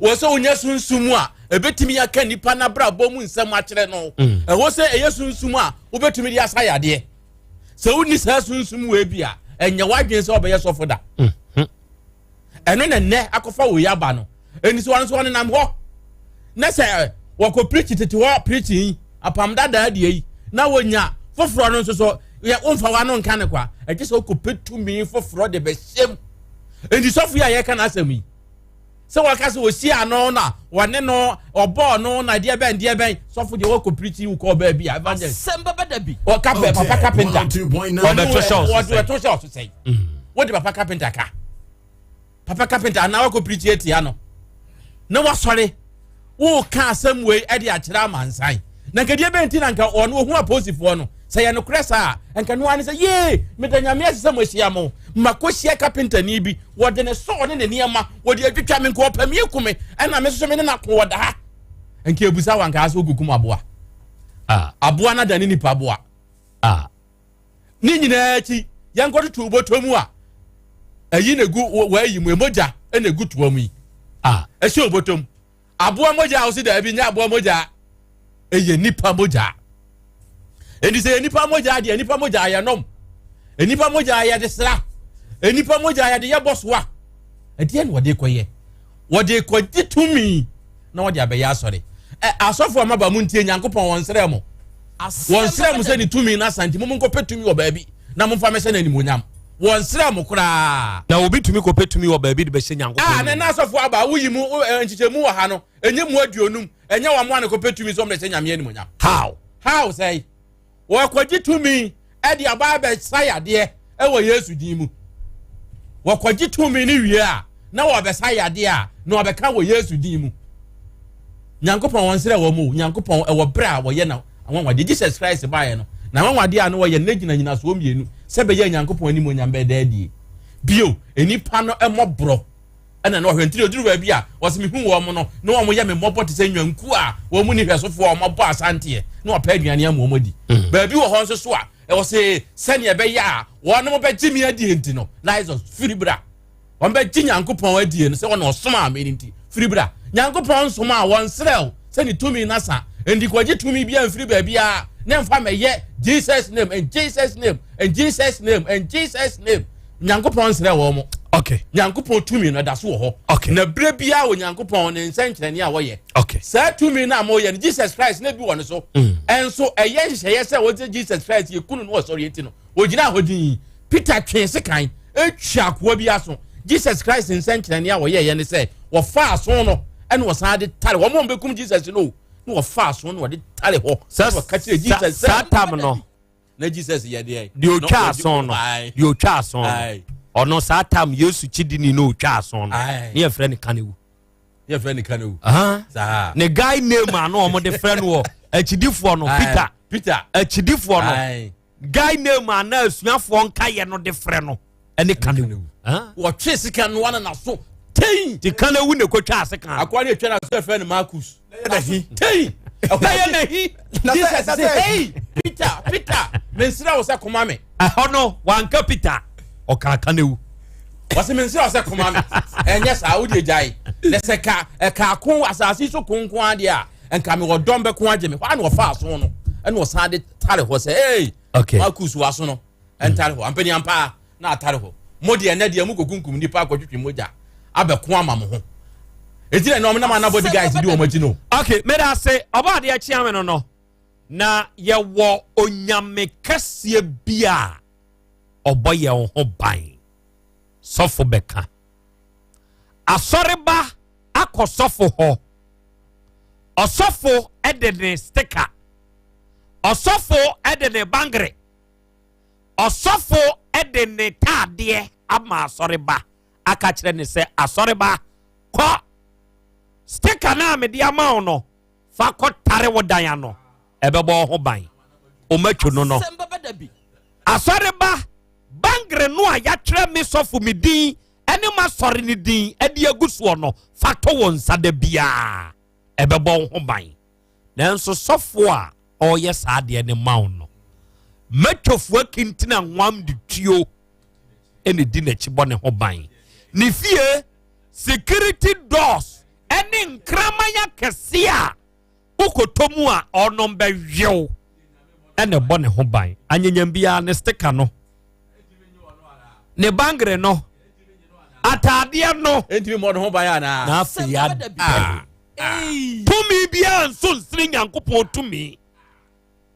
wɔ sɛ wonya sunsum a ebetumi aka nipa n'abrabɔ mu nsɛm akyerɛ no, ɛwɔ sɛ ɛyɛ sunsum a wobɛtumi de asa yadeɛ. Sɛ wonni saa sunsum wei bi a, ɛnyɛ w'adwene sɛ ɔbɛyɛ sɔfo da. Ɛno na nnɛ akɔfa wei aba no. Ɛni so wɔn nso wɔnenam hɔ na sɛ wɔkɔ pirikyi tete hɔ pirikyi yi apam dadaa deɛ yi na wɔnya foforɔ no nso so yɛ womfa w'ano nka ne kwa, ɛgye sɛ wokɔpɛ tumi foforɔ de bɛhyɛm. Enti sɔfo yi a yɛka n'asɛm yi sɛ wɔka sɛ wɔsi ano na wɔne no ɔbɔɔ no na deɛ bɛn deɛ bɛn sɔfo deɛ wɔkɔ pirikyi wokɔ baabi a evangelist asɛm bɛbɛ da bi ɔka pɛ papa carpenter ɔbɛto hyɛ ɔso sɛn wode papa carpenter ka papa carpenter anaa wakɔ pirikyi atia no na wasɔre woka asɛm wei de akyerɛ amansan na nka deɛ bɛnti na nka ɔno ɔhu apolisifoɔ no sɛ yɛ nokorɛ saa a nka noa ne sɛ yee meda nyame ase sɛ moahyia mo makɔhyia kapentani bi wɔde ne sɔɔ ne ne nneɛma wɔde atwitwa me nka ɔpɛ me aku me ɛna me soso me ne no ako wɔda ha nka ebusa wa nka asɛ wokukum aboa aboa no adane nipa aboa Ne nyinaa akyi, yɛnkɔtoto bɔtɔ mu a ɛyi na egu wɔayi mu, mogya na egu toa mu yi. Ɛhyɛ obɔtɔ mu. Aboa mogya a wosi daabi nyɛ aboa mogya, ɛyɛ nipa mogya. Enti sɛ yɛ nipa mogya deɛ, nipa mogya yɛnom, nipa mogya yɛde sra, nipa mogya yɛde yɛ bɔsoa. Ɛdeɛ na wɔde kɔyɛ? Wɔde kɔgye tumi na wɔde abɛyɛ asɔre. Ɛ asɔfo a maba mu ntie Nyankopɔn wɔn nsrɛ mo. Wɔn nsrɛ mo sɛ ne tumi no asa nti mo nkɔpɛ tumi wɔ baabi na momfa mɛhyɛ no animuonyam. Wɔn nsrɛ mo koraa. Na obi tumi kɔpɛ tumi wɔ baabi de bɛhyɛ Nyankopɔn A na na asɔfo aba a woyi mu nkyekyɛmu wɔ ha no ɛnyɛ mu 50 ɛnyɛ wɔn a na kɔpɛ tumi sɛ wɔn de hyɛ Nyame animuonyam. How? How sɛe? Wɔkɔgye tumi de aba abɛsa yadeɛ wɔ Yesu din mu. Wɔkɔgye tumi no wie a, na wɔbɛsa yadeɛ a, na wɔbɛka wɔ Yesu din mu. Nyankopɔn wɔn srɛ wɔn o. Nyankopɔn ɛwɔ berɛ a wɔyɛ na anwanwadeɛ. Jesus Christ baeɛ no, na anwanwadeɛ a na wɔyɛ no gyina nyinasoɔ mmienu sɛ bɛyɛ Nyankopɔn animuonyam bɛda adie. Bio, nnipa no mmɔborɔ ɛna na ɔhwɛ nti na ɔduru baabi a ɔsɛ mehu wɔn no na wɔn yɛ me mmɔbɔ te sɛ nnwankuo a wɔn mu ni hwɛsofoɔ a wɔn abɔ asanteɛ na wɔpɛ aduane ama wɔn adi. Baabi wɔ hɔ nso so a ɛwɔ sɛ sɛnea ɛbɛyɛ a wɔn bɛgye me adie nti no, Lazarus firi bra. Wɔn bɛgye Nyankopɔn adie no sɛ wɔn ɔsoma me nti firi bra. Nyankopɔn nsoma a wɔn srɛ sɛ ne tumi no asa nti kɔgye tumi bi amfiri baabi a ne mfa mɛyɛ Jesus name and Jesus name and Jesus name and Jesus name. Nyankopɔn nsrɛ wɔn mo. Okay. Nyankopɔn tumi no ɛda so wɔ hɔ. Okay. Na berɛ biara wɔ Nyankopɔn ne nsɛnkyerɛnne a wɔyɛ. Okay. Saa tumi no a moyɛ no Jesus Christ na bi wɔ ne so. Ɛnso ɛyɛ nhyehyɛeɛ sɛ wɔgye Jesus Christ yɛ kunu no wɔ sɔreɛ nti no wɔgyina hɔ din. Peter twee sekan etwa akoa bi aso. Jesus Christ nsɛnkyerɛnne a wɔyɛeɛ ne sɛ wɔfaa aso no ɛna wɔsan de tare wɔn a wɔbɛkum Jesus no na wɔfaa aso no wɔde tare hɔ. Sɛ wɔka kyerɛ Jesus sɛ saa tam no na Jesus yɛ deɛ. Deɛ otwa aso no deɛ otwa aso no ɔno saa tam Yesu kyidini na otwa aso no ne yɛ frɛ no Kanewu. Yɛ frɛ no Kanewu. Saa. Ne guy name a na wɔn de frɛ no wɔ akyidifoɔ no Peter. Peter. Akyidifoɔ no guy name a na asuafoɔ nkayɛ no de frɛ no ɛne Kanewu. Wɔtwe sika no ano na so tɛn. Ti Kanewu na ekotwa ase kan. Akɔa ne etwa na so yɛ frɛ no Marcus. Tɛn. Na yɛ n'ahi. Jesus sɛ, hey Peter, Peter, mensrɛ wo sɛ koma me. Ɛhɔ no, wanka Peter, ɔka Akanewu. Wɔsi mensrɛ wo sɛ koma me. Ɛnyɛ saa, wode gyae. Na sɛ ka ɛka ko asase so ko nko adeɛ a, nka mewɔ dɔm bɛko agye me. Hɔ a na ɔfa aso no, ɛna ɔsan de tare hɔ sɛ, hey, okay. Marcus waso no, ɛntare hɔ. Ampani ampa na atare hɔ. Mo deɛ ɛnɛ deɛ mokɔkunkum nnipa akɔtwetwe mogya abɛko ama mo ho. Eti na ɛnna wɔn nam ana body guys di wɔn akyi no. Okay, meda ase ɔbɔ adeɛ kyea me no no na yɛwɔ onyame kɛseɛ bi a ɔbɔ yɛn ho ban sɔfo bɛka asɔreba akɔ sɔfo hɔ ɔsɔfo de ne sticker ɔsɔfo de ne bangere Ɔsɔfo de ne taadeɛ ama asɔreba aka kyerɛ ne sɛ, asɔreba, kɔ stika no a mede ama wo no, fa kɔtare wo dan ano, ɛbɛbɔ wo ho ban. Ɔmatwo no no. Asɔreba, bangere no a yɛatwerɛ me sɔfo me din ne m'asɔre no din de agu soɔ no, fa to wo nsa da biara, ɛbɛbɔ wo ho ban. Nanso sɔfo a ɔreyɛ saa adeɛ no ma wo no, mɛtwofo akintina nwam de tuo ɛna di n'akyi bɔ ne ho ban. Ne fie security doors ɛne nkraman akɛse a wokɔtɔ mu a ɔnom bɛwew ɛna ɛbɔ ne ho ban. Anyanyam biara ne sticker no, ne bangere no, ataadeɛ no. Ɛntumi mmɔ ne ho ban anaa? Na afei adɛn? Tumi biara nso nsene Nyankopɔn tumi.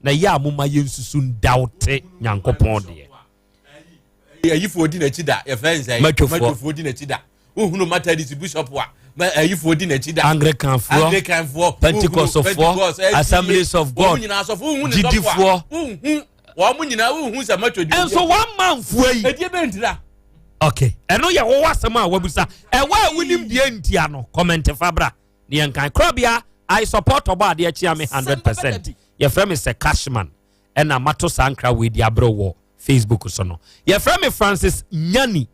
Na ɛyɛ a moma yɛnsusu ndawote Nyankopɔn deɛ. Ayifoɔ di n'akyi da yɛfrɛ nsɛ matwofoɔ di n'akyi da wohunu Methodist bishop a ayifoɔ di n'akyi da Anglicanfoɔ Anglicanfoɔ Pentecostfoɔ Assemblies of God gyidifoɔ wohu wɔn nyinaa wohu sɛ matwo di nso wɔn manfoɔ yi ɛdeɛ bɛ ntira. Ok, ɛno yɛ wowɔ asɛm a wabusa. Ɛwɔ a wonim deɛ ntia no, kɔmɛnte fa bra ne yɛnkan. Korabea, I support ɔbɔ adeɛ kyea me 100%. Yɛfrɛ me sɛ Cashman ɛna mato saa nkra wei de abrɛ wɔ Facebook so no. Yɛfrɛ me Francis Nyani.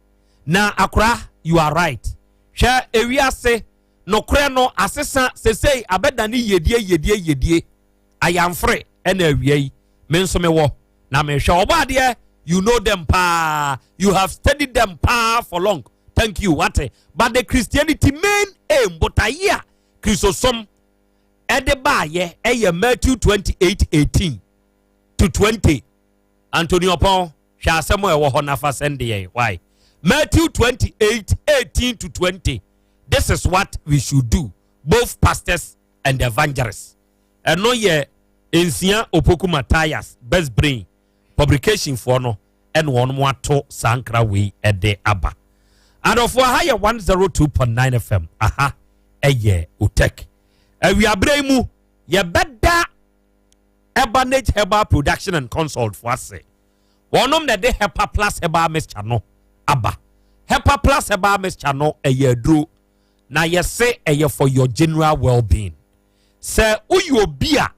Na akora, you are right. Hwɛ ewiase, nokorɛ no asesa sesei abɛdane yiedie yiedie yiedie. Ayamfre ɛna awia yi me nso mewɔ na mehwɛ ɔbɔ adeɛ you know them paa you have studied them paa for long thank you wate but the Christianity main aim botaeɛ a Kristosom ɛde baayɛ ɛyɛ Matthew 28 18 to 20 Anthony Ɔpɔn hwɛ asɛm a ɛwɔ hɔ nafa sɛnde yɛn why Matthew 28 18 to 20 this is what we should do both pastors and evangelists Ɛno yɛ Nsia Opoku Matthias Best Brain Publication foɔ no ɛna wɔn ato saa nkra wei ɛde aba. Adɔfoɔ aha yɛ 102.9 FM aha ɛyɛ Otek. Awiaberɛ yi mu yɛbɛda Ebanage Herbal Production and Consult foɔ ase. Wɔnom na ɛde Hepa Plus Herbal Mixture no aba. Hepa Plus Herbal Mixture no ɛyɛ aduro na yɛse ɛyɛ for your general well-being. Sɛ woyɛ obi a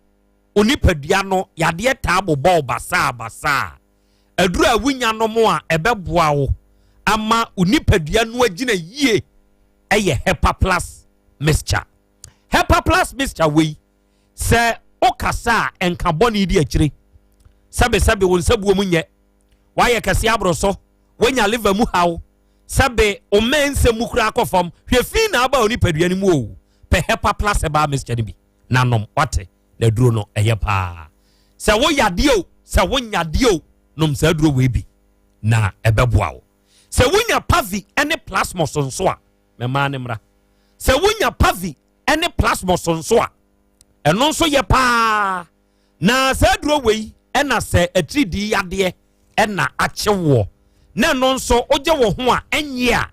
wo nipadua no yadeɛ taa bobɔ wo basaa basaa a, aduru a wonya nom a ɛbɛboa wo ama wo nipadua no agyina yie ɛyɛ Hepa Plus mixture. Hepa Plus mixture wei, sɛ wokasa a ɛnka bɔne di akyire. Sɛbesɛbe wo nsabuo mu nyɛ, woayɛ kɛse aboro so, woanya liver mu haw, sɛbe wo mmɛn nsɛm mu koraa kɔ fam, hwɛ fi na aba wo nipadua no mu o. Pɛ Hepa Plus Herbal Mixture no bi na nom, wate? Na aduro no ɛyɛ paa. Sɛ wo yadeɛ o, sɛ wo nyadeɛ o, nom saa aduro wei bi na ɛbɛboa wo. Sɛ wonya Pavi ne Plasmos nso a, mɛmaa ne mmra. Sɛ wonya Pavi ne Plasmos nso a, ɛno nso yɛ paa. Na saa aduro wei ɛna sɛ atiridii yadeɛ ɛna akye woɔ na ɛno nso wogye wo ho a ɛnyɛ a,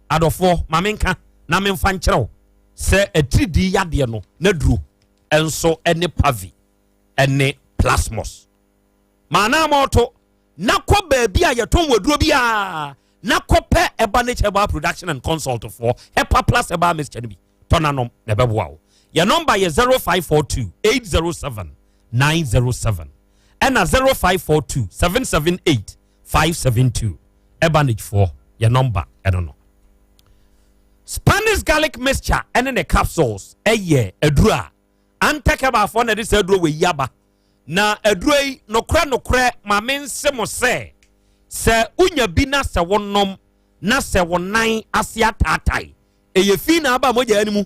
adɔfoɔ ma menka na memfa nkyerɛ wo sɛ atiridii yadeɛ no n'aduro nso ne Pavi ne Plasmos. Ma na mɔto na kɔ baabi a yɛtɔn waduro biara na kɔpɛ Ebanage Herbal Production and Consult foɔ Hepa Plus Herbal Mixture no bi tɔ nanom na ɛbɛboa wo. Yɛn nɔmba yɛ 0542 807 907 ɛna 0542 778 572. Ebanage foɔ yɛn nɔmba ɛno no. Spanish garlic mixture ɛne ne capsules ɛyɛ aduro a Antec Herbalfoɔ na ɛde saa aduro wei yi aba. Na aduro yi, nokorɛ nokorɛ ma me nse mo sɛ, sɛ wonya bi na sɛ wonom na sɛ wo nan ase ataatae, ɛyɛ fi na aba mogya no mu,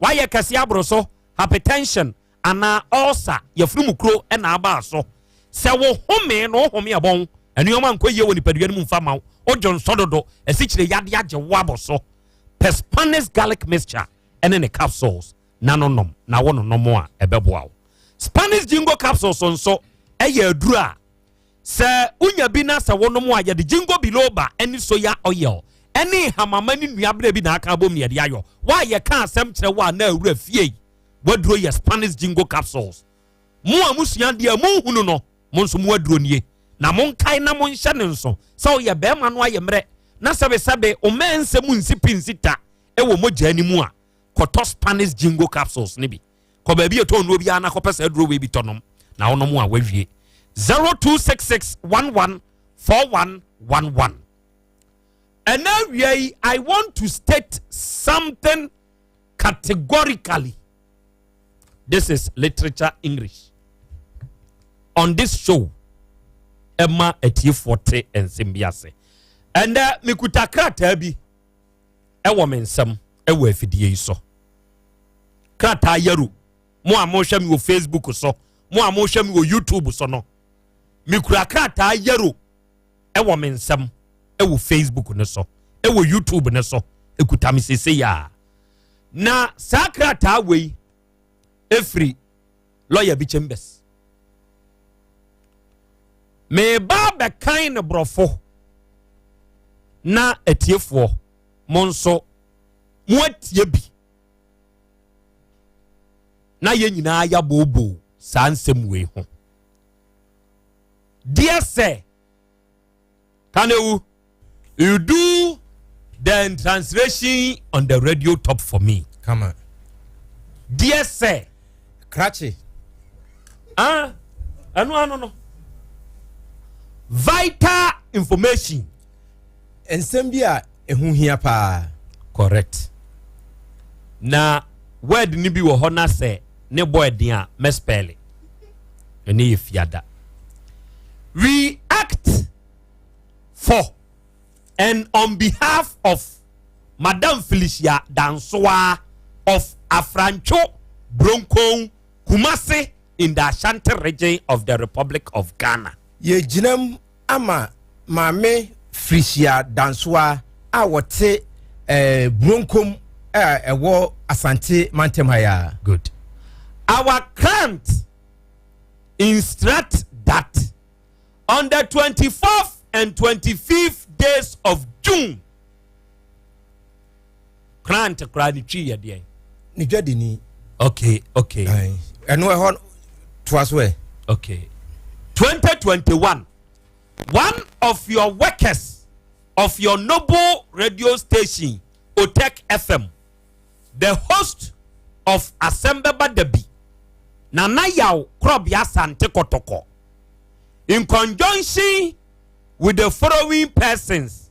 woayɛ kɛse aboro so, hypertension anaa ulcer, yafunu mu kuro na aba so. Sɛ wo home no, wo home ɛbɔn, nneɛma nkɔ yie wɔ nipadua no mu mfa ma wo, wodwo nsɔ dodo, asikyire yadeɛ agye wo abɔ so. Pɛ Spanish garlic mixture ɛne ne capsules na no nom na wo nonom a ɛbɛboa wo. Spanish Jingo capsules nso ɛyɛ aduro a sɛ wonya bi na sɛ wonom a yɛde jingo biloba ne soya oil ne hamama ne nnuabena bi na aka abom ne yɛde ayɔ. Wo a yɛka asɛm kyerɛ wo a na awura fie waduro yɛ Spanish Jingo capsules. Mo a mosua adeɛ a monhunu no, mo nso mo aduro nie. Na monkae na monhyɛ ne nso sɛ woyɛ bɛrima no ayɛ mmerɛ na sɛbesɛbe wo mmɛn nsɛm nsi pi nsi ta wɔ mogya no mu a, kɔtɔ Spanish Jingo capsules no bi. Kɔ baabi a ɛtɔn nnuro biara na kɔpɛ saa aduro wei bi tɔ nom na wonom a wawie. 0266114111. Ɛnɛ awia yi, I want to state something categorically. This is literature English. On this show, ɛma atiefoɔ te nsɛm bi ase. Ɛnɛ mekuta krataa bi ɛwɔ me nsam ɛwɔ afidie yi so. Krataa yaro, mo a mohwɛ me wɔ Facebook so, mo a mohwɛ me wɔ YouTube so no, mekura krataa yaro ɛwɔ me nsam ɛwɔ Facebook no so, ɛwɔ YouTube no so, ekuta me sese ya. Na saa krataa wei efiri lɔya bi chambers. Meba bɛkan ne borɔfo na atiefoɔ mo nso mo atie bi na yɛn nyinaa yɛabooboo saa nsɛm wei ho. Deɛ sɛ Kanewu, you do the translation on the radio top for me. Come on. Deɛ sɛ. Krakye. Ah, ɛno ano no. Vital information. Nsɛm bi a ɛho hia paa. Correct. Na word ni bi wɔ hɔ na sɛ ne bɔ ɛden a mɛspɛle. Ɛne yɛ fiada. We act for and on behalf of Madam Felicia Dansoa of Afrancho Bronkon Kumasi in the Ashanti region of the Republic of Ghana. Yɛgyinam ama Maame Felicia Dansoa a wɔte eh, Bronkom a ɛwɔ Asante mantam ha ya. Good. Our client instruct that on the 24th and 25th days of June, client koraa ne twi yɛ deɛn? Ne dwadini. Okay. Ɛno ɛhɔ toa so ɛ. Okay. 2021, one of your workers of your noble radio station, Otek FM, the host of Asembeba Dabi, Nana Yaw Krobia Asante Kotoko, in conjunction with the following persons: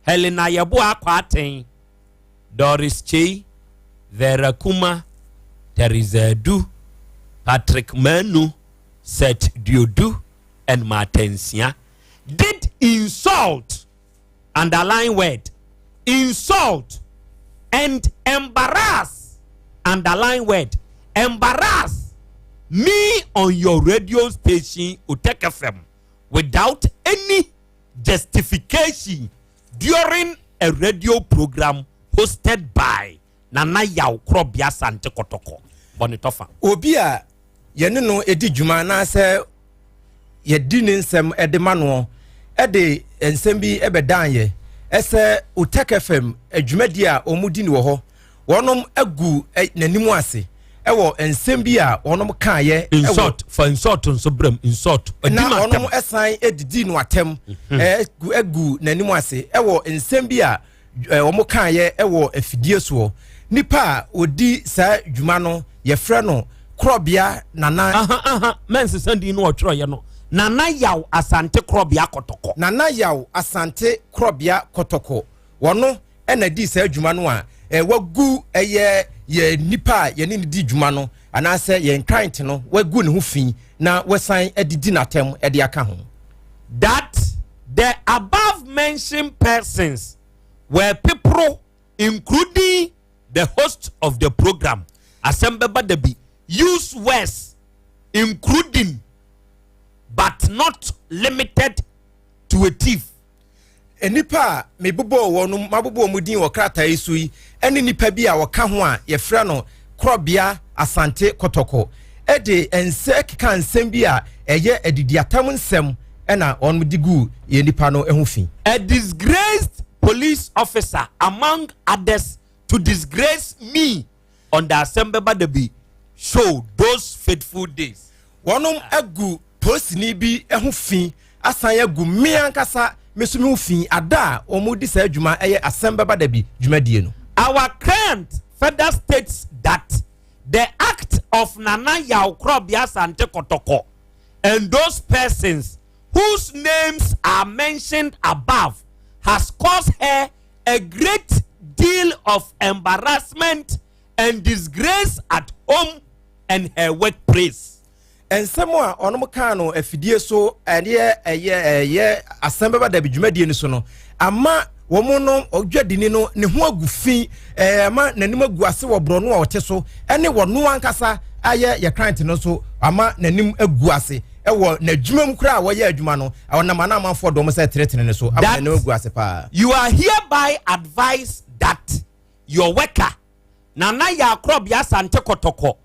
Helena Yeboah Kwarteng, Doris Chey, Vera Kuma, Teresa Edu, Patrick Manu, Seth Diodu, and Martensia, did insult, underline word, insult and embarrass, underline word, embarrass me on your radio station Otek FM without any justification during a radio program hosted by Nana Yaw Krobia Asante Kotoko. Bonitofa. Obi a yɛne no di dwuma anaasɛ yɛdi ne nsɛm de ma noɔ de nsɛm bi bɛdan yɛ ɛsɛ Otek FM adwumadi a wɔn di no wɔ hɔ, wɔnom agu n'anim ase ɛwɔ nsɛm bi a wɔnom kaayɛ. Insult fa insult nso brɛm insult. Na wɔnom ɛsan didi no atɛm agu n'anim ase ɛwɔ nsɛm bi a wɔn kaayɛ ɛwɔ afidie soɔ. Nipa a ɔdi saa dwuma no yɛfrɛ no Korɔbea Nana. Aha aha mɛnsesa din no ɔtwerɛeɛ no Nana Yaw Asante Korɔbea Kɔtɔkɔ. Nana Yaw Asante Korɔbea Kɔtɔkɔ wɔno ɛna di saa dwuma no a wagu ɛyɛ yɛ nipa a yɛne no di dwuma no anaasɛ yɛn client no wagu ne ho fi na wasan adidi n'atɛm de aka ho. That the above mentioned persons were people including the host of the program asɛm bɛba da bi use words including but not limited to a thief. Nnipa a mebobɔɔ wɔn mabobɔ wɔn din wɔ krataa yi so yi ne nnipa bi a wɔka ho a yɛfrɛ no Korɔbea Asante Kɔtɔkɔ de nsɛ keka nsɛm bi a ɛyɛ adidiatam nsɛm na wɔn de guu yɛn nipa no ho fi. A disgraced police officer among others to disgrace me on the Asɛm Bɛba Da Bi show those fateful days. Wɔnom agu polisini bi ho fi asan agu me ankasa me nso me ho fi ada a wɔdi saa dwuma ɛyɛ Asɛm Bɛba Da Bi dwumadie no. Our client further states that the act of Nana Yaw Krobea Asante Kotoko and those persons whose names are mentioned above has caused her a great deal of embarrassment and disgrace at home and her workplace. Nsɛm a ɔnom kaa no afidie so ɛdeɛ ɛyɛ ɛyɛ asɛm bɛba dabi dwumadie no so no ama wɔn no ɔdwadini no ne ho agu fi ɛɛ ama n'anim agu ase wɔ borɔno a ɔte so ɛne wɔn ankasa ayɛ yɛ client no so ama n'anim agu ase ɛwɔ n'adwuma mu koraa a wɔyɛ adwuma no ɔnam ana amanfoɔ dɔm sɛ tenetene ne so ama n'anim agu ase paa. You are hereby advised that your worker Nana Yaa Korɔbea Asante Kɔtɔkɔ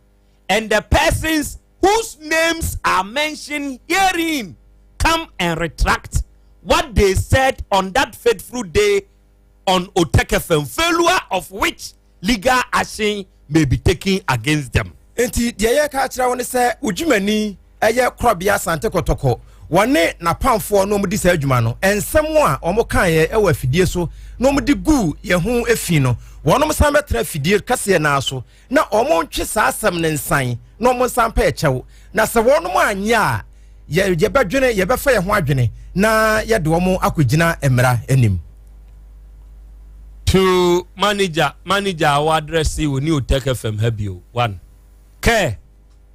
and the persons whose names are mentioned herein come and retract what they said on that fateful day on Otec FM, failure of which legal action may be taken against them. Enti deɛ yɛreka akyerɛ wo ne sɛ wo dwumani yɛ Korɔbea Asante Kɔtɔkɔ, wɔne n'apamfoɔ na wɔdi saa adwuma no. Nsɛm a wɔkaeɛ wɔ afidie so na wɔde guu yɛn ho fi no, wɔnom san bɛtena afidie kɛseɛ no ara so na wɔntwe saa asɛm no nsan na wɔnsan mpɛ kyɛw. Na sɛ wɔnom anyɛ a, yɛ, yɛbɛdwene, yɛbɛfa yɛn ho adwene na yɛde wɔn akɔgyina mmara anim. To manager, manager a wɔadrɛse wɔ New Tech FM ha bio. One. Kɛ,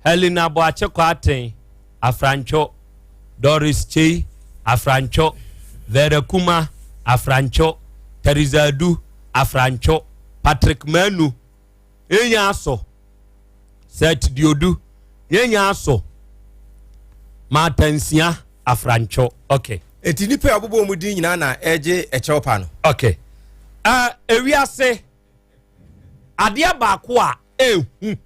Helena Boakye Kwarteng, Afrantwo, Doris Kyei, Afrantwo, Vera Kuma, Afrantwo, Theresa Adu, Afrantwo, Patrick Manu, Yenya aso. Seth Diodu, yenya aso. Martha Nsia, Afrantwo. Okay. Eti nipa a ɔbobɔ wɔn din nyinaa na ɛregye ɛkyɛw pa no. Okay. Uh, ewiase adeɛ baako a ehu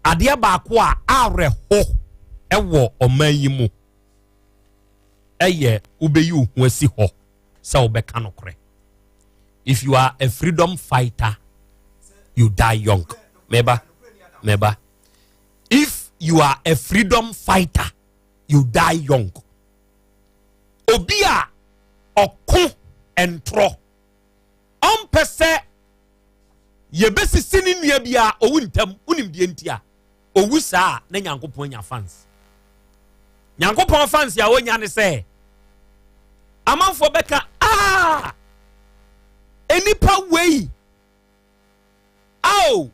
adeɛ baako a awerɛho ɛwɔ ɔman yi mu ɛyɛ wobɛyi wo ho asi hɔ sɛ wobɛka nokorɛ. If you are a freedom fighter, you die young. Meba, meba. If you are a freedom fighter, you die young. Obi a ɔko ntorɔ, ɔmpɛ sɛ yɛbɛsisi ne nua bi a owu ntam, wonim deɛ nti a owu saa na Nyankopɔn anya fans. Nyankopɔn fans a onya ne sɛ amanfoɔ bɛka aa nnipa wei ao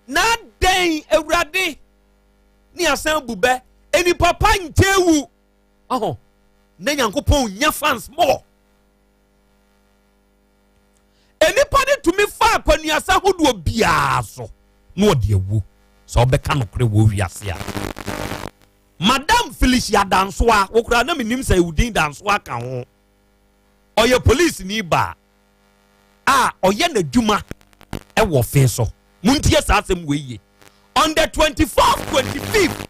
na adɛn awurade ne asan bu bɛ nnipa pa nkyɛ wu ɔho na Nyankopɔn nya fans more. Nnipa no tumi fa akwannuasa hodoɔ biara so na ɔde awu sɛ ɔbɛka nokorɛ wɔ wiase a. Madam Felicia Dansoa, wo koraa na menim sɛ wo din Dansoa ka ho. Ɔyɛ polisini baa a ɔyɛ n'adwuma wɔ fe so. Montie saa asɛm wei yie. On the 24th, 25th,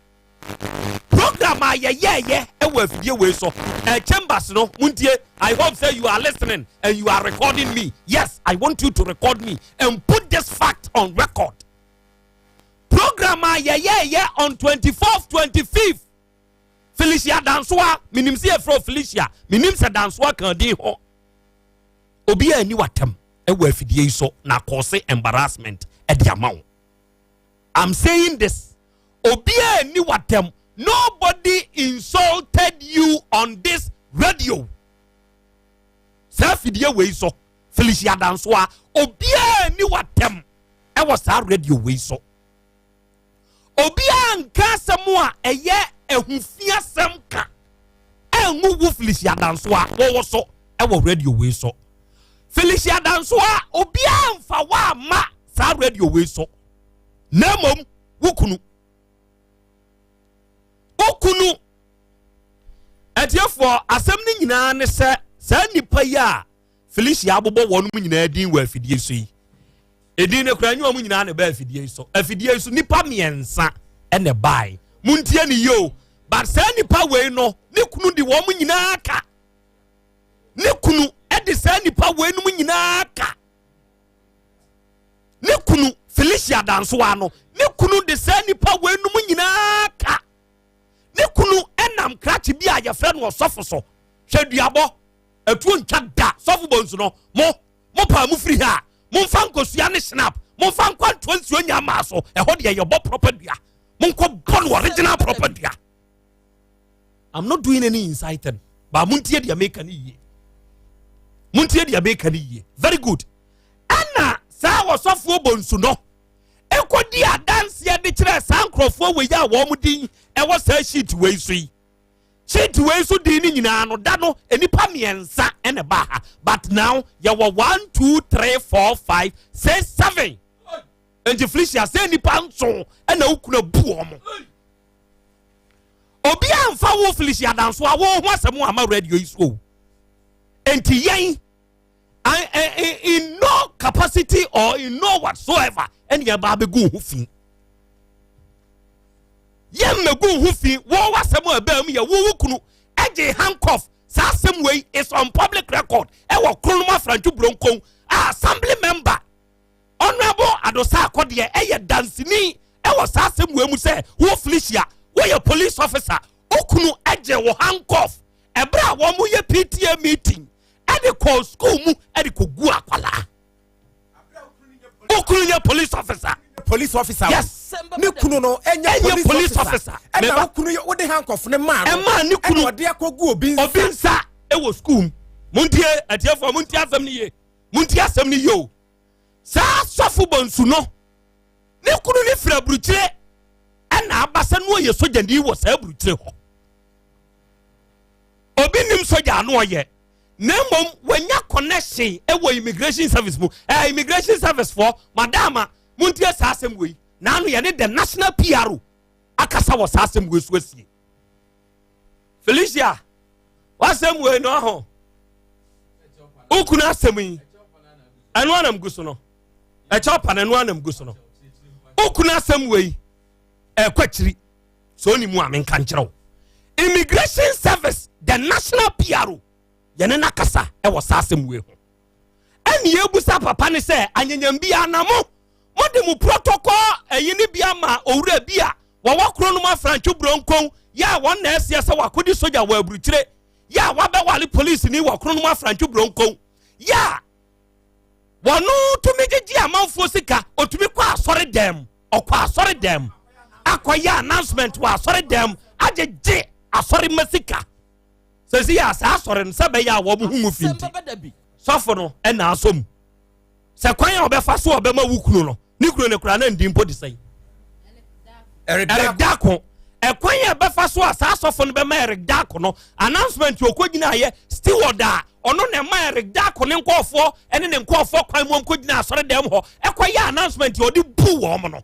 program a yɛyɛɛyɛ wɔ afidie wei so eh, chambers no montie. I hope say you are listening and you are recording me. Yes, I want you to record me and put this fact on record. Program a yɛyɛɛyɛ on 24th, 25th, Felicia Dansoa, menim sɛ yɛfrɛ Felicia, menim sɛ Dansoa ka din ho. Obi a ani watam wɔ afidie yi so na akɔse embarrassment de ama wo. I'm saying this. Obiara nni w'atɛm. Nobody insulted you on this radio. Saa fidie wei so. Felicia Dansoa, obiara ni watam ɛwɔ saa radio wei so. Obiara nka asɛm a ɛyɛ ahufiasɛm ka ɛngu wo Felicia Dansoa wɔwɔ so ɛwɔ radio wei so. Felicia Dansoa, obiara nfa wa ama saa radio wei so, na mmom wo kunu, wo kunu. Atiefoɔ, asɛm no nyinaa ne sɛ saa nnipa yi a Felicia abobɔ wɔn mu nyinaa din wɔ afidie so yi, edin no kora nye wɔn nyinaa na ɛbaa afidie yi so. Afidie yi so nipa mmiɛnsa ɛna ɛbae. Muntie ne yie o, but saa nipa wei no ne kunu de wɔn nyinaa ka. Ne kunu ɛde saa nipa wei nom nyinaa ka. Ne kunu Felicia Dansoa no, ne kunu de saa nipa wei nom nyinaa ka. Ne kunu ɛnam krakye bi a yɛfrɛ no ɔsɔfo so. Hwɛ duabɔ, atuo ntwa da. Sɔfo bonsu no, mo mo paa mo firi ha a, momfa nkosua ne snap, momfa nkɔ ntoa nsuo nya maa so. Ɛhɔ deɛ yɛbɔ proper dua, monkɔ bɔ no original proper dua. I'm not doing any inciting, but montie deɛ meka ne yie, montie deɛ meka ne yie. Very good. Ɛna saa ɔsɔfoɔ bonsu no ɛkɔdi adanseɛ de kyerɛ saa nkurɔfoɔ wei a wɔn din ɛwɔ saa sheet wei so yi. Sheet wei so din ne nyinaa no, da no nnipa mmiɛnsa ɛna ɛbaa ha, but now yɛwɔ 1 2 3 4 5 6 7. Nti Felicia, sɛ nnipa nson ɛna wokuna bu wɔn. Obi amfa wo Felicia Danso a wo ho asɛm ama radio yi so o. Nti yɛn in no capacity or in no whatsoever ɛne yɛn ba abɛgu ho fi. Yɛn mmɛgu ho fi. Wɔn wasɛm a ɛbɛn mu yɛ wo wo kunu ɛgye handcuff. Saa asɛm wei is on public record ɛwɔ Kronom Afrantwo Buronkon a assembly member Honourable Adosa Akɔdeɛ ɛyɛ dansini ɛwɔ saa asɛm wei mu sɛ wo Felicia woyɛ police officer, okunu ɛgye wo handcuff ɛberɛ a wɔn yɛ PTA meeting ɛde kɔ school mu ɛde kɔ gu akwalaa. Okunu yɛ police officer. Police officer. Yes. Ne kunu no ɛnyɛ police, police officer. Ɛna okunu yɛ wode handcuff ne maa no. Ɛmaa ne kunu. Ɛna ɔde akɔ gu obi nsa. Obi nsa ɛwɔ school mu. Muntie atiefoɔ, muntie asɛm no yie. Muntie asɛm no yie o. Saa sɔfo bonsu no ne kunu ne firi aburukyire ɛna aba sɛ no ɔyɛ sogyani wɔ saa aburukyire hɔ. Obi nim sogya ano ɔyɛ, na mmom wanya connection ɛwɔ immigration service mu. Immigration service foɔ, madama, muntie saa asɛm wei. Naano yɛne the national PRO akasa wɔ saa asɛm wei so asie. Felicia, wasɛm wei no aho wokunu asɛm yi ɛno anam gu so no, ɛkyɛ ɔpa no ɛno anam gu so no. Wokunu asɛm wei ɛkɔ akyiri sɛ ɔni mu a menka nkyerɛ wo. Immigration service, the national PRO, yɛne no akasa ɛwɔ saa asɛm wei ho. Ɛne yɛbusa papa ne sɛ anyanyam bi anamo mode mo protocol ɛyi ne bi ama owura bi a wɔwɔ kuro no mu Afrantwo Buronkon yɛ a wɔn na ɛseɛ sɛ wakɔdi sogya wɔ aburukyire, yɛ a wabɛwale polisi ni wɔ kuro no mu Afrantwo Buronkon, yɛ a wɔno tumi gyegye amanfoɔ sika, otumi kɔ asɔre dɛm, ɔkɔ asɔre dɛm akɔyɛ announcement wɔ asɔre dɛm agyegye asɔre ma sika. Sɛsi yɛ asa asɔre no sɛ bɛyɛ a wɔn ho mu fi nti sɔfo no ɛna asɔ mu sɛ kwan a ɔbɛfa so ɔbɛma wo kunu no ne kunu no koraa na ndi mpo de sɛn Eric Dako. Ɛkwan a ɛbɛfa so a saa asɔfo no bɛma Eric Dako no announcement okɔ gyina ayɛ steward a ɔno na ɛma Eric Dako ne nkɔɔfoɔ ɛne ne nkɔɔfoɔ kwan mu ɔnkɔ gyina asɔre dɛm hɔ ɛkɔ yɛ announcement ɔde bu wɔn no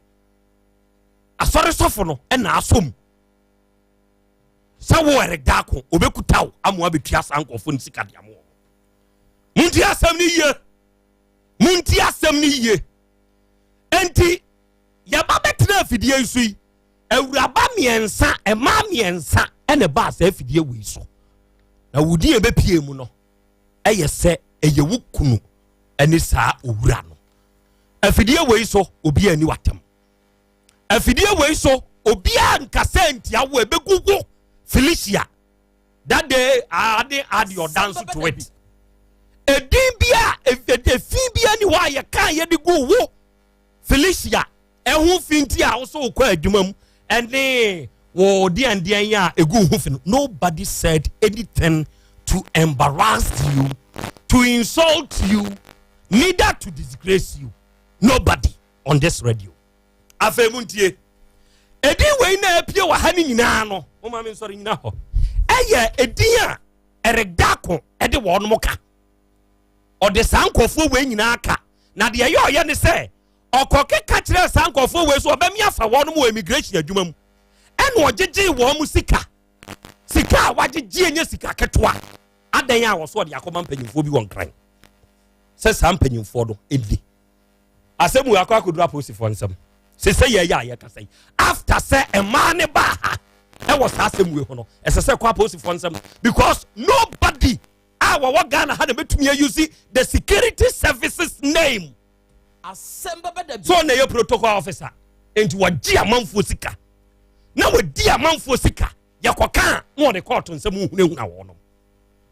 asɔre sɔfo no ɛna asɔ mu sɛ wo Eric Dako obɛkuta wo ama wabɛtua saa nkɔɔfoɔ no sika de ama wɔn. Muntie asɛm no yie, muntie asɛm no yie. Enti yɛba bɛtena afidie yi so yi, awuraba mmiɛnsa, mmaa mmiɛnsa ɛna ɛbaa saa afidie wei so, na wodi yɛn bɛpie mu no ɛyɛ sɛ ɛyɛ wo kunu ɛne saa owura no. Afidie wei so obi ani watam, afidie wei so obiara nkasa ntia wo, ɛbɛgu wo Felicia. That day I didn't add your dance to it. Edin bi a efi bi ani hɔ a yɛka yɛde gu wo Felicia ɛho fi nti a wosɔ wokɔ adwuma mu ɛne wo deɛndeɛn a egu ho fi no, nobody said anything to embarrass you, to insult you. Neither to disgrace you. Nobody on this radio. Afei mu ntie. Edin wei na apue wɔ ha ne nyinaa no, mo ma me nsɔre nyina hɔ. Ɛyɛ edin a Eric Darko ɛde wɔn ka. Ɔde saa nkurɔfoɔ wei nyinaa ka. Na deɛ ɛyɛ ɔyɛ ne sɛ ɔkɔ keka kyerɛɛ saa nkurɔfoɔ wei so ɔbɛmi afa wɔn wɔ immigration adwuma mu. Ɛna ɔgyegyee wɔn sika. Sika a wagyegye nyɛ sika ketewa. Adan a wɔso ɔde akɔma mpanyinfoɔ bi wɔ Nkran. Sɛ saa mpanyinfoɔ no ɛdi. Asɛm wei akɔ akɔduru apolisifoɔ nsɛm. Sɛ sɛ yɛyɛ a yɛkasa yi. After sɛ mmaa ne baa ha ɛwɔ saa asɛm wei ho no, ɛsɛ sɛ kɔ apolisifoɔ nsɛm because nobody a wɔwɔ Ghana ha na bɛtumi ayuse the security services name. Asɛm bɛba da bi. So na ɛyɛ protocol officer. Nti wɔgye amanfoɔ sika. Na wɔdi amanfoɔ sika. Yɛkɔka a na wɔde kɔɔto nsɛm hunahuna wɔnom.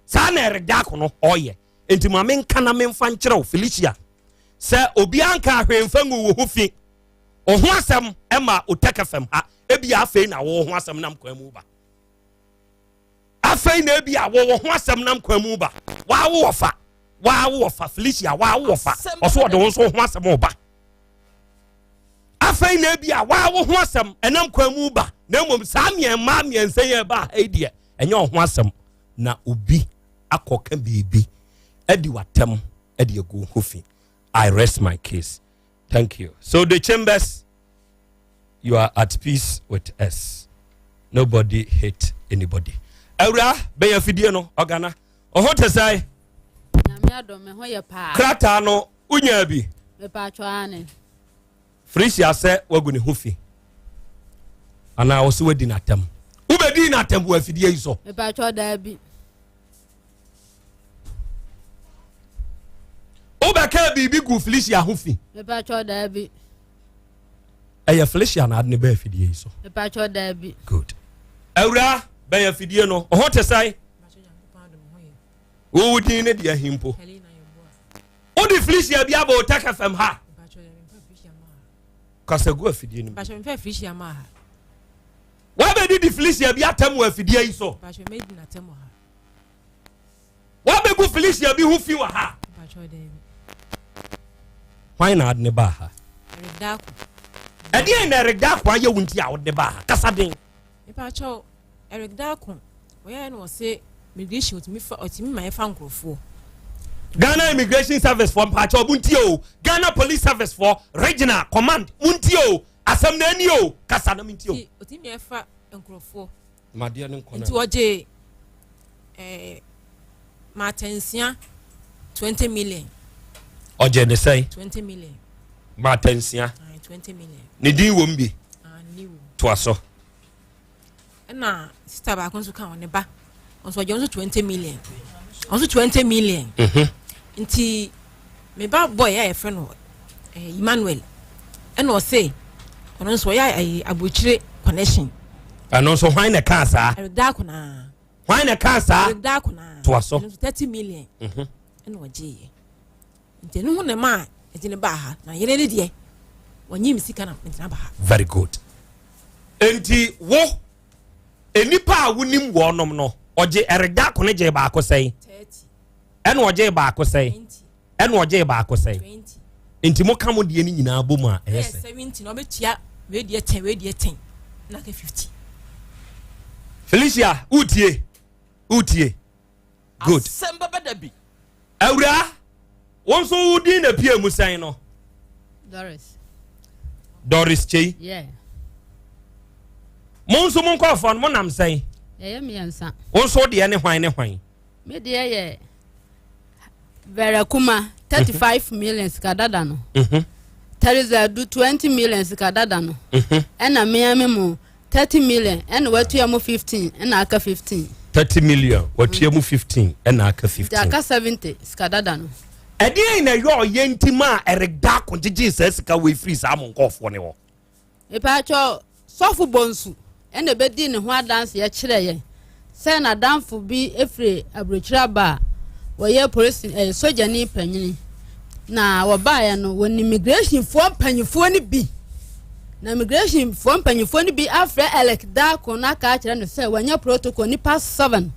Saa na Eric Darko no ɔyɛ. Nti ma menka na memfa nkyerɛ wo Felicia sɛ obiara nka ahwee mfa ngu wo ho fi. Wo ho asɛm ɛma Otec FM ha. Ebi afei na wo ho asɛm nam kwan mu ba. Afei na ebi a wo ho asɛm nam kwan mu ba. Waa wo wɔfa. Waa wo wɔfa Felicia waa wo wɔfa. Ɔso ɔde wo nso ho asɛm ba. Afei na ebi a waa wo ho asɛm ɛnam kwan mu ba. Na mmom saa mmiɛnma mmiɛnsa yi ɛba ha yi deɛ ɛnyɛ wo ho asɛm na obi akɔka biribi adi w'atɛm adi agu ho fi. I rest my case. Thank you. So the chambers, you are at peace with us. Nobody hate anybody. Awura bɛyɛ fidie no ɔgana ɔho te sɛ. Nyame adom me ho yɛ paa. Krataa no wonya bi. Mepatwa ane. Felicia sɛ wagu ne ho fi anaa ɔsɛ wadi n'atam. Wobɛdi n'atam wɔ afidie yi so. Mepatwa daabi. Wobɛka biribi gu Felicia ho fi. Mepatwa daabi. Ɛyɛ Felicia na ade ne bɛɛ afidie yi so. Mepatwa daabi. Good. Awura bɛyɛ afidie no ɔho te sɛn? Wowo din ne deɛ ahimpo. Wode Felicia bi abɔ Otec FM ha. Kasa gu afidie no mu. Wabɛdi di Felicia bi atam wɔ afidie yi so. Wabɛgu Felicia bi ho fi wɔ ha. Hwan na ade ne baa ha? Ɛdeɛn na Eric Darko ayɛ wo nti a wode ne baa ha? Kasa den. Mepakyɛw, Eric Darko, wɔyɛɛ no wɔse immigration otumi fa otumi ma yɛfa nkurɔfoɔ. Ghana Immigration Service foɔ mpakyɛw mo ntie o. Ghana Police Service foɔ regional command mo ntie o. Asɛm na ani o. Kasa na mo ntie o. Otumi ma yɛfa nkurɔfoɔ. Madeɛ no nkɔ na. Nti wɔgye ɛɛ maatansia 20 million. Ɔgye ne sɛn? 20 million. Maatansia. 20 million. Ne din wɔ mu bi. Ah, ne din wɔ mu. Toa so. Ɛna sista baako nso ka wɔn ne ba nso ɔgye nso 20 million. Ɔnso 20 million. Nti me ba boy a yɛfrɛ no Emmanuel ɛna ɔse ɔno nso ɔyɛ ayi aburokyire connection. Ɛno nso hwan na ɛkaa saa? Eric Darko naa. Hwan na ɛkaa saa? Eric Darko naa. Toa so. Ɛno nso 30 million. Ɛna ɔgye yɛ. Nti ɛno ho na ɛma ɛde ne baa ha na yere ne deɛ wɔnye me sika na mede ba ha. Very good. Nti wo nnipa a wonim wɔnom no ɔgye Eric Darko ne gye baako sɛn? Ɛna ɔgye baako sɛn? Ɛna ɔgye baako sɛn? Nti mo ka mo deɛ no nyinaa bɔ mu a ɛyɛ sɛ. 70 na ɔbɛtua wei deɛ 10 wei deɛ 10 na aka 50. Felicia wotie wotie good. Asɛm bɛba da bi. Awura wo nso wo din na pie mu sɛn no? Doris. Doris Kyei. Yeah. Mo nso mo nkɔɔfoɔ no mo nam sɛn? Yɛyɛ mmiɛnsa. Wo nso deɛ ne hwan ne hwan? Me deɛ yɛ Vera Kuma 35 million sika dada no. Teresa du 20 million sika dada no. Ɛna mmea me mu 30 million ɛna watua mu 15 ɛna aka 15. 30 million watua mu 15 ɛna aka 15. Nti aka 70 sika dada no. Ɛdeɛn na ɛyɛ ɔyɛ nti ma Eric Darko gyegyee saa sika wei firi saa mo nkɔɔfoɔ ne hɔ? Mepaakyɛw, sɔfo Bonsu na ebedii ne ho adanseɛ kyerɛɛ yɛn sɛ n'adamfo bi firi aburokyire aba a wɔyɛ polisi ɛyɛ sogyani panyini na wɔbaeɛ no wɔn immigrationfoɔ mpanyinfoɔ no bi na immigrationfoɔ mpanyinfoɔ no bi afrɛ Eric Darko no aka akyerɛ no sɛ wɔanya protocol nipa 7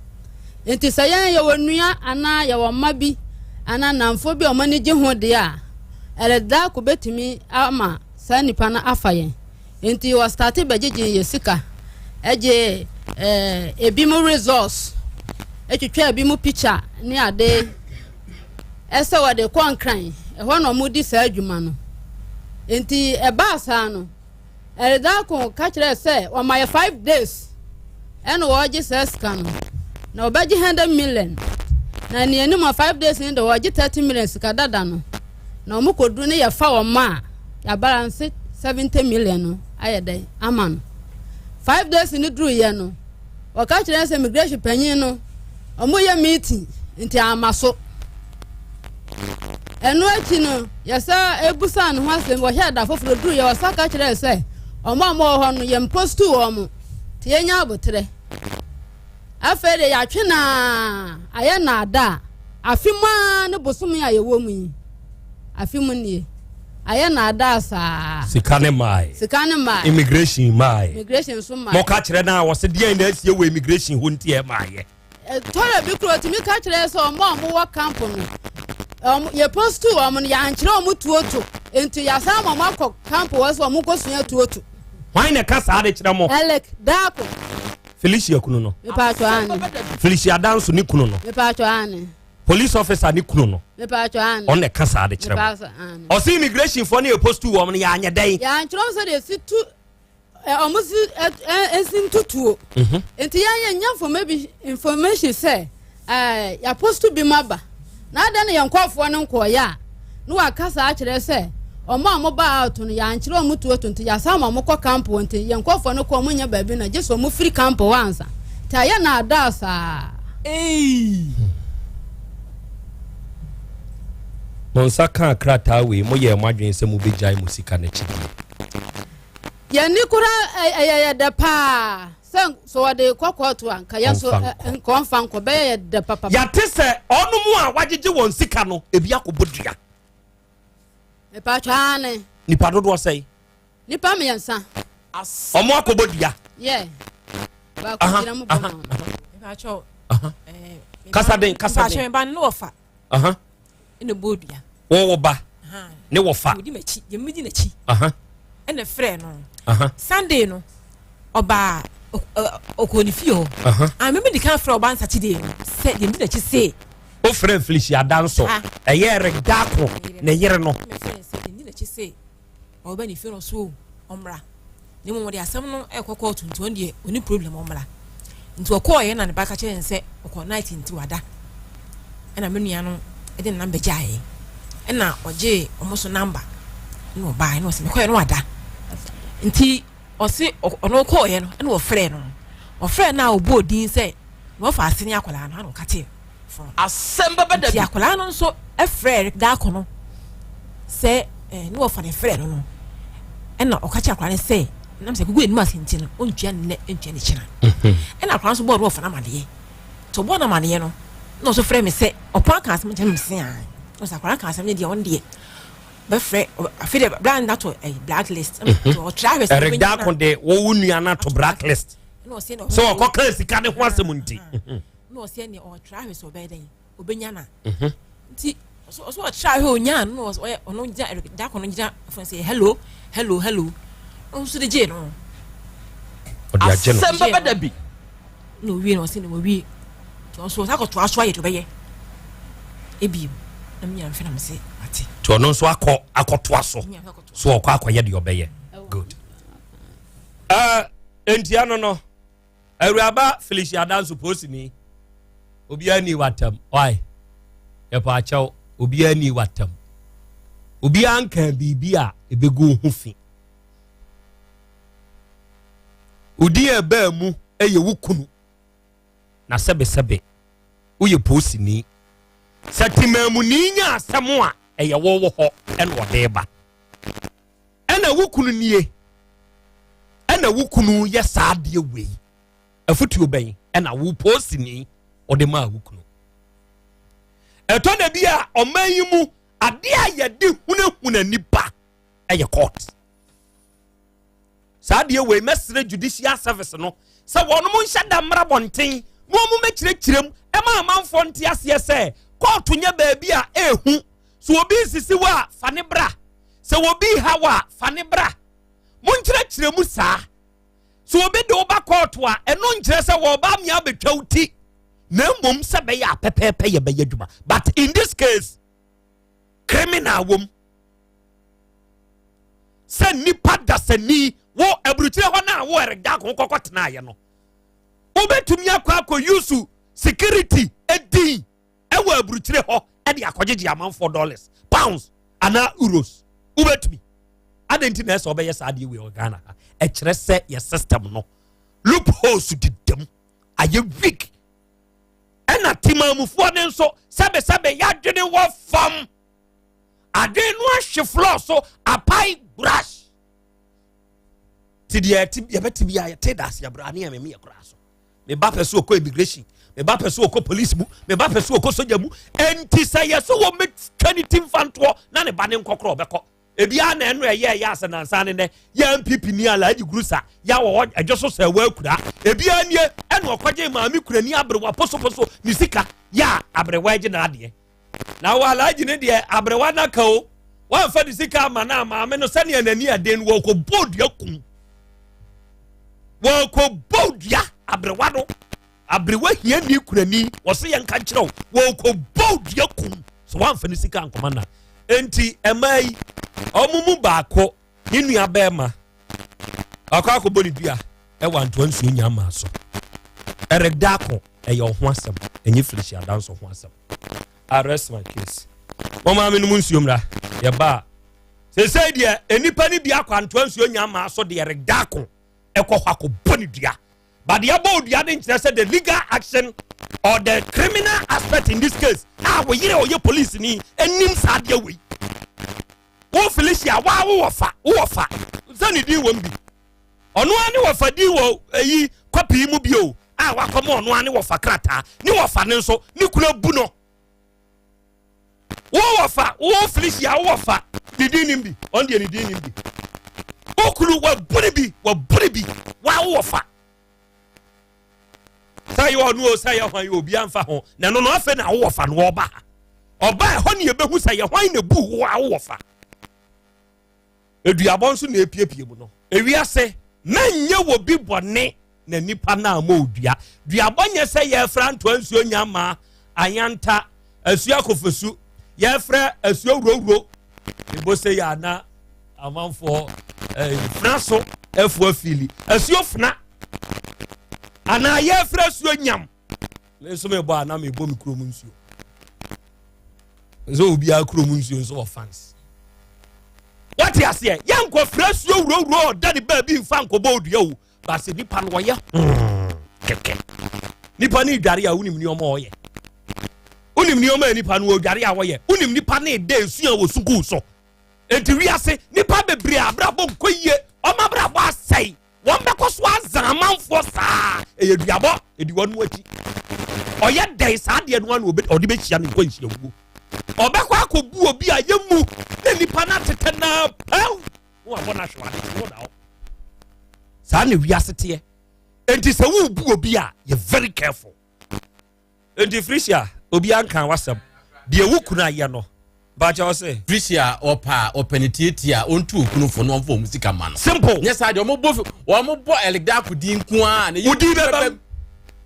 nti sɛ yɛn yɛwɔ nua anaa yɛwɔ mma bi. anaa nnamfoɔ bi a wɔn ani gye ho deɛ a, Eric Darko bɛtumi ama saa nipa no afa yɛn. Nti wɔstate bɛgyegye yɛ sika, ɛgye ɛɛ ebi mu results, ɛtwitwa ebi mu picture ne ade, ɛsɛ wɔde kɔ Nkran, ɛhɔ na wɔdi saa adwuma no. Nti ɛbaa saa no, Ɛredako ka kyerɛɛ sɛ wɔma yɛ 5 days ɛna wɔregye saa sika no, na wɔbɛgye 100 million, na nea anim a 5 days no de wɔregye 30 million sika dada no, na wɔn kɔduru no yɛfa wɔn a yɛabalance 70 million no ayɛ dɛn ama no. 5 days no duru yɛ no, wɔka kyerɛ sɛ immigration panyin no wɔn yɛ meeting nti ama so. Ɛno akyi no, yɛsɛ ebusa ne ho asɛm. Wɔhyɛ da foforɔ duru yɛ, wɔsa ka kyerɛ sɛ ɔmo a wɔwɔ hɔ no yɛn post wɔn te yɛnya abotrɛ. Afei de yɛatwe naa ayɛ naada a afe mu ara ne bosome a yɛwɔ mu yi, afe mu nie ayɛ naada saa. Sika ne maae. Sika ne maae. Immigration maae. Immigration nso maae. Mɔka kyerɛ no a, wɔsɛ deɛn na asie wɔ immigration hɔ nti ɛmaayɛ? Tɔrɔ bi kuro tumi ka kyerɛ sɛ ɔmo a ɔmo wɔ camp no, ɔmo yɛ post ɔmo no, yɛankyerɛ ɔmo tuo to, nti yɛasan ma ɔmo akɔ camp wɔ sɛ ɔmo nkɔ sua tuo to. Hwan na ɛka saa de kyerɛ mo? Eric Darko. Felicia kunu no. Mepatɔ ane. Felicia Danso ne kunu no. Mepatɔ ane. Police officer ne kunu no. Mepatɔ ane. Ɔno na ɛka saa de kyerɛ mo? Mepatɔ ane. Ɔsɛ immigration foɔ ne yɛ post wɔn no, yɛanyɛ dɛn? Yɛankyerɛ ɔmo sɛ de esi tu ɛ ɔmo si ɛ ɛ esi ntutuo. Nti yɛn yɛn nya information sɛ yɛapost bi ma ba na adan ne yɛn nkɔɔfoɔ no nkɔɔyɛ a, na waka saa akyerɛ sɛ ɔmo a ɔmo ba out no, yɛankyerɛ ɔmo tuo to, nti yɛasan ma ɔmo kɔ camp wɔ, nti yɛn nkɔɔfoɔ no kɔ, ɔmo nya baabi na gye sɛ ɔmo firi camp hɔ ansa, nti ayɛ na ada saa. Mo nsa kaa krataa wei, moyɛɛ mo adwene sɛ mobɛgyae mo sika no akyi die? Yɛn ni kora ɛyɛ yɛ dɛ paa sɛ sɛ wɔde kɔ kɔɔto a, nka yɛn nso Ɔmfa. Nka ɔmfa nkɔ, bɛyɛ yɛ dɛ papa. Yɛate sɛ ɔno mu a wagyegye wɔn sika no, ebi akɔbɔ dua. Mepatwa ane. Nipa dodoɔ sɛn? Nipa mmiɛnsa. Ɔmo akɔbɔ dua? Yɛ baako gyina mu bɔ ma. Mepakyɛw. Kasa den, kasa den. Mepakyɛw, meba no wɔfa. Ɛna bɔ dua. Wɔwɔ ba ne wɔfa. Odi m'akyi, deɛ mi di n'akyi. Ɛna frɛ no. Sunday no, ɔbaa ɔkɔ ne fie hɔ. Ah, mímí di kan frɛ ɔbaa Saturday no sɛ deɛ mi di n'akyi se. O frɛ Felicia Danso, ɛyɛ Eric Darko ne yere no? Mɛ frɛ sɛ deɛ mi di n'akyi se ɔbɛ ne fie no so ɔmra ne mu, wɔde asɛm no ɛkɔ kɔɔto, nti wɔn deɛ ɔni problem, ɔmra. Nti ɔkɔɔ yɛ na ne ba ka kyerɛ n sɛ ɔkɔ night nti wada, ɛna me nua no ɛde ne number gyaeɛ, ɛna ɔgye ɔmo so number ɛna ɔbaa, ɛna ɔsɛ mekɔɛ no wada, nti ɔse ɔno kɔɔyɛ no ɛna ɔfrɛ no, ɔfrɛ no a ɔbɔɔ din sɛ na ɔfa ase ne akwadaa no ana ɔka kyerɛ phone. Asɛm bɛbɛ da nti bi. Akwadaa no nso ɛfrɛ Daako no sɛ ne wɔfa ne frɛ no, ɛna ɔka kyerɛ akwadaa no sɛ nam sɛ gugu anim ase nti no ɔntua ne nnɛ, ɔntua ne kyena. Ɛna akwadaa no nso bɔɔ no wɔfa no amadeɛ, nti ɔbɔɔ no amadeɛ no na ɔso frɛ me sɛ ɔpɔn aka asɛm kyerɛ me se a ɔsɛ akwadaa ka asɛm no deɛ, ɔno deɛ bɛfrɛ afei deɛ bra no ato black list, nti ɔtra ahwɛ sɛ Eric ɔbɛnya Darko de wɔwo nua no ato black list ɛna ɔsɛ na sɛ ɔkɔka sika ne ho asɛm nti. Na ɔsɛ nea ɔtra ahwɛ sɛ ɔbɛyɛ dɛn ɔbɛnya na nti ɔsɛ ɔtra ahwɛ onya no na ɔyɛ ɔno gyina Eric Darko no gyina fɛn sɛ hello, hello, hello, ɔno nso de gyee no. Ɔde agye no. Asɛm bɛbɛ da bi. Na owie na ɔsɛ na wawie, nti ɔno nso ɔsan akɔtoa so ayɛ deɛ ɔbɛyɛ ebiem, na mi nyina mfɛ na mi sɛ ate. Nti ɔno nso akɔ akɔtoa so so ɔkɔ akɔyɛ deɛ ɔbɛyɛ. Good. Ntia no, awuraba Felicia Danso posini, obiara ni watam why yɛpɔ akyɛw, obiara ni watam, obiara nka biribi a ebegu ho fi. Odi a ɛbaa mu yɛ wo kunu na sɛbesɛbe woyɛ posini sɛ temamuni nya asɛm a ɛyɛ wo wɔ hɔ ɛna ɔde ba, ɛna wo kunu nie, ɛna wo kunu yɛ saa adeɛ wei. Afotuo bɛn ɛna wo posini ɔde maa wo kunu? Ɛtɔ da bi a ɔman yi mu adeɛ a yɛde hunahuna nipa ɛyɛ court. Saa adeɛ wei, mɛsrɛ judicial service no sɛ wɔn nhyɛ da mmara bɔnten na wɔn mɛkyerɛkyerɛ mu ɛma amanfoɔ nte aseɛ sɛ Kɔɔto nyɛ baabi a ɛɛhu. So obi nsisi wo a, fa ne bra. Sɛ obi ha wo a, fa ne bra. Monkyerɛkyerɛ mu saa. So obi de wo ba kɔɔto a, ɛno nkyerɛ sɛ wɔba amea abɛtwa wo ti. Na mmom sɛ bɛyɛ a pɛpɛɛpɛ yɛbɛyɛ adwuma. But in this case, criminal wom. Sɛ nipa dasani wo aburukyire hɔ no a wo Eric Darko kɔkɔ tenaeɛ no, wobɛtumi akɔ akɔ yusu security edin ɛwɔ aburukyire hɔ ɛde akɔgyegye amanfoɔ dollars, pounds anaa euros. Wobɛtumi adɛn nti na ɛsɛ ɔbɛyɛ saa adeɛ wei wɔ Ghana ha? Ɛkyerɛ sɛ yɛ system no loopholes didam, ayɛ weak. Ɛna temaamufoɔ no nso sɛbesɛbe yɛadwene wɔ fam, adwene no ahwe floor so apae brush. Ti deɛ yɛbɛte bi a yɛte da ase abira ne yɛ meme yɛ koraa so. Me ba pɛ so ɔkɔ immigration, me ba pɛ so ɔkɔ police mu, me ba pɛ so ɔkɔ soja mu. Enti sɛ yɛ so wɔ mɛtwa ne ti mfa ntoɔ na ne ba ne nkɔkorɔ ɔbɛkɔ ebiara na ɛno ɛyɛ ɛyɛ asɛ nansa ne nɛ yɛ NPP ni Alhaji Gurusa yɛ wɔ hɔ ɛdwo so sɛ ɛwɔ akura ebiara nie ɛna ɔkɔgye maame kurani aberewa posoposo ne sika yɛ a aberewa agye n'adeɛ na wɔ Alhaji ne deɛ aberewa n'aka o wɔamfa ne sika ama no a maame no sɛnea n'ani aden no wɔkɔbɔ dua kum wɔkɔbɔ dua aberewa no aberewa hiani kurani wɔso yɛn nka nkyerɛ wo wɔkɔbɔ dua kum so wɔamfa ne sika nkɔma na enti ɛmaa yi ɔmo mu baako ne nua bɛrima ɔkɔ akɔbɔ ne dua ɛwɔ Antoa Nsuo nya maa so. Eric Darko, ɛyɛ ɔho asɛm, ɛnyɛ Felicia Danso ho asɛm. I rest my case. Mo maame no mu nsuo mmra yɛba a sesei deɛ nnipa no bi akɔ Antoa Nsuo nya maa so deɛ Eric Darko ɛkɔ hɔ akɔbɔ ne dua, but deɛ ɛbɔ odua no nkyerɛ sɛ the legal action or the criminal aspect in this case a wɔyere ɔyɛ police ni anim saa adeɛ wei. Wo Felicia waa wo wɔfa wo wɔfa sɛ ne din wɔm bi ɔno ara ne wɔfa din wɔ eyi kɔpi mu bio a wakɔma ɔno ara ne wɔfa krataa ne wɔfa ne nso ne kunu abu no. Wo wɔfa wo Felicia wo wɔfa ne din nim bi ɔno deɛ ne din nim bi wo kunu wabu ne bi wabu ne bi waa wo wɔfa sɛ yɛ ɔno o sɛ yɛ hwan yɛ obi anfa ho na ɛno no afei na wo wɔfa no ɔba ha ɔba ɛhɔ ne yɛbɛhu sɛ yɛ hwan na bu wo a wo wɔfa. Eduabɔ nso na epiepie mu no. Ewiase mɛnyɛ wɔ bi bɔne na nipa na ama odua duabɔ nyɛ sɛ yɛfrɛ Antoa Nsuo nya ma ayanta asuo akɔfɛsu yɛfrɛ asuo wurowuro ebo sɛ yɛ ana amanfoɔ ɛɛ fena so ɛfo afili asuo fena anaa yɛfrɛ asuo nyam. Me nso mebɔ a na mebɔ me kurom nsuo nso obiara kurom nsuo nso wɔ fans wate aseɛ. Yɛnkɔfrɛ asuo wurowuro ɔda ne baabi mfa nkɔbɔ odua o baasɛ nipa no wɔyɛ kɛkɛ nipa no dware a wonim nneɛma ɔyɛ wonim nneɛma a nipa no ɔdware a wɔyɛ wonim nipa no ɛda esu a wɔ sukuu so. Enti wiase nipa bebree abrabɔ nkɔ yie, ɔmo abrabɔ asɛe, wɔn bɛkɔ so azan amanfoɔ saa. Ɛyɛ duabɔ ɛdi wɔn akyi. Ɔyɛ dɛn saa deɛ no ano ɔde bɛhyia ne nkɔ nhyia wuo. Ɔbɛkɔ akɔbu obi a yɛ mu na nipa no atetɛ naa pɛw na wabɔ no ahwɛ ade wɔ da hɔ. Saa na wiase teɛ. Enti sɛ wobu obi a yɛ very careful. Enti Felicia obi anka wasɛm deɛ wo kunu ayɛ no baakyɛ ɔsɛ. Felicia ɔpa ɔpɛ ne tietia ɔntu okunu fo na ɔnfa ɔmo sika ma no. Simple. Nyɛ saa deɛ ɔmo bɔ ɔmo bɔ Elidako din nko ara na. Wodin bɛbɛm.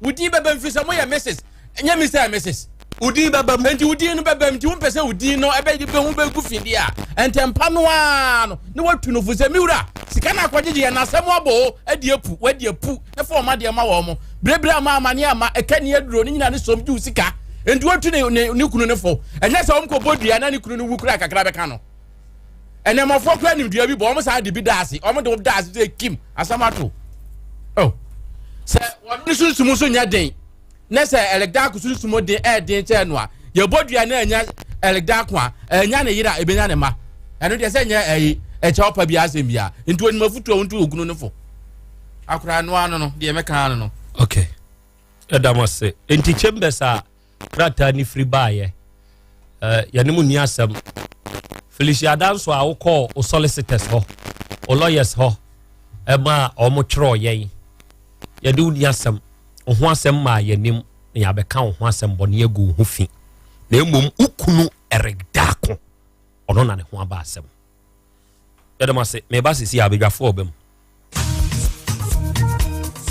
Wodin bɛbɛm firi sɛ mo yɛ Mrs. Nyɛ Mr. and Mrs. Wodin bɛbɛm. Nti wodin no bɛbɛm nti wompɛ sɛ wodin no ɛbɛ bɛ ho bɛgu fi deɛ a ntɛmpa no ara no na watu no fo sɛ me wura sika no akɔgyegye yɛ na asɛm abɔ o adi apu wadi apu na fa wɔn adeɛ ma wɔn berebere ama amane ama ɛka ni aduro ne nyina ne sɔm gye wo sika nti watu ne ne ne kunu ne fo. Ɛnyɛ sɛ wɔn kɔ bɔ dua na ne kunu no wu kura kakra bɛka no. Ɛnɛmɔfoɔ kura nim dua bi bɔ wɔn saa de bi da ase wɔn de da ase sɛ kim asɛm ato oh sɛ wɔn ne sunsum nso nyɛ den na sɛ ɛlɛdaako sunsum den ɛɛden kyɛn no a yɛbɔ dua na ɛnya ɛlɛdaako a ɛnya ne yere a ebenya ne ma ɛno deɛ sɛ nyɛ ɛyi ɛkyɛ ɔpa bi asɛm bi a nti onim afutuo a wɔn tu okunu ne fo. Akora no ano no deɛ mɛka ano no. Okay, ɛda mo ase. Nti Chambers a krataa ne firi baayɛ yɛne mu nni asɛm. Felicia Adanso a wokɔɔ o solicitors hɔ o lawyers hɔ ɛma a wɔn twerɛ yɛn yɛde wo ni asɛm wo ho asɛm maa yɛnim na yɛabɛka wo ho asɛm bɔne agu wo ho fi. Na mmom wo kunu Eric Darko, ɔno na ne ho aba asɛm. Yɛda mo ase, meba sisi a abadwafoɔ ɔba mu.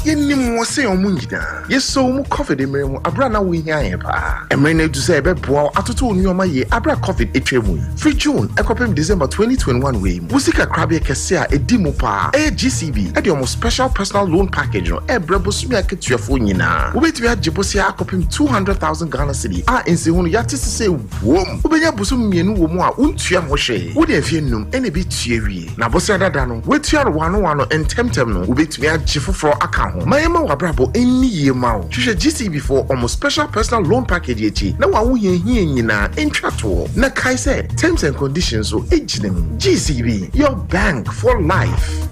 Yɛnim wɔ sɛ wɔn nyinaa. Yɛsoo mu Covid mmerɛ mu aberɛ a na wohia yɛn paa. Mmerɛ no adu sɛ yɛbɛboa wo atoto wo nnoɔma yie aberɛ a Covid atwa mu yi. Firi June kɔpem December 2021 wei mu, wo sika korabea kɛseɛ a ɛdi mu paa ɛyɛ GCB de wɔn Special Personal Loan Package no rebrɛ bosome akatuafoɔ nyinaa. Wobɛtumi agye bosea akɔpem 200,000 Ghana Cedi a nsiho no yɛate sesei wom. Wobɛnya bosome mmienu wɔ mu a wontua ho hwee. Wode mfeɛ nnum na ɛbɛtua wie. Na bosea dada no, woatua no wano wano ntɛmntɛm no, wobɛtumi agye foforɔ aka ho. Ma yɛmma w'abrabɔ nni yie mma wo. Hwehwɛ GCB foɔ wɔn Special Personal Loan Package yi akyi na w'ahohiahia nyinaa ntwa toɔ. Na kae sɛ, terms and conditions nso gyina mu. GCB, your bank for life.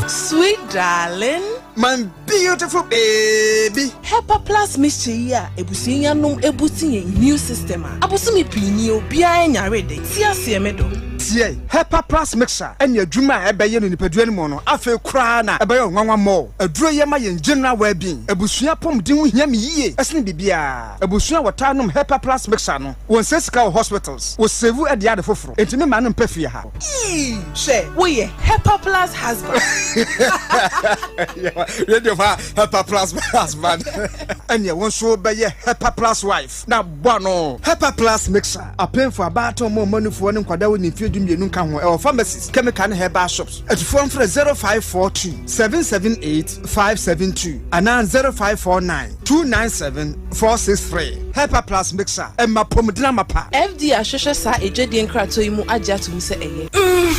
Sweet darling. My beautiful baby. Hepa plus mixture yi a abusua yi anom abusti yɛn immune system a abosome pii nie obiara nyare de, te aseɛ me dɔ. Tie, Hepa plus mixture ɛne adwuma a ɛbɛyɛ no nipadua no mu no afei koraa na ɛbɛyɛ wo nwanwa more. Aduro yi ɛma yɛn general well being. Abusua apɔmuden ho hia me yie ɛsene biribiara. Abusua a wɔtaa nom Hepa plus mixture no wɔnsɛe sika wɔ hospitals, wɔ save de ade foforo. Enti me mma no mpɛ fie ha. Eii hwɛ woyɛ Hepa plus husband. Radio fa Hepa plus husband. Ɛneɛ wo nso bɛyɛ Hepa plus wife na bɔ ano. Hepa plus mixer apemfo, abaatan, ɔmo mmanufoɔ ne nkwadaa wɔ ne mfeɛ 12 nka ho. Ɛwɔ pharmacies, chemical ne herbal shops. Atufoɔ mfrɛ 0542 778 572 anaa 0549 297 463. Hepa plus mixer ɛma apɔmuden amapa. FDA ahwehwɛ saa adwadie nkratoɔ yi mu agye ato mu sɛ ɛyɛ. Mhmm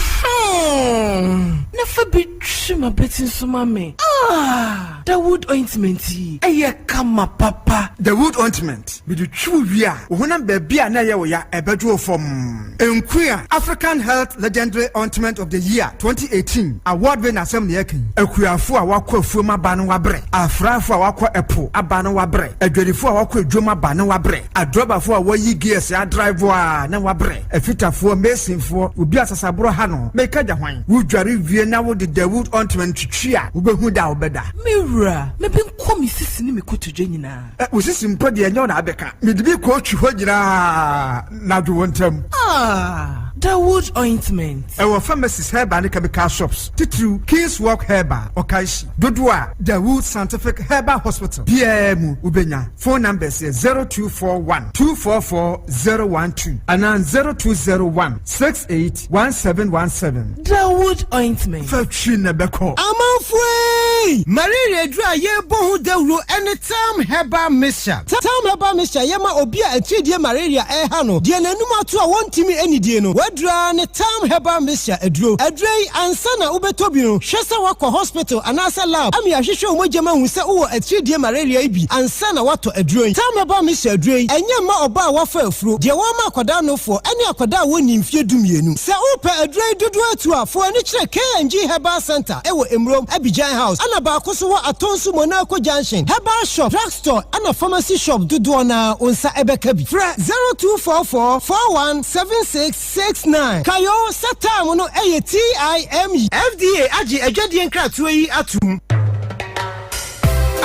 na fa bi twi m'abati nso ma me ah Dawood ointment yi ɛyɛ kama papa. Dawood ointment, mede twi wo wie a, wo honam baabi a na ɛyɛ wo ya ɛbɛdwo wo fɔmm. Nkuya African Health Legendary Ointment of the Year 2018 award winner asɛm na yɛreka yi. Akuafo a wɔakɔ afuom aba no wɔabrɛ, afrafo a wɔakɔ ɛpo aba no wɔabrɛ, adwadifo a wɔakɔ adwam aba no wɔabrɛ, adrɔbafo a wɔayi gears adrive a na wɔabrɛ, afitafoɔ, masonfoɔ, obi a sasaborɔ ha no, meka gya hwan? Wodware wie na wode Dawood ointment twitwi a, wobɛhu da a wobɛda. Me wura, mebe nkɔ me sisi ne me kotodwe nyinaa. Wo sisi mpo deɛ ɛnyɛ wo na abɛka. Mede bi kɔɔtwi hɔ nyinaa na dwo wo ntam. Ah, Dawood ointment. Ɛwɔ pharmacies, herbal ne chemical shops, titiriw King's Walk Herbal, Okaishie. Dodoɔ a Dawood Scientific Herbal Hospital biara mu wobɛnya. Phone numbers yɛ 0241 244 012 anaa 0201 68 1717. Dawood ointment. Fa twi na ɛbɛkɔ. Amanfoɔ ei! Malaria aduro a yɛrebɔ ho dawuro ne Tam Herbal Mixture. Tam Herbal Mixture yɛ ma obi a atiridie malaria reha no, deɛ n'anum ato a wɔntumi nnidie no, w'aduro ara ne Tam Herbal Mixture aduro. Aduro yi, ansa na wobɛtɔ bi no, hwɛ sɛ woakɔ hospital anaasɛ lab ama yɛahwehwɛ wo mogya mu ahu sɛ wowɔ atiridie malaria yi bi ansa na woatɔ aduro yi. Tam Herbal Mixture aduro yi, ɛnyɛ mma ɔbaa a wafa afuro, deɛ wɔama akwadaa nofoɔ, ne akwadaa a wɔnnii mfeɛ dumienu. Sɛ wopɛ aduro yi dodoɔ atu a, fa w'ani kyerɛ K&G Herbal Centre wɔ Emurom, Abidjan House, ɛna baako nso wɔ Atonsu Monaco Junction. Herbal shop, drug store, ɛna pharmacy shop dodoɔ no ara wo nsa bɛka bi. Frɛ 0244 41 76 69. Kae o sɛ time no yɛ TIME. FDA agye adwadie nkratoɔ yi atom.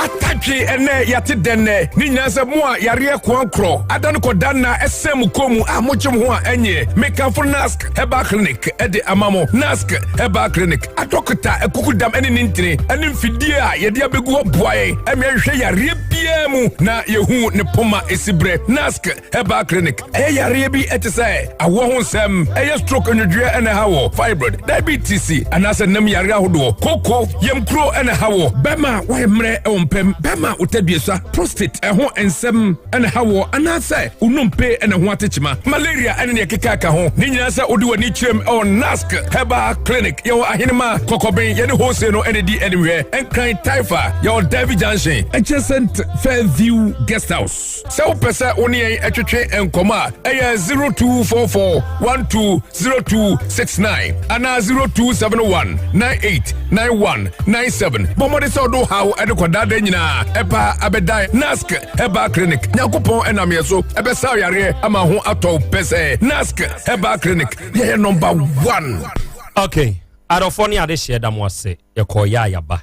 Atadwe ɛnɛ yɛate dɛn nɛ ne nyinaa sɛ mo a yareɛ koankorɔ ada no kɔda nna ɛsɛn mo kɔn mu a mogye mo ho a ɛnyeɛ mekamfo Nask Herbal Clinic ɛde ama mo. Nask Herbal Clinic adɔkota akukudam ɛne ne ntini ɛne mfidie a yɛde abɛgu hɔ boa yɛn ɛma yɛhwehwɛ yareɛ biara mu na yɛhu ne poma ɛsi berɛ. Nask Herbal Clinic ɛyɛ yareɛ bi ɛte sɛ awoɔ ho nsɛm, ɛyɛ stroke nwodwoeɛ ɛna ɛha wɔ, fibroid, diabetes anaasɛ nam yareɛ ahodoɔ, koko, yamkuro ɛna ɛha wɔ, bɛrima a wayɛ mmerɛ ɛwɔ mpam, bɛrima a wotadua prostate ɛho nsɛm ɛna ɛha wɔ, anaasɛ wonompe ɛna ho atekyema, malaria ɛne deɛ ɛkeka ɛka ho. Ne nyinaa sɛ wode w'ani kyerɛm ɛwɔ Nask Herbal Clinic. Yɛwɔ Ahenema, Kɔkɔben, yɛne Hose no ɛna di animhwɛ, Nkran Taifa, yɛwɔ Derby Junction, adjacent Fairview Guest House. Sɛ wopɛ sɛ wo ne yɛn twetwe nkɔmmɔ a, ɛyɛ 0244 120269 anaa 0271 989197. Bɔ mmɔden sɛ wode wo haw de kɔdaadaa nyinaa ɛpa abɛdan Nask Herbal Clinic. Nyankopɔn ɛnam yɛn so ɛbɛsa yareɛ ama ho atɔ wo pɛsɛɛ. Nask Herbal Clinic, yɛyɛ number one. Okay, adɔfoɔ ne adehyeɛ da mo ase, yɛkɔɔ yɛ a yɛaba.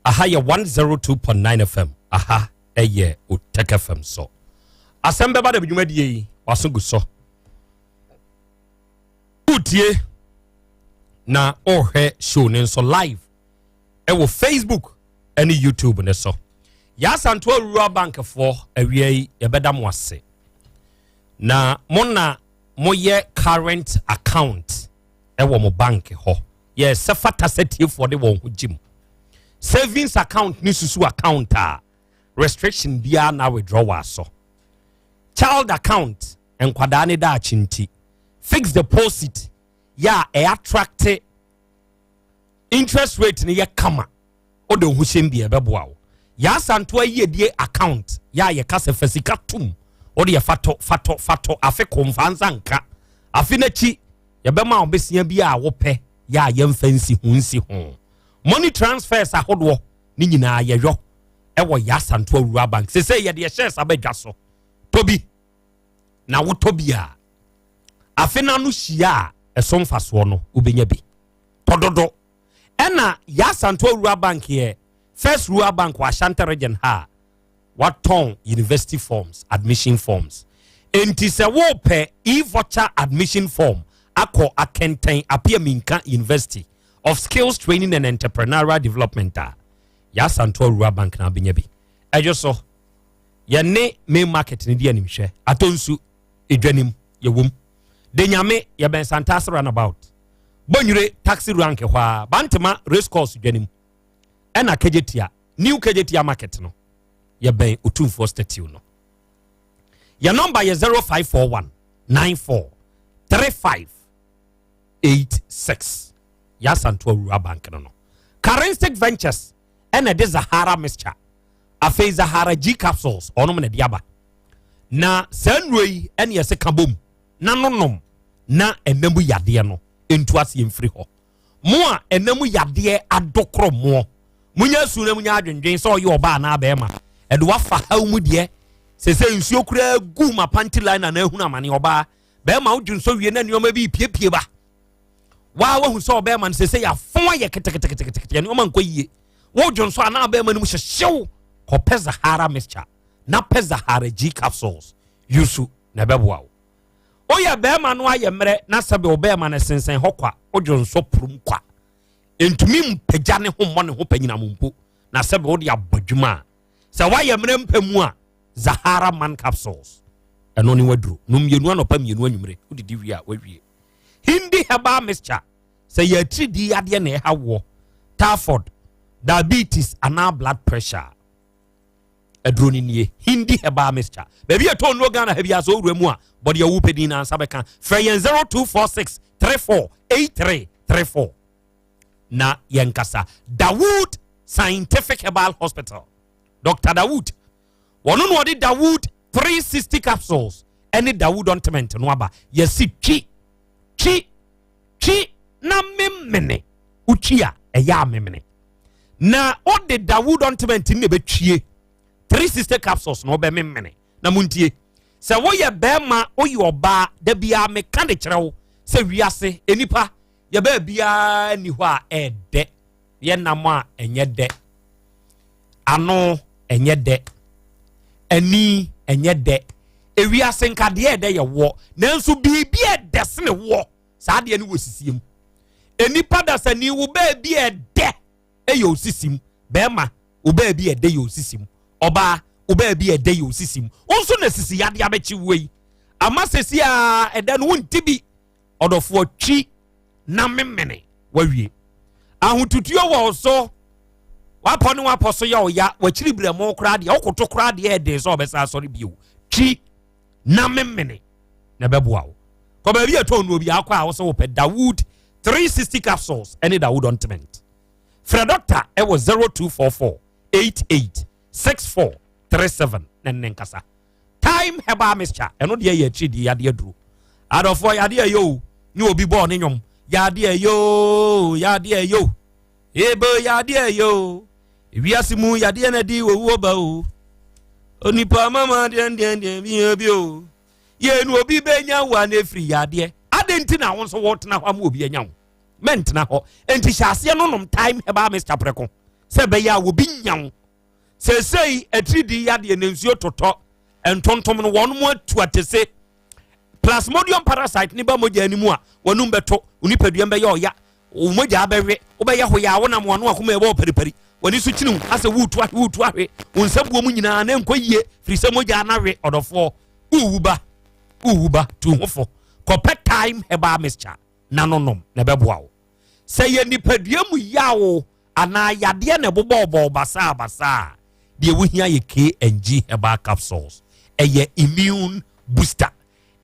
Aha yɛ 102.9 FM. Aha. ɛyɛ Otec FM so. Asɛm bɛba da dwumadie yi waso gu so. Wotie na ɔrehwɛ show ne nso live ɛwɔ Facebook ɛne YouTube ne so. Yɛasantoa Rural Bank foɔ awia yi yɛbɛda mo ase. Na mo na moyɛ current account ɛwɔ mo bank hɔ. Yɛ sɛ fata sɛ tiefoɔ de wɔn ho gyim. Savings account ne susu account a restriction biara na withdrawal so. Child account nkwadaa ne daakye nti. Fixed deposit yɛ a ɛyɛ attract interest rate no yɛ kama wode wo ho hyɛm bi ɛbɛboa wo. Yɛasanto ayiedie account yɛ a yɛka sɛ fa sika tom wode yɛ fatɔ fatɔ fatɔ afe ko mfa nsa nka afe n'akyi yɛbɛma wo besia bi a wopɛ yɛ a yɛmfa nsi ho nsi ho. Money transfers ahodoɔ ne nyinaa yɛyɔ ɛwɔ Yɛasanto Rural Bank. Sɛ yɛde yɛhyɛ sa bɛdwa so tɔ bi na wotɔ bi a afe no ano hyia a ɛso mfasoɔ no wobɛnya bi tɔ dodo. Ɛna Yɛasanto Rural Bank yɛ first rural bank wɔ Ashanti Region ha a watɔn university forms, admission forms. Enti sɛ wopɛ e-voucher admission form akɔ Akɛntɛn Apia Minka University of Skills Training and Entrepreneurial Development a, Yɛasanto Rural Bank na wobɛnya bi. Ɛdwo so yɛne main market no di animhwɛ atɔ nsu edwanim yɛwom de nyame yɛbɛn Santase roundabout, Bɔnwire taxi rank hɔ a, Bantama race course dwanim, ɛna Kejetia, new Kejetia market no, yɛbɛn Otumfoɔ statue no. Yɛ number yɛ 0541 94 35 86. Yɛasanto Rural Bank no. Charistic Ventures ɛna ɛde Zahara mixture, afei Zahara G capsules, ɔnom na ɛde aba. Na saa nnuro yi ɛne yɛsɛ ka bom na nonom na ɛnam yadeɛ no ntu aseɛ mfiri hɔ. Mo a ɛnam yadeɛ adokoro moɔ, munya asu na munya adwendwen sɛ ɔyɛ ɔbaa anaa bɛrima ɛde wafa haw mu deɛ sɛ nsuo koraa gu ma panty line na ahunu amane. Ɔbaa, bɛrima, wodwo nsɔ wie na nneɛma bi piepie ba waa wahu sɛ ɔbɛrima no sɛ yɛafo ayɛ keteketeketekete, nneɛma nkɔ yie. Wodwo nsɔ anaa bɛrima no mu hyehyew, kɔpɛ Zahara mixture na pɛ Zahara G capsules yusu na ɛbɛboa wo. Woyɛ bɛrima no ayɛ mmerɛ na sɛbe ɔbɛrima no sensɛn hɔ kwa, wodwo nsɔ purum kwa, ntumi mpagya ne ho mmɔ ne ho panyinam mpo na sɛbe wode abɔ adwuma a sɛ woayɛ mmerɛ mpɛ mu a, Zahara man capsules ɛno ne waduro no. Mmienu anɔpa, mmienu anwummere, wodidi wie a wawie. Hindi herbal mixture, sɛ yɛ atiridii adeɛ na ɛha woɔ, typhoid, diabetes anaa blood pressure, aduro no nie, Hindi herbal mixture. Baabi yɛ tɔn nnuro Ghana ha bi asɛ owura mu a bɔde awu pɛ din nansa bɛka. Frɛ yɛn 0246 34 83 34 na yɛnkasa. Dawood Scientific Herbal Hospital, Dr Dawood, wɔno na ɔde Dawood 360 capsules ɛne Dawood ointment no aba. Yɛsi twi twi twi na memene. Wotwi a ɛyɛ amemene na wode Dawood ointment no na ɛbɛtwie 360 capsules na wobɛmemene. Na montie, sɛ woyɛ bɛrima, woyɛ ɔbaa, da biara meka de kyerɛ wo sɛ wiase enipa yɛbɛɛ biara ni hɔ a ɛɛdɛ. Yɛnam a ɛnyɛ dɛ, ano ɛnyɛ dɛ, ani ɛnyɛ dɛ. Ewiase nkadeɛ ɛdɛ yɛ woɔ, nanso biribi ɛdɛ sene woɔ. Saa adeɛ no wɔ sisie mu. Enipa dasani, wo baabi ɛdɛ ɛyɛ osisi mu. Bɛrima, wo baabi ɛdɛ yɛ osisi mu. Ɔbaa, wo baabi ɛdɛ yɛ osisi mu. Wo nso na sisi yadeɛ abɛkyi wo yi ama sisi a ɛdɛ no wonti bi. Ɔdɔfoɔ, twi na memene wawie. Ahotutuo wɔ so, wapɔ ne wapɔ so yɛ ɔya, wakyiri brɛmo koraa deɛ wokoto koraa deɛ ɛden sɛ ɔbɛsa asɔre bio. Twi na memene na ɛbɛboa wo. Kɔ baabi a ɛtɔn nnuro bi akɔ a wosɛ wopɛ Dawood 360 capsules ɛne Dawood ointment. Frɛ doctor ɛwɔ 0244 88 64 37 na ne nkasa. Time herbal mixture, ɛno deɛ yɛ akyiri deɛ yadeɛ duro. Adɔfoɔ, yadeɛ yɛ o ne obi bɔɔ ne nwom, yadeɛ yɛ o, yadeɛ yɛ o, ebe yadeɛ yɛ o, ewiase mu yadeɛ na di owuo ba o, onipa mama deɛ deɛ deɛ bi yɛ bi o yɛn nu obi bɛnya wo a na efiri yadeɛ adi nti na wɔn nso wɔtena hɔ ama obi anya wo mɛntena hɔ. Nti hyɛ aseɛ no nom Time herbal mixture prɛko sɛ ɛbɛyɛ a obi nya wo. Seesei atiridii yadeɛ na nsuo totɔ ntontom no wɔn mu atu atese. Plasmodium parasite ne ba mogya no mu a, w'anum bɛto, wo nipadua bɛyɛ ɔya, wo mogya bɛwe, wobɛyɛ hoyaa, wonam w'ano akoma ɛbɔ paripari, w'ani so kyini wo asɛ woretu ahwe, woretu ahwe, wo nsa buo mu nyinaa na ɛnkɔ yie, firi sɛ mogya no awe. Ɔdɔfoɔ, worewu ba, worewu ba, tu ho fo. Kɔpɛ Thyme Herbal Mixture na no nom na ɛbɛboa wo. Sɛ yɛ nipadua mu yaw anaa yadeɛ na ɛbobɔɔbɔɔ basaa basaa a, deɛ wohia yɛ KNG Herbal Capsules. Ɛyɛ immune booster.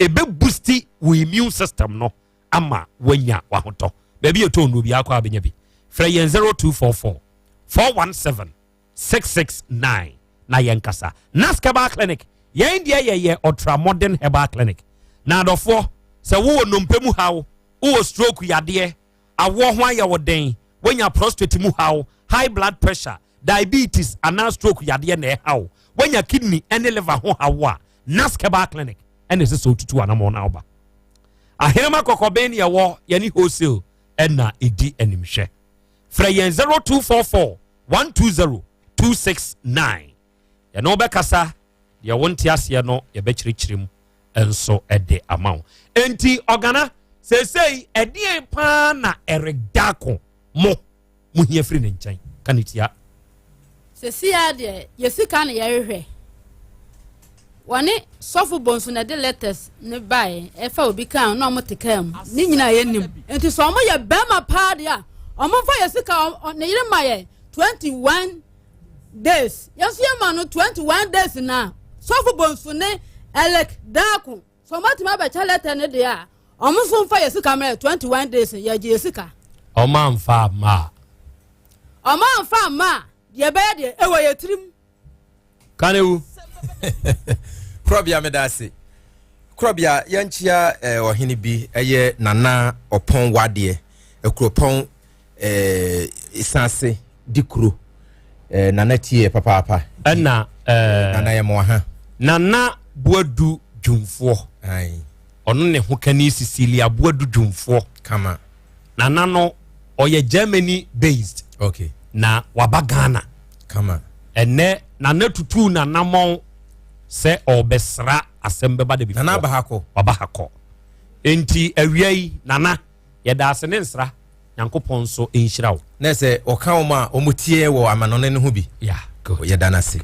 Ɛbɛ boosti wo immune system no ama woanya wahotɔ. Baabi yɛtɔn no obiara kɔ a bɛnya bi. Frɛ yɛn 0244 417 669 na yɛnkasa. Nask Herbal Clinic, yɛn deɛ yɛyɛ ultra modern herbal clinic. Na adɔfoɔ, sɛ wowɔ nnompe mu haw, wowɔ stroke yadeɛ, awoɔ ho ayɛ wo den, woanya prostate mu haw, high blood pressure, diabetes anaa stroke yadeɛ na ɛha wo, woanya kidney ne liver ho haw a, Nask Herbal Clinic ɛna ɛsɛ sɛ wotutu anamɔ na woba. Ahenema kɔkɔben ne ɛwɔ yɛne wholesale ɛna ɛdi animhwɛ. Frɛ yɛn 0244 120 269. Yɛne wo bɛkasa, deɛ wonte aseɛ no yɛbɛkyerɛkyerɛ mu nso de ama wo. Enti ɔgana seesei ɛdeɛn paa na Eric Darko mo mo hia firi ne nkyɛn? Ka ne tia. Seesei ara deɛ yɛ sika na yɛhwehwɛ. Wɔne sɔfo Bonsu na ɛde letters ne baeɛ ɛfa obi kaa na wɔn te kaa mu ne nyinaa yɛ nim. Nti sɛ wɔn yɛ bɛrima paa deɛ a wɔn mfa yɛ sika ne yere ma yɛ 21 days yɛn nso yɛ ma no 21 days na sɔfo Bonsu ne Eric Darko sɛ wɔn atumi abɛkyɛ letter ne deɛ a wɔn nso mfa yɛ sika mmerɛ 21 days yɛgye yɛ sika. Wɔn amfa amma a. Wɔn amfa amma a deɛ ɛbɛyɛ deɛ ɛwɔ yɛ tirim. Kanewu. Korɔbea meda ase. Korɔbea yɛnkyea eh, ɔhene bi ɛyɛ Nana Ɔpɔn Wadeɛ Akuropɔn eh, Sase di kuro eh, Nana tie papaapa. Ɛna eh, Nana yɛ mmoa ha. Nana Boadu Dwumfoɔ. Ɔno ne ho kani Cecilia Boadu Dwumfoɔ. Kama. Nana no ɔyɛ Germany based. Okay. Na waba Ghana. Kama. Ɛnɛ Nana tutu nanamɔn sɛ ɔbɛsra asɛm bɛba da bi. Nana aba ha kɔ. Waba ha kɔ. Enti awia yi Nana yɛda ase ne nsra Nyankopɔn nso nhyira wo. Na sɛ ɔka wɔn a wɔn tie wɔ amanɔne no ho bi. Yeah, good. Yɛda no ase.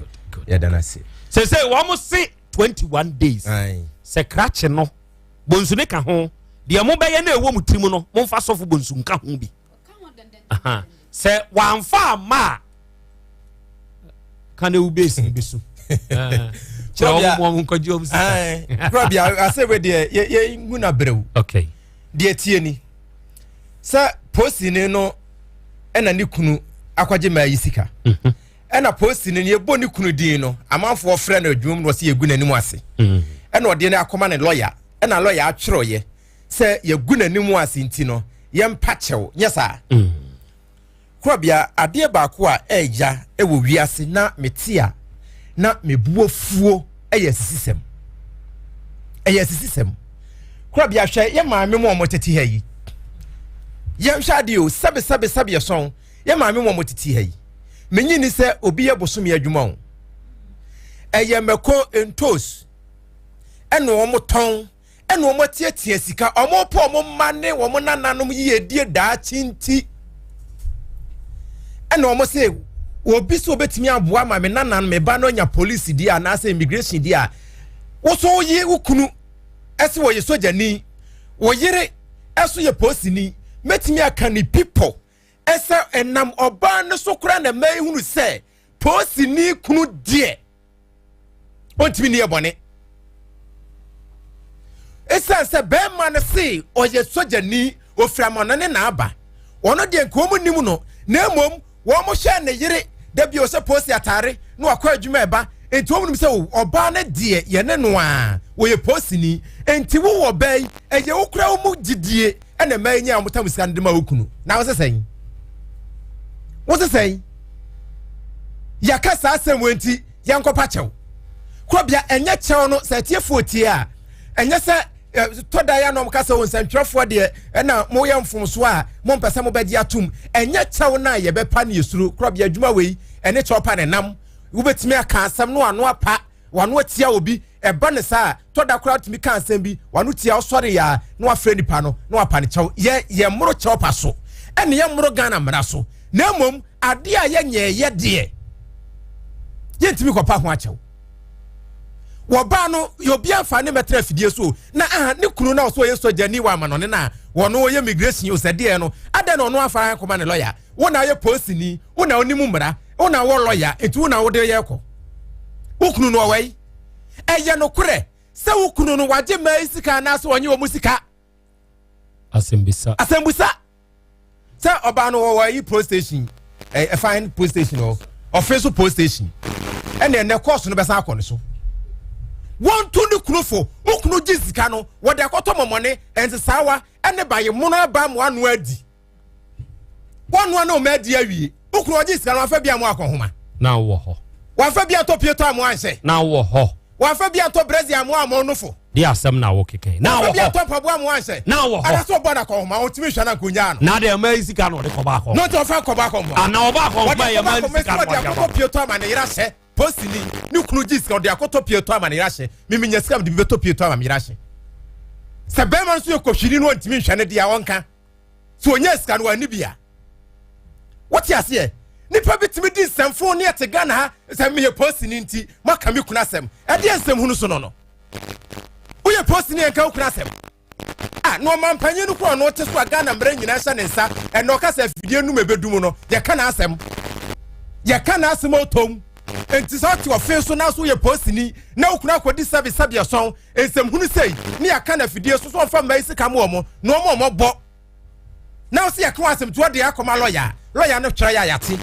Yɛda no ase. Sese wɔn se 21 days. Sɛ krakye no bonsu ne ka ho deɛ mobɛyɛ na ɛwɔ mo tirim no momfa sɔfo bonsu nka ho bi. Sɛ wɔamfa amma a ka na ewu base no bɛsu. Kyerɛ wɔn wɔn nkɔgye wɔn sika. Kurabea asɛ wei deɛ yɛ yɛ ngu na brɛw. Okay. Deɛ tie ni sɛ posini no ɛna ne kunu akɔgye mmaa yi sika. Mhm. Ɛna posini no yɛbɔ ne kunu din no amanfoɔ frɛ no adwuma mu na ɔsɛ yɛgu n'anim ase. Mhm. Ɛna ɔde no akɔma ne lɔya ɛna lɔya atwerɛeɛ sɛ yɛgu n'anim ase nti no yɛmpa kyɛw nyɛ saa. Mm. Korabea, adeɛ baako a ɛɛya wɔ wiase na mete a na me bo afuo yɛ asisisɛm. Ɛyɛ asisisɛm. Korabea, hwɛ yɛ maame mu a wɔtete ha yi. Yɛnhwɛ adeɛ o, sɛbe sɛbe sɛbe ɛsɔn, yɛ maame mu a wɔtete ha yi. Menyi ni sɛ obi yɛ bosome adwuma o. Ɛyɛ mako ntos ɛna wɔn tɔn ɛna wɔn atiatia sika wɔn pɔ wɔn mma ne wɔn nananom yiedie daakye nti ɛna wɔn se obi sɛ obetumi aboa ma me nanan me ba no anya polisi di anaasɛ immigration di a woso yi wo kunu ɛsɛ wɔyɛ sogyani wo yere ɛso yɛ polisini mɛtumi aka ne pipo ɛsɛ ɛnam ɔbaa no so koraa na mmaa ehunu sɛ polisini kunu deɛ ɔntumi ni yɛ bɔne ɛsiane sɛ bɛrima no se ɔyɛ sogyani ofiri amana ne n'aba ɔno deɛ nka wɔn nim no na mmom wɔn hwɛ ne yere da bi ɔhyɛ polisi atare na wakɔ adwuma ɛba nti wɔn nim sɛ ɔbaa no deɛ yɛne no a wɔyɛ polisini nti wowɔ bɛɛ yi ɛyɛ wo kura wo mu gyidie ɛna mmaa yi nya wɔn tam sika no de ma wo kunu na wɔsɛ sɛn wɔsɛ sɛn yɛaka saa asɛm wɔ nti yɛnkɔpa kyɛw korɔbea ɛnyɛ kyɛw no sɛ atiefoɔ tie a ɛnyɛ sɛ tɔ da yɛ anam kasa wɔ nsɛntwerɛfoɔ deɛ ɛna moyɛ mfomsoɔ a mompɛ sɛ mobɛgye atom ɛnyɛ kyɛw no a yɛbɛpa ne yɛsuro korɔbea adwuma wei ɛne kyɛw pa ne nam. Wobɛtumi aka asɛm no ano apa, wano atia obi, ɛba ne saa a, tɔ da koraa tumi ka asɛm bi, wano tia ɔsɔre yɛ a, na wafrɛ nipa no, na wapa ne kyɛw. Yɛ yɛ mmoro kyɛw pa so, ɛne yɛ mmoro Ghana mmara so. Na mmom, adeɛ a yɛnyɛɛyɛ deɛ, yɛntumi kɔpa ho akyɛw. Wɔbaa no, yɛ obi amfa ne mɛtena afidie so na aha ne kunu na ɔsɛ ɔyɛ sogyani wɔ amanɔne no a wɔno ɔyɛ migration osɛdeɛ no, adɛn na ɔno afa akɔma ne lɔya? Wo na ayɛ polisini, wo na wonim mmara, wo na wɔ lɔya, nti wo na wode yɛ kɔ. Wo kunu no ɔwɔ yi. Ɛyɛ nokorɛ sɛ wo kunu no wagye mmaa yi sika anaasɛ ɔnye wɔn sika? Asɛmbusa. Asɛmbusa. Sɛ ɔbaa no wɔwɔ ayi police station, ɛfan police station hɔ, ɔfe so police station. Ɛna ɛnɛ kɔɔso no bɛsan akɔ ne so. Wɔnto ne kunu fo, wo kunu gye sika no, wɔde akɔtɔ mɔmɔne, nsesaawa, ɛne baye mono aba mo ano adi. Wɔnoa na ɔma adi awie. Wo kunu ɔgye sika no wafa bi a mo akɔhoma. Na wɔ hɔ. Wafa bi atɔ pieto a mo anhyɛ. Na wɔ hɔ. Wafa bi atɔ brɛzi a mo a mo nofo. De asɛm na wo keka. Na wɔ hɔ. Wafa bi atɔ mpaboa a mo anhyɛ. Na wɔ hɔ. Anasɛ ɔbɔ na akɔhoma ɔntumi nhwɛ na nkonyaa no. Na de ɛma yi sika na ɔde kɔba akɔhoma. Na ɔde ɔfa kɔba akɔhoma. Ana ɔba akɔhoma yɛ ma yi sika na ɔde akɔtɔ pieto ama ne yere ahyɛ. Posini ne kunu gye sika ɔde akɔtɔ pieto ama ne yere ahyɛ. Mimi nya sika mede bi bɛtɔ pieto ama me yere ahyɛ. Sɛ bɛrima nso yɛ kɔhwini no ɔntumi nhwɛ ne deɛ ɔnka. So ɔnya sika no wani bi a. Wote aseɛ? Nipa bi tumi di nsɛmfo ne ɛte Ghana ha sɛ meyɛ posini nti moaka me kunu asɛm. Ɛdeɛ nsɛm hunu so no no. Woyɛ posini ɛnka wo kunu asɛm. Ah, na ɔmampanyin no kura ɔno te so a Ghana mmara nyinaa hyɛ ne nsa. Ɛna ɔka sɛ afidie num ɛbɛdu mu no, yɛka n'asɛm. Yɛka n'asɛm a ɔtɔm. Enti sɛ ɔte ɔfe so na so woyɛ posini na wo kunu akɔdi sɛbe sɛbe ɛsɔn nsɛm hunu sei ne yɛaka no afidie so so ɔmfa mma yi sika mu ɔmo na ɔmo ɔmo bɔ na ɔsɛ yɛka wɔ asɛm to ɔde akɔma lɔya lɔya no twerɛ yɛ a yɛate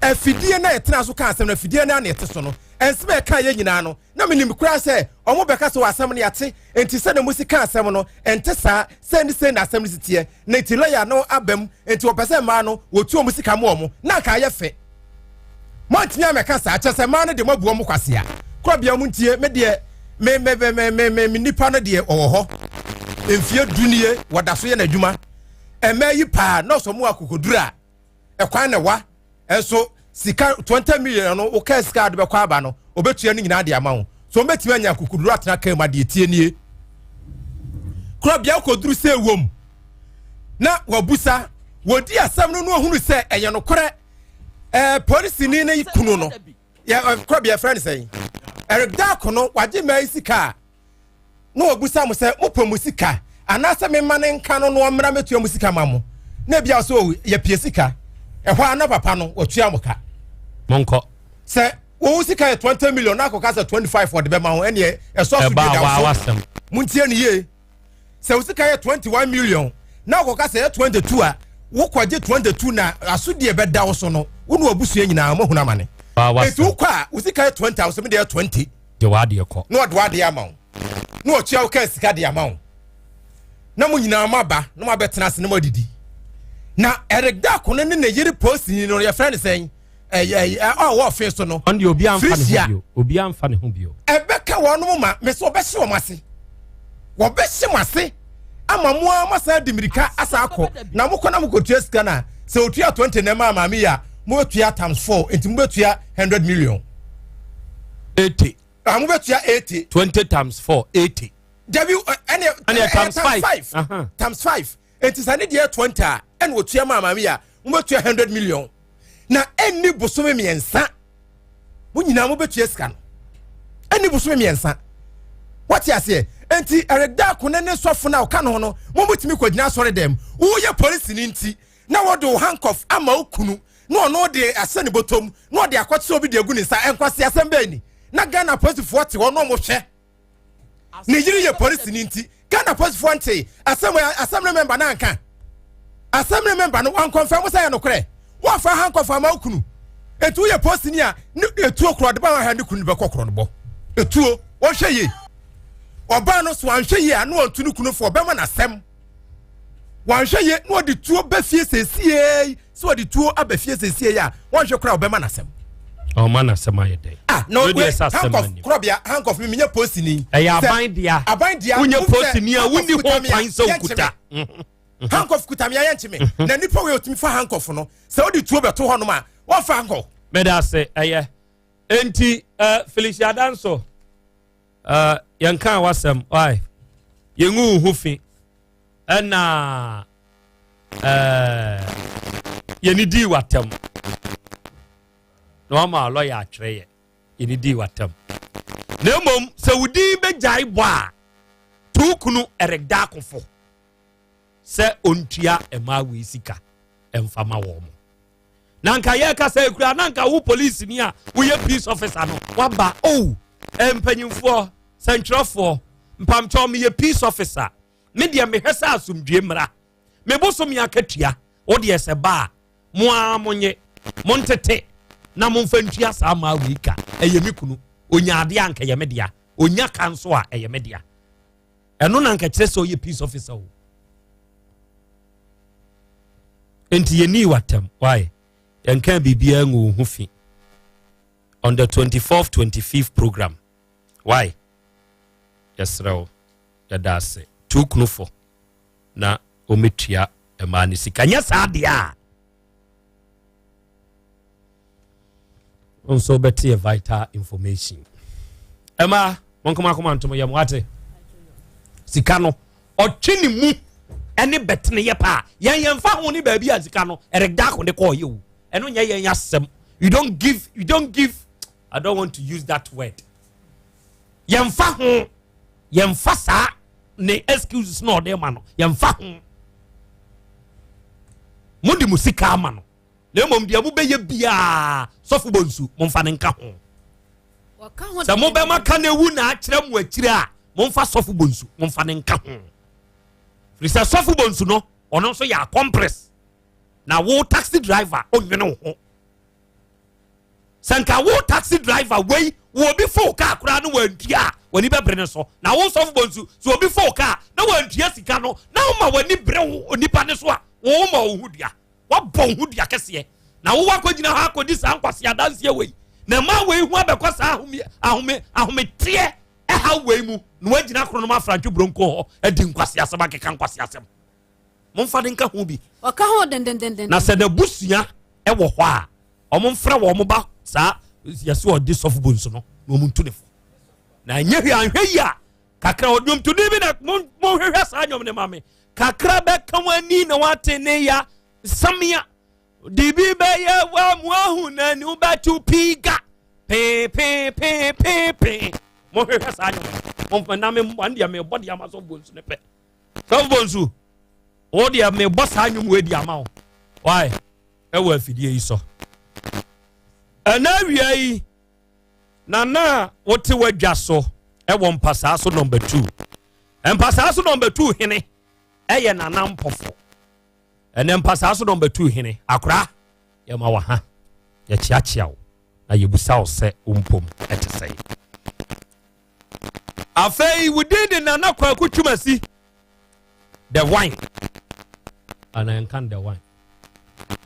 afidie na yɛtena so ka asɛm no afidie no a na yɛte so no ɛnsɛm a yɛka yɛ nyinaa no na menim koraa sɛ ɔmo bɛka sɛ wɔ asɛm no yɛate nti sɛ na mo si ka asɛm no ɛnte saa sɛ ne sɛ na asɛm no si teɛ na nti lɔya no abam nti wɔpɛ sɛ mmaa no wɔtu ɔmo sika mu ɔmo na anka ayɛ fɛ moantumi amɛka saa kyɛ sɛ mmaa no de moabu ɔmo kwasea korɔbea mo ntie me deɛ me me me me me me me nipa no deɛ ɔwɔ hɔ mfie du nie wɔda so yɛ n'adwuma ɛmɛ yi paa nɔɔso mu akokoduru a ɛkwan na wa ɛnso sika 20 million no wokaa sika ade bɛkɔ aba no obetua no nyinaa de ama wo so wɔbɛtumi anya akokoduru atena kaa mu adeɛ tie nie korɔbea kokoduru sɛ ɛwom na wabusa wɔdi asɛm no no ohunu sɛ ɛyɛ nokorɛ ɛɛ polisini ne kunu no yɛ korɔbea frɛ no sɛn Eric Darko no wagye mmaa yi sika a na wɔbusa mo sɛ mopɛ mo sika anaasɛ mema ne nka no no ɔmmra mɛtua mo sika ma mo na ebia sɛ o yɛpie sika ɛhɔ a na papa no watua mo ka monkɔ sɛ wɔn sika yɛ 20 million na akɔka sɛ 25 wɔde bɛma ho ɛneɛ ɛsɔ so ɛba da wa so wasɛm montie ne yie sɛ wo sika yɛ 21 million na akɔka sɛ yɛ 22 a wokɔgye 22 na asodie bɛda wo so no wo ne wabusua nyinaa moahunu amane Ba ɛti wasɛm wokɔ a wo sika yɛ 20 a wo sɛ mede yɛ 20 de w'adeɛ kɔ na ɔde w'adeɛ ama wo na ɔtua wo kaa sika de ama wo na mo nyinaa mo aba na mo abɛtena ase na mo adidi na Eric Darko no ne ne yere posini no yɛfrɛ no sɛn ɛyɛ ɛyɛ ɔwɔ ɔfe so no ɔno deɛ obi amfa ne ho Frisia. bio obi amfa ne ho bio ɛbɛka wɔn mo ma mɛ sɛ wɔbɛhye wɔn ase wɔbɛhye mo ase ama mo ara mo asan di mirika asa akɔ na mo kɔ na mo kɔ tua sika na sɛ otua 20 na ɛma maame yi a mo bɛtua times 4 nti mo bɛtua 100 million 80 ah mo bɛtua 80 20 times 4 80 dabi ɛne Ɛne times five. 5 Aha. times 5 nti sɛ ne deɛ 20 a ɛna otua ma maame yi a mo bɛtua 100 million na ɛnni bosome mmiɛnsa mo nyinaa mo bɛtua sika no ɛnni bosome mmiɛnsa wɔte aseɛ nti Eric Darko ne ne sɔfo no a ɔka ne ho no mo motumi kɔgyina asɔre dɛm woyɛ polisini nti na wɔde wo handcuff ama wo kunu na ɔno de ahyɛ ne bɔtɔm na ɔde akɔkyerɛ obi de agu ne nsa ɛnkwasi asɛm bɛɛ ni na Ghana polisifoɔ te hɔ na ɔmo hwɛ ne yere yɛ polisini nti Ghana polisifoɔ nte asɛm assembly member na anka assembly member no wankɔnfɛn mo sɛ yɛ nokorɛ wɔfa handcuff ama wo kunu etu yɛ polisini a ne etuo korɔ de ba wɔn ha ne kunu bɛkɔ korɔ no bɔ etuo wɔhwɛ yie ɔbaa no so anhwɛ yie a na wɔntu ne kunu fo ɔbɛma n'asɛm wanhwɛ yie na ɔde tuo bɛ fie sɛsie sɛ ɔde tuo aba fie sɛsie a wɔnhwɛ koraa ɔbɛma n'asɛm ɔma n'asɛm ayɛ dɛn ah na Wei deɛ sɛ asɛm handcuff anim. korɔbea handcuff mi menyɛ polisini ɛyɛ Sɛ- aban dea aban dea wonyɛ wohu sɛ posini a wonni handcuff ho kuta me a, kwan sɛ yɛnkye wokuta me. Handcuff kuta me a yɛnkye me na nipa wei otumi fa handcuff no sɛ wode tuo bɛto hɔnom a wɔmfa handcuff mɛda ase ɛyɛ. Enti uh, Felicia Danso, uh, yɛnka w'asɛm, why? Yɛngu wo ho fi. Ɛna uh, yɛne dii w'atɛm. Na wama lɔya atwerɛ yɛ. Yɛne dii w'atɛm. Na mmom, sɛ wo din bɛgyae bɔ a, tu kunu Eric Darkofo sɛ ɔntua mmaa wei sika ɛmfa ma wɔn. Na nka yɛrekasa yi koraa na nka wo polisini a woyɛ peace officer no waba oh eh, mpanyinfoɔ sɛntwerɛfoɔ mpamkyɛw meyɛ peace officer me deɛ mehwɛ sɛ asomdwie mmra me boso me akatua wo deɛ sɛ ba a mo ara mo nye mo ntete na momfa ntua saa maa wei ka ɛyɛ me kunu onya adeɛ a nka ɛyɛ me dea onya ka nso a ɛyɛ me dea ɛno na nka kyerɛ sɛ ɔyɛ peace officer o nti yɛnii watam why yɛnka biribiara ngu wo ho fi on the 24th 25th program why yɛserɛ wo yɛda ase tu kunufo na ɔmɛtua mmaa no sika nyɛ saa deɛ a nso wobɛte yɛ vital information ɛma monkomakoma ntom yɛ mo ate sika no ɔtwe ne mu ɛne bɛtene yɛ paa yɛn yɛn fa ho ne baabi a sika no ɛreda ko ne kɔɔ yɛ o ɛno nyɛ yɛn asɛm. You don't give, you don't give, I don't want to use that word. Yɛn fa ho, yɛn fa saa ne excuses na ɔde ma no, yɛn fa ho. Mo de mo sika ama no na mmom deɛ mobɛyɛ biara sɔfo bɔ nsu momfa ne nka ho. Sɛ mobɛma ka no awu na akyerɛ mo akyire a, momfa sɔfo bɔ nsu momfa ne nka ho, firi sɛ sɔfo bɔ nsu no ɔno nso yɛ accomplice. Na wo taxi driver ɔnwene wo ho sɛ nka wo taxi driver wei wɔ obi fo kaa koraa no wantua a w'ani bɛbere ne so, na wo sɔfo bɔ nsu sɛ obi fo kaa na wantua sika no na woma w'ani bere wo onipa ne so a, wo ma wo ho dua, wabɔ wo ho dua kɛseɛ na wowɔ akɔgyina hɔ akɔdi saa nkwasi adanseɛ wei na mmaa wei ho abɛkɔ saa ahome ahome ahometeɛ ɛha wei mu na wagyina koro no mu afrantwe buronko hɔ adi nkwasi asɛm akeka nkwasi asɛm. Momfa ne nka ho bi. Ɔka ho dendendenden. Na sɛ n'abusua wɔ hɔ a, wɔn mfrɛ wɔn ba saa yɛsɛ ɔde sɔfo bu nso no na wɔn ntu ne fo. Na ɛnyɛ hwɛ anhwɛ yi a kakra ɔdwomtoni bi na monhwehwɛ saa nnwom ne ma me kakra bɛka wɔn ani na wɔate ne ya samia dibi bɛyɛ wa mu ahu na ni wobɛto pii ga pee pee pee pee pee. Monhwehwɛ saa nnwom momfa na me mmɔ deɛ mebɔ deɛ ama sɔfo bu nso ne pɛ. Sɔfo Bonsu, wo deɛ mebɔ saa nnwom wei di ama wo. Why? Ɛwɔ afidie yi so. Ɛna awia yi, nana a wote w'adwa so ɛwɔ mpasaa so nɔmba 2. Mpasaa so nɔmba 2 hene ɛyɛ nana mpɔfo. Ɛnɛ mpasaa so nɔmba 2 hene, akora, yɛma wɔ ha. Yɛkyeakyea wo na yɛbusa wo sɛ wo mpom ɛte sɛn. Afei wo din de Nana Kwaku Twumasi the wine. Ana nka the wine.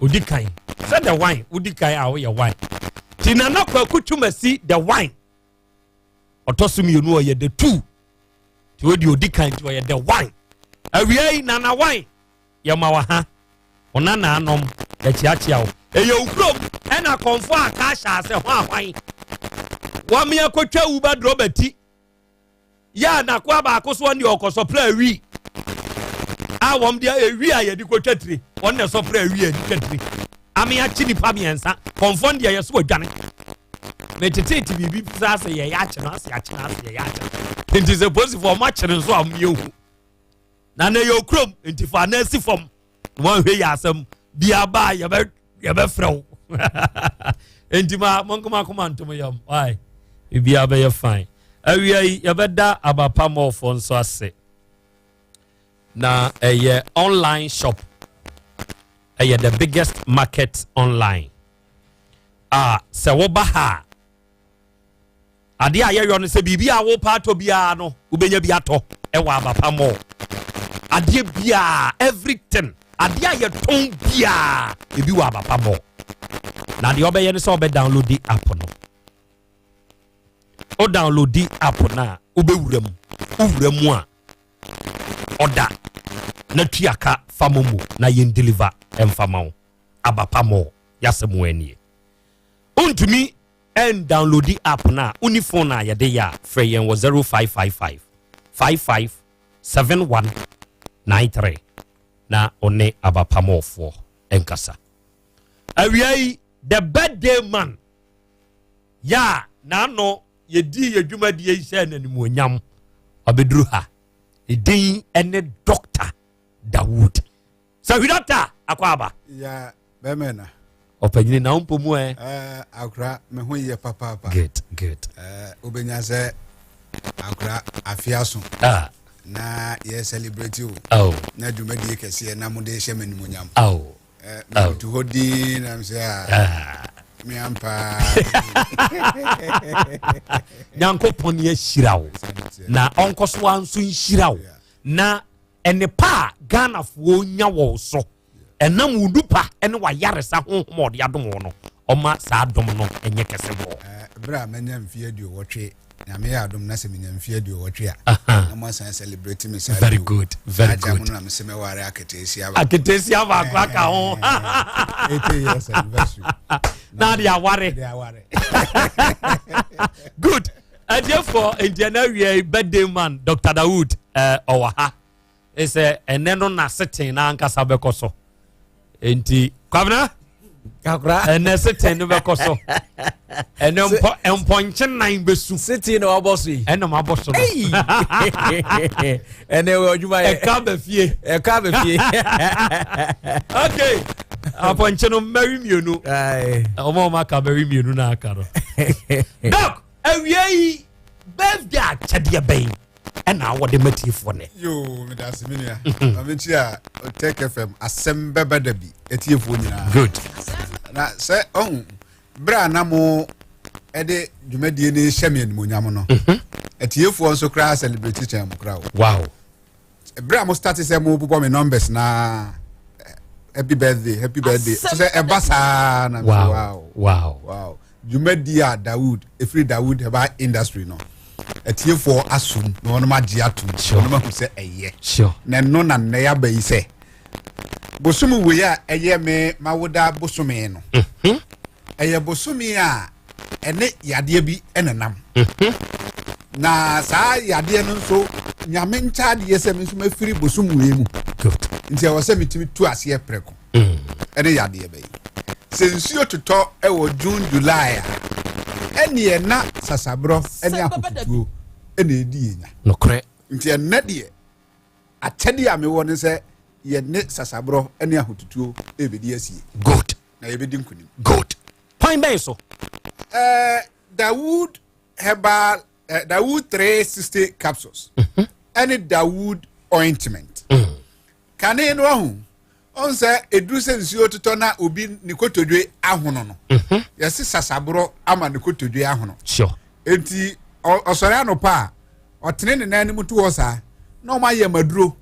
Odi kan. Sɛ the wine, wodi kan a woyɛ wine. Ti Nana Kwaku Twumasi the wine. Ɔtɔ so mmienu ɔyɛ the two. Ti wodi odi kan ti ɔyɛ the wine. Awia yi Nana wine. Yɛma wo ha, wo nanaanom, yɛkyeakyea wo. Ɛyɛ wo kurom ɛna kɔmfo a aka ahyɛ ase ho ahwan. Wame akɔtwa wu ba drɔba ti. Yɛ a nakoa baako so ɔne ɔkɔsɔprɛ awi a wɔn de ewi a yɛde kɔtwa tire wɔn na ɛsɔprɛ awi a yɛde twa tire. Ame akye nipa mmiɛnsa kɔmfɔ no deɛ yɛso adwane. Metetete biribi saa sɛ yɛyɛ akye no ase akye no ase yɛyɛ akye no. Nti sɛ polisifoɔ wɔn akye no nso a wɔn yɛ hu. Na na ɛyɛ okurom nti fa na asi fam na wɔnhwɛ yɛ asɛm bi aba a yɛbɛ yɛbɛfrɛ wo nti ma monkoma koma ntom yam why biribiara bɛyɛ fine. Awia yi yɛbɛda abapa mɔɔfoɔ nso ase na ɛyɛ online shop, ɛyɛ the biggest market online a sɛ woba ha a Adeɛ a yɛyɔ no sɛ biribi a wopɛ atɔ biara no wobɛnya bi atɔ ɛwɔ Abapa Mall. Adeɛ biara, everything, adeɛ a yɛtɔn biara ebi wɔ Abapa Mall. Na deɛ ɔbɛyɛ no sɛ ɔbɛ download app no. O download app no a wobɛwura mu. Wowura mu a ɔda na tua ka fa momo na yɛn deliver ɛmfa ma wo. Abapa Mall yɛasɛm anie. Wontumi. Ɛndownloadi app no a, wonni phone a yɛde yɛ a, frɛ yɛn wɔ 0555 55 7193 na wo ne abapamɔfoɔ nkasa. Awia yi, the birthday man yɛ a n'ano yɛdii yɛ dwumadie yi hyɛɛ n'animuonyam ɔbɛduru ha. Ne din ne Dr. Dawood. Sahwi Doctor akɔ aba. Ya bɛmɛ na. Ɔpanyini na wo mu ɛ. Ɛɛ akora me ho yɛ papaapa. Good good. Ɛɛ wobɛnya sɛ akora afe aso. Ah. Na yɛ celebrate o. Oh. Na dwumadie kɛseɛ na mode hyɛ me animuonyam. Oh. Ɛɛ mebutu hɔ din na mesɛ a. Ah. Me ampa. Nyankopɔn ahyira wo. Na ɔnkɔ so ara nso nhyira wo. Na Nnepa a Ghanafoɔ nya wɔ wo so ɛnam wo nupa ne w'ayaresa honhom a ɔde adom wo no, ɔma saa dom no nyɛ kɛse bɔɔ. Berɛ a manya mfeɛ aduowɔtwe, Nyame yɛ adom na sɛ menya mfeɛ aduowɔtwe a, na moasan celebrate me saa Very bio. good, very Saa gya mo good. no na mese mɛware aketeesia baako. Aketeesia baako aka ho. 80 years anniversary. Na de aware. De aware. Good. Atiefoɔ, nti ɛnɛ awia yi birthday man Dr. Dawood eh, ɔwɔ ha. Sɛ ɛnɛ no na seten na ankasa bɛkɔ so. Nti Kwabena kakra ɛnɛ seten no bɛkɔ so. Ɛnɛ mpɔ mpɔnkye nan bɛsu. Seten na wabɔ so yi. Ɛna mabɔ so no. Ɛnɛ wɔ adwuma yɛ. Ɛka bɛ fie. Ɛka bɛ fie. Okay. Apɔnkye no mmɛri mmienu. Ɔmo a ɔmo aka mmɛri mmienu na aka no. Doc. Awia yi birthday akyɛdeɛ bɛn ɛna awɔ de ma tiefoɔ nɛ. Yoo medase me nua. Maame kyi a Tech FM asɛm bɛba da bi atiefoɔ nyinaa. Good. Na sɛ ɔhu berɛ a na mo ɛde dwumadie no hyɛ me animonyam no atiefoɔ nso koraa celebrate kyɛn mo koraa o. Wow. Berɛ a mo start sɛ mo bobɔ me numbers na happy birthday happy birthday sɛ ɛba saa na wow wow wow Dwumadi a Dawood, ɛfiri Dawood Herbal Industry no, atiefoɔ asom na wɔnom agye atom, wɔnom ahu sɛ ɛyɛ. Na ɛno na nnɛ yɛaba yi sɛ, bosome wei a ɛyɛ me mawoda bosome no, mhm. ɛyɛ bosome a ɛne yadeɛ bi nenam. Mhm. Na saa yadeɛ no nso, nyame nkyaadeɛ sɛ me nso mafiri bosom wei mu. Nti ɛwɔ sɛ metumi tu aseɛ prɛko. ɛne yadeɛ bɛyi. Sɛ nsuo totɔ wɔ June, July a, ɛneɛ na sasaborɔ ne ahotutuo na ɛdi yɛn nya. Nokorɛ. Nti ɛnnɛ deɛ, akyɛdeɛ a mewɔ ne sɛ yɛne sasaborɔ ne ahotutuo rebɛdi asie. Good. Na yɛbɛdi nkonim. Good. Kwan bɛn so? Ɛɛ Dawood Herbal eh, Dawood 360 capsules ɛne mm -hmm. Dawood ointment. Mm. Kane no ahu ɔn sɛ eduru sɛ nsuo totɔ na obi ne kotodwe ahono no mhm. yɛse sasaborɔ ama ne kotodwe ahono enti ɔsɔre anɔpa a ɔtene ne nan no mu to hɔ saa na ɔmo ayɛ maduro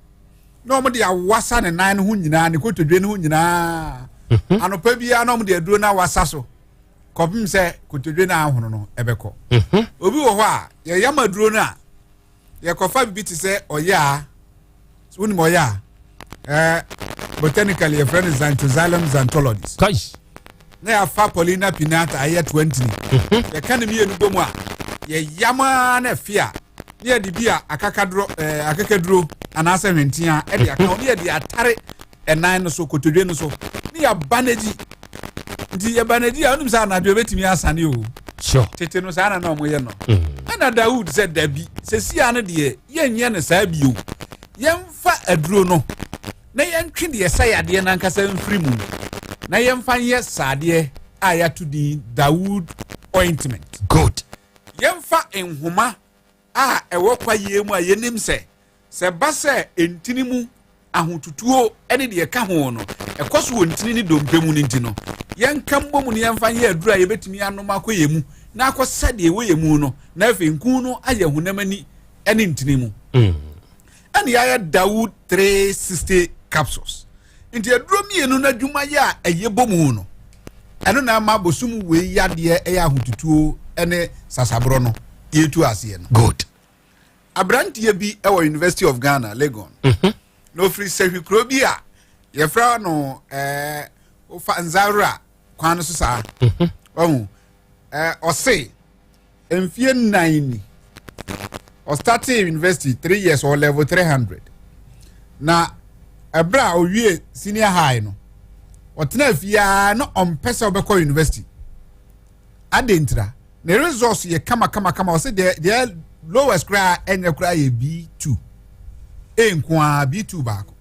na ɔmo de awasa ne nan no ho nyinaa ne kotodwe no ho nyinaa mhm. anɔpa biara na ɔmo de aduro no awasa so kɔpem sɛ kotodwe no ahono no ɛbɛkɔ mhm. obi wɔ hɔ a yɛyɛ maduro no a yɛkɔfa biribi te sɛ ɔyaa wonim ɔyaa ɛɛ botanically yɛfrɛ no xanthoxylum xantholoides na yɛafa paulina pinata ayɛ 20 mhm. yɛka ne mmienu bɔ mu a yɛyam ara na ɛfe a ne yɛde bi a akakaduro ɛɛ akakaduro anaasɛ hwentea ɛde aka ho ne yɛde atare ɛnan no so kotodwe no so ne yɛaba n'akyi nti yɛba n'akyi a wonim sɛ anadwo ɛbɛtumi asane o sure. tete no saa na na ɔmoyɛ no mm. ɛna dawood sɛ dabi sɛsia no deɛ yɛnyɛ no saa bio yɛmfa aduro no na yɛntwe deɛ sɛ yadeɛ no ankasa mfiri mu na yɛmfa nyɛ saadeɛ a yɛato din dawood ointment good yɛmfa nhoma a ɛwɔ kwaeɛ mu a yɛnim sɛ Sɛ ɛba sɛ ntini mu ahotutuo ne deɛ ɛka ho no ɛkɔ so wɔ ntini ne dompe mu no nti no, yɛnka mmɔ mu na yɛmfa nyɛ aduru a yɛbɛtumi anom akɔ yɛn mu na akɔsa deɛ ɛwɔ yɛn mu no na afei nku no ayɛ honam ani ne ntini mu. Mm. Ɛne yɛayɛ Dawood 360 capsules. Nti aduro mmienu no adwuma yɛ a ɛyɛ bɔ mu no, ɛno na ama bosom wei yadeɛ ɛyɛ ahotutuo ne sasaborɔ no yɛtu aseɛ no. Good. Aberanteɛ bi wɔ University of Ghana, Legon. Mhm. Na ofiri sahwi kuro bi a yɛfrɛ no ɛɛ eh, wofa Nzawura kwan no so saa. Mhm. Ɔhu Ɔse mfie nnan ni ɔstartee university 3 years, ɔwɔ level 300, na ɛberɛ a ɔwie senior high no, ɔtena fie a na ɔmpɛ sɛ ɔbɛkɔ university. Ade ntira ne results yɛ kama kama kama. Ɔsɛ deɛ lowest koraa ɛnyɛ koraa yɛ B2, A nko ara, B2 baako.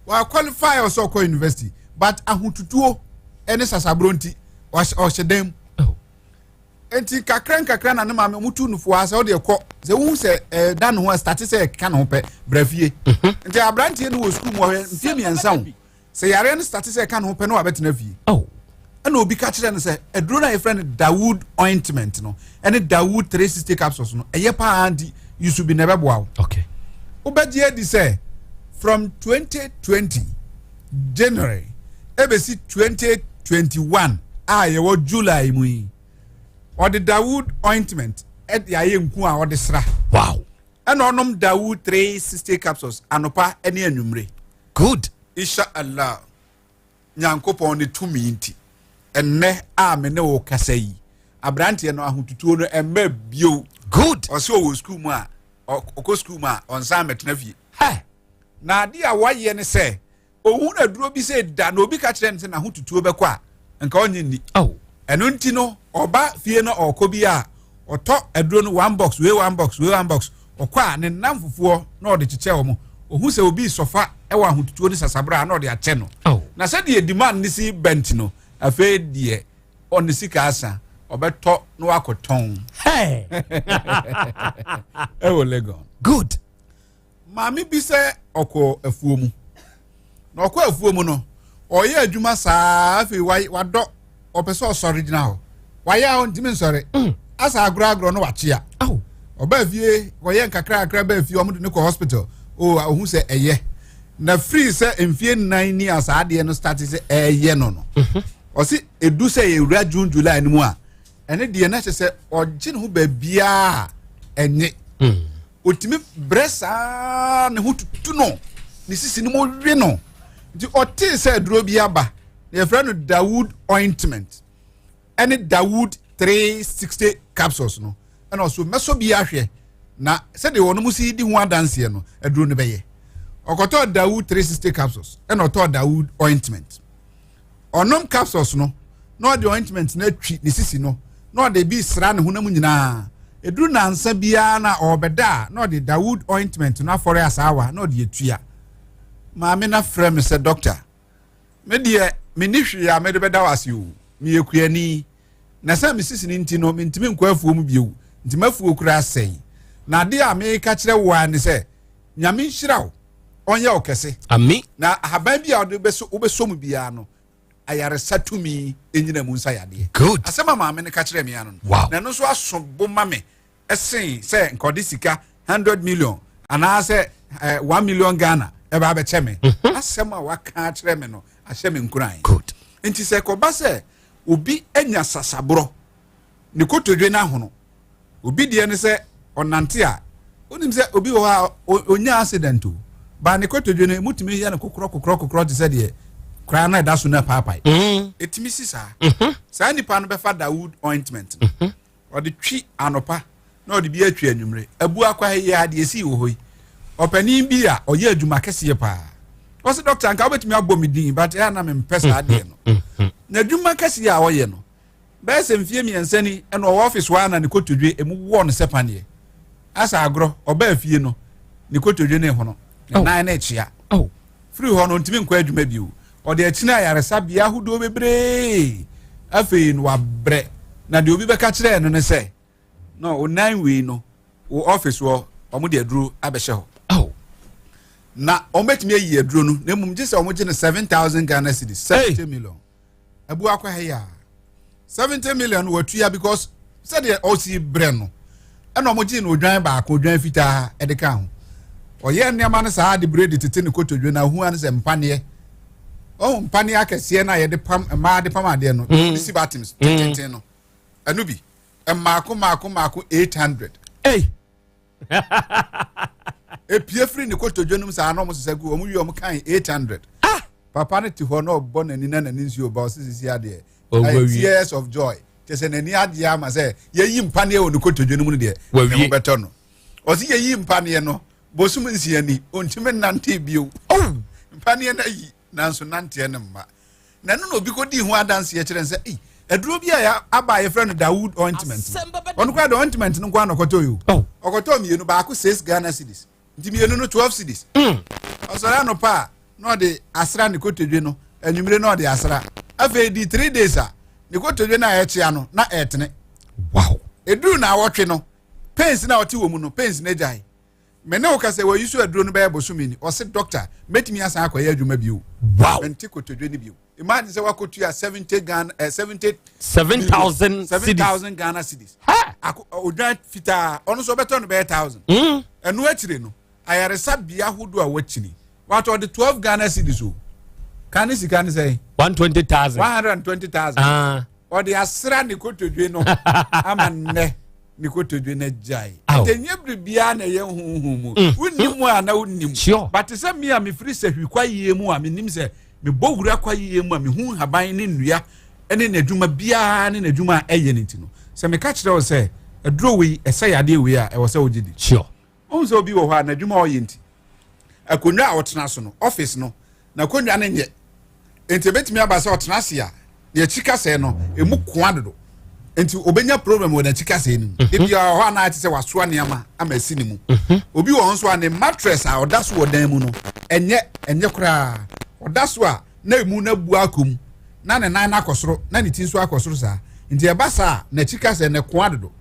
Wa qualify ɔsɛ ɔkɔ university, but ahotutuo ɛne sasaburo nti ɔhyɛ dan mu. Nti kakra nkakra na ne maame ɔmo tu nufoɔ asɛ ɔde ɛkɔ sɛ wohu sɛ ɛda ne ho ɛstart sɛ ɛka ne ho pɛ, brɛ fie. Nti aberanteɛ no wɔ sukuu mu, ɔhwɛ mfie 3 o, sɛ yareɛ no start sɛ ɛka ne ho pɛ na wabɛtena fie. Ɛna obi ka kyerɛ no sɛ aduro no a yɛfrɛ no Dawood ointment no ɛne Dawood 360 capsules no ɛyɛ paa, nti yusu bi na ɛbɛboa wo. Wobɛgye adi sɛ from 2020 January ɛbɛsi 2021 a yɛwɔ July mu yi, ɔde Dawood ointment ɛde ayɛ nku a ɔde sra. Ɛna ɔnom Dawood 360 capsules anɔpa ɛne anwummere. Insha Allah, Nyankopɔn ne tumi nti, ɛnnɛ a me ne wo kasa yi, aberanteɛ no ahotutuo no ɛmɛ bio. Ɔsɛ ɔwɔ sukuu mu a, ɔkɔ sukuu mu a, ɔnsan mɛtena fie. Na ade a wayɛ ne sɛ ohun aduro bi sɛ da na obi ka kyerɛ no sɛ n'ahotutuo bɛkɔ a, nka ɔnye nni. Ɛno nti no, ɔba fie no, ɔkɔ bi a, ɔtɔ aduro no one box wei, one box wei, one box. Ɔkɔ a, ne nam fufuo na ɔde kyekyɛ wɔn. Ohun sɛ obi sɔfa ɛwɔ ahotutuo ne sasabra a, na ɔde akyɛ no. Na sɛdeɛ demand ne si bɛnti no, afei deɛ ɔne sika asa, ɔbɛtɔ na wakɔtɔn ɛwɔ Legon. Maame bi sɛ ɔkɔ afuo mu, na ɔkɔ afuo mu no, ɔyɛ adwuma saa. Afei wadɔ, ɔpɛ sɛ ɔsɔre gyina hɔ, wayɛ a ɔntumi nsɔre. Asa agorɔ agorɔ no, wakyea. Ɔbaa fie, ɔyɛ nkakra kakra baa fie, ɔmo de ne kɔ hospital o. Ohun sɛ ɛyɛ na firi sɛ mfie 4 ni a saa adeɛ no start sɛ ɛyɛ no, ɔsi edu sɛ yɛwura June, July no mu a, ɛne deɛ na kyerɛ sɛ ɔgye ne ho baabiaa ɛnye. Otumi brɛ saa, ne ho tutu no, ne sisi no mu we no. Nti ɔtee sɛ aduro bi aba na yɛfrɛ no Dawood ointment ɛne Dawood 360 capsules no, ɛna ɔso mɛsɔ bi ahwɛ, na sɛdeɛ wɔn mo si di ho adanseɛ no, aduro no bɛyɛ. Ɔkɔtɔɔ Dawood 360 capsules ɛna ɔtɔɔ Dawood ointment. Ɔnom capsules no na ɔde ointment no atwi ne sisi no, na ɔde bi sra ne honam nyinaa. Eduru nansa biara na ɔrebɛda a, na ɔde Dawood ointment no afɔre asaawa na ɔde atua. Maame na frɛ me sɛ, "Doctor, me deɛ menni hwee a mede bɛda wo ase o. Meyɛ kuani na sɛ me sisi no nti no, mentumi nkɔ afuo mu bio, nti m'afuo kura asɛe. Na adeɛ a meka kyerɛ wo a ne sɛ Nyame nhyira wo, ɔnyɛ wo kɛse." Ami. Na ahaban bi a ɔde bɛsɔ wobɛsɔ mu biara no, ayaresa tumi nyina mu nsa yadeɛ. Asɛm a maame no ka kyerɛ me ano no, na ɛno nso aso bo ma me ɛsen sɛ nka ɔde sika 100 million anaasɛ 1 million Ghana ɛbɛ abɛkyɛ me. Asɛm a waka akyerɛ me no ahyɛ me nkuran. Nti sɛ kɔba sɛ obi anya sasaborɔ, ne kotodwe no ahono, obi deɛ ne sɛ ɔnante a, wonim sɛ obi wɔ hɔ a ɔnya accident o, ba ne kotodwe no emu tumi yɛ no kokorɔ kokorɔ kokorɔ te sɛ deɛ koraa na ɛda so no apaapae. Ɛtumi si saa. Saa nipa no bɛfa Dawood ointment no, ɔde twi anɔpa na ɔde bi atwi anwummere. Abu akɔ ha yi a, deɛ esii wɔ hɔ yi, ɔpanin bi a ɔyɛ adwuma kɛseɛ paa, ɔsɛ, "Doctor, nka wobɛtumi abɔ me din, but ɛyɛ na mempɛ saa adeɛ no." Na adwuma kɛseɛ a ɔyɛ no, bɛyɛ sɛ mfie 3 ni, ɛna ɔwɔ office hɔ a, na ne kotodwe emu wɔ no sɛ paneɛ. Asa agorɔ, ɔbaa fie no, ne kotodwe ne hono, ne nan ne kyea. Firi hɔ no, ntumi nkɔ adwuma bio. Ɔde akyini ayaresabea ahodoɔ bebree. Afei no wabrɛ, na deɛ obi bɛka kyerɛɛ no ne sɛ no, o nan wei no, wo office hɔ, ɔmo de aduro abɛhyɛ hɔ na ɔmo bɛtumi ayi aduro no, na mmom gye sɛ ɔmo gye no 7,000 Ghana cedis, 70 million. Abu akɔ ha yi a, 70 million watua, because sɛdeɛ ɔsi brɛ no, ɛna ɔmo gye no odwan baako, odwan fitaa ɛde ka ho. Ɔyɛ nneɛma no saa de bere de tete ne kotodwe na ohun ano sɛ mpaneɛ, ɔho mpaneɛ akɛseɛ no a yɛde pam mmaa de pam adeɛ no, de si buttons tententen no, ɛno bi mmaako mmaako mmaako 800. Hey. Epie firi ne kotodwe nom saa na ɔmo sisa gu. Ɔmo wie, ɔmo kan 800. Papa no te hɔ na ɔbɔ n'ani na n'ani nsuo ba. Ɔsi sisi adeɛ Ɔwɔ ayɛ wie. tears of joy. Kyɛ sɛ n'ani agye ama sɛ yɛyi mpaneɛ wɔ ne kotodwe no mu no deɛ, ne ho bɛtɔ no. Ɔse yɛyi mpaneɛ no bosom nsia ni, ɔntumi nnante bio. Oh! Mpaneɛ no ayi, nanso nanteɛ no mma. Na ɛno na obi kɔdii ho adanseɛ kyerɛ no sɛ, ei, aduro bi a aba a yɛfrɛ no Dawood ointment no, ɔno koraa de ointment no nko ara na ɔkɔtɔ yi o. Oh. Ɔkɔtɔɔ mmienu, baako six Ghana cedis, nti mmienu no 12 cedis. Mm. Ɔsɔre anɔpa a, na ɔde asra ne kotodwe no, anwummere na ɔde asra. Afei di three days a, ne kotodwe no a ɛkyea no, na ɛretene. Wow. Ɛduru na awɔtwe no, pains na ɔte wɔ mu no, pains no agyae. Me ne wo kasa wayi so aduro no bɛyɛ bosome ni. Ɔse doctor, mɛtumi asan akɔyɛ adwuma bio. Wow. Mente kotodwe no bio. Imagine sɛ wakɔtua 70 Ghana, eh, 70 7,000 7,000 Ghana cedis. Ha! Odwan fitaa, ɔno nso ɔbɛtɔ no bɛyɛ 1,000. Ɛno akyire no, ayaresabea ahodoɔ a wakyini, watɔ ɔde 12 Ghana cedis o. Ka ne sika ne sɛn? 120,000. 120,000. Ah. Ɔde asra ne kotodwe no ama nnɛ ne kotodwe no agyae. Nti ɛnyɛ biribiara na ɛyɛ honhom mu. Mm. Wonnim a na wonnim. Sure. But sɛ me a mefiri sahwi kwayie mu a menim sɛ mebɔ wura kwayie mu a mehu nhaban ne nnua ne n'adwuma biara ne n'adwuma a ɛyɛ no nti no, sɛ meka kyerɛ wo sɛ aduro wei ɛsɛ yadeɛ wei a ɛwɔ sɛ wogye di. Sure. Wohu sɛ obi wɔ hɔ a n'adwuma a ɔyɛ nti, akonnwa a ɔtena so no, office no, n'akonnwa no nyɛ. Nti ebetumi aba sɛ ɔtena ase a, n'akyi kasɛɛ no, emu koa dodo. Nti obenya problem wɔ n'akyi kasɛɛ no mu. Mhm. Ebi wɔ hɔ a na ayɛ te sɛ wasoa nneɛma ama asi ne mu. Mhm. Obi wɔ hɔ nso a ne mattress a ɔda so wɔ dan mu no, ɛnyɛ ɛnyɛ koraa. Ɔda so a na emu no abu akɔ mu, na ne nan no akɔ soro, na ne ti nso akɔ soro saa. Nti ɛba saa a, n'akyi kasɛɛ no ɛkoa dodo.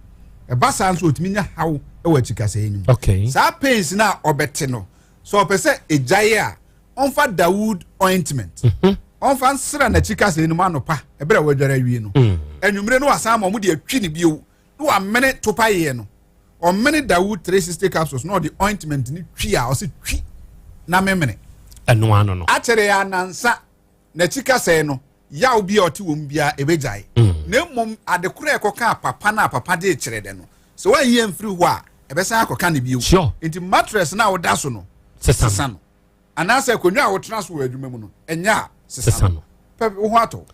Ɛba saa nso otumi nya haw wɔ akyi kasɛɛ no mu. Okay. Saa pains no a ɔbɛte no, sɛ ɔpɛ sɛ egyae a, ɔmfa Dawood ointment. Mhm. Ɔmfa nsra n'akyi kasɛɛ no mu anɔpa ɛberɛ a wadware awie no. Mm. Anwummere no wasan ma wɔn de atwi ne bio na wamene topaeɛ no. Ɔmene Dawood 360 capsules na ɔde ointment no twi a ɔse twi na memene. Ɛno ano no. Akyɛrɛ yɛ anansa n'akyi kasɛɛ no yaw bi a ɔte wɔm biara ɛbɛgyae. Mm. Na mmom ade korɔ a ɛkɔka papa no a papa de kyerɛ dɛ no sɛ woanyi amfiri hɔ a ɛbɛsan akɔka ne bio. Sure. Nti mattress no a woda so no sesa no anaasɛ akonnwa a wotena so wɔ adwuma mu no ɛnyɛ a sesa no pɛ wo ho atɔ.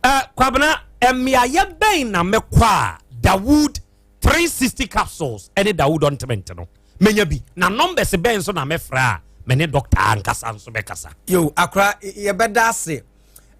Uh, Kwabena, mmeaeɛ bɛn na mɛkɔ a Dawood 360 capsules ɛne Dawood ointment no menya bi na numbers bɛn nso na mɛfrɛ a me ne doctor ankasa nso bɛkasa. Yo, akora yɛbɛda ase.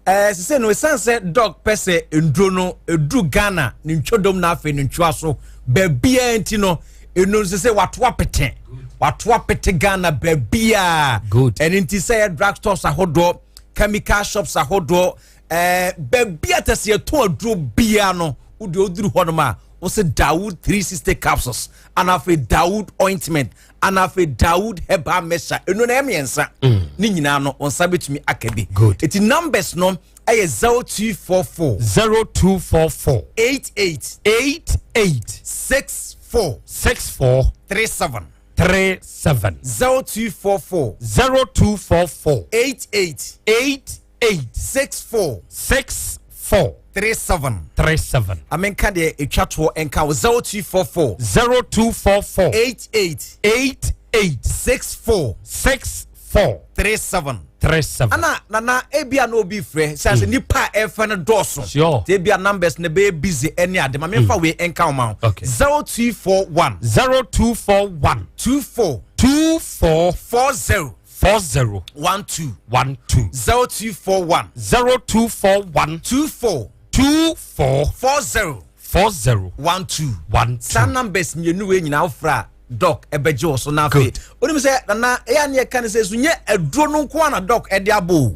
Ɛɛ eh, sese no esan sɛ dɔk pɛ sɛ nduro no eduru Ghana ne ntwodom na afei ne ntwoa so baabiara nti no enu nso sɛ wato apete wato apete Ghana baabiara. Good. Ɛno nti sɛ yɛ drug stores ahodoɔ chemical shops ahodoɔ ɛɛ eh, baabi a tɛsɛ yɛtɔn aduro biara no wode oduru hɔnom a wɔsɛ Dawood 360 capsules ana afei Dawood ointment ana afei Dawood herbal mixture enu na ɛyɛ mmiɛnsa mm. ne nyinaa no wɔn nsa bɛtumi aka bi good eti numbers no ɛyɛ 0244 0244 88 88 64 64 37 37 0244 0244 88 88 64 64 37 37 amenka deɛ ɛtwa toɔ ɛnka wo 0244 0244 88 88 64 64 37 37 ana nana ebia na obi frɛ sɛ sɛ nipa a ɛfɛ no dɔɔso Sure. nti ebia numbers no bɛyɛ busy ɛne ade ma memfa wei ɛnka wo ma wo Okay. 0241 0241 24 24 40 40 12 12 0241 0241 24 24 40 40 12 12 saa numbers mmienu wei nyinaa wofrɛ a dɔk ɛbɛgye wɔ so na afei onim sɛ nana ɛyɛ ne yɛka ne sɛ so nyɛ aduro no nko a na dɔk ɛde abɔ o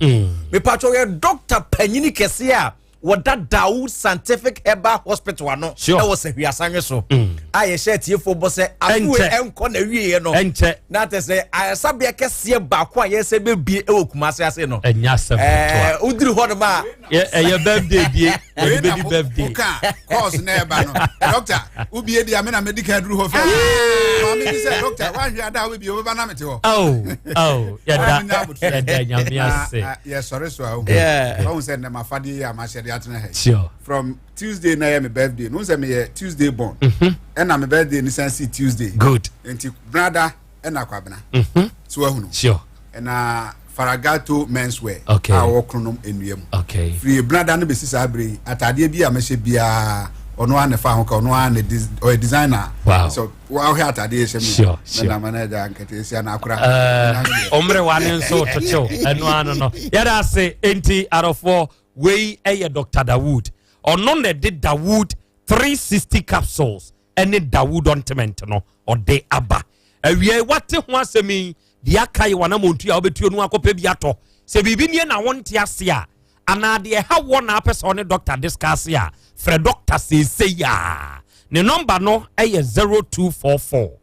mepatwɛ ɔyɛ dɔkta panyini kɛseɛ a wɔda Dawood Scientific Herbal Hospital ano ɛwɔ Sahwi so mm. a yɛhyɛ atiefoɔ bɔ sɛ afoe ɛnkɔ na wieɛ no na tɛ sɛ ayaresabea kɛseɛ baako a yɛsɛ bɛbie ɛwɔ Kumase ase no ɛnyɛ asɛm ɛɛ woduru hɔ nom a ɛyɛ birthday die yɛde bɛdi birthday woka course na ɛba no doctor wobie di a me na medi kan duru hɔ fɛ maame bi sɛ doctor woanhwɛ ada a wobɛbie wobɛba na mete hɔ oh oh yɛda yɛda nyame ase yɛsɔre so a wohu sɛ nnɛ mafadeɛ yi a mahyɛ de atena ha sure. from tuesday na yɛ me birthday no sɛ meyɛ tuesday born mhm. ɛna me birthday no san si tuesday good nti brada ɛna kwabena mhm. so wahunu sure. ɛna faragato menswear okay. a wɔwɔ kronom nnua mu okay. firi brada no bɛsi saa bere yi ataadeɛ bi a mɛhyɛ biara Ɔno ara na ɛfa ho ka, ɔno ara na ɔyɛ designer. Wow. So woahwɛ atadeɛ hyɛ mi. Sure. Na na agya nketeesia na akora. Ɔmmerɛwa ne nso tokyew ɛno ano no. Yɛda ase enti arɔfoɔ wei ɛyɛ Dr. Dawood. Ɔno na ɛde Dawood 360 capsules ɛne Dawood ointment no ɔde aba. Awia wate ho asɛm yi deɛ aka yɛ wanamontu a wobɛtuo no akɔpɛ bi atɔ. Sɛ biribi nie na wonte ase a anaa deɛ ɛha wɔ na apɛ sɛ ɔne doctor discuss a frɛ doctor seesei a ne nɔmba no ɛyɛ 0244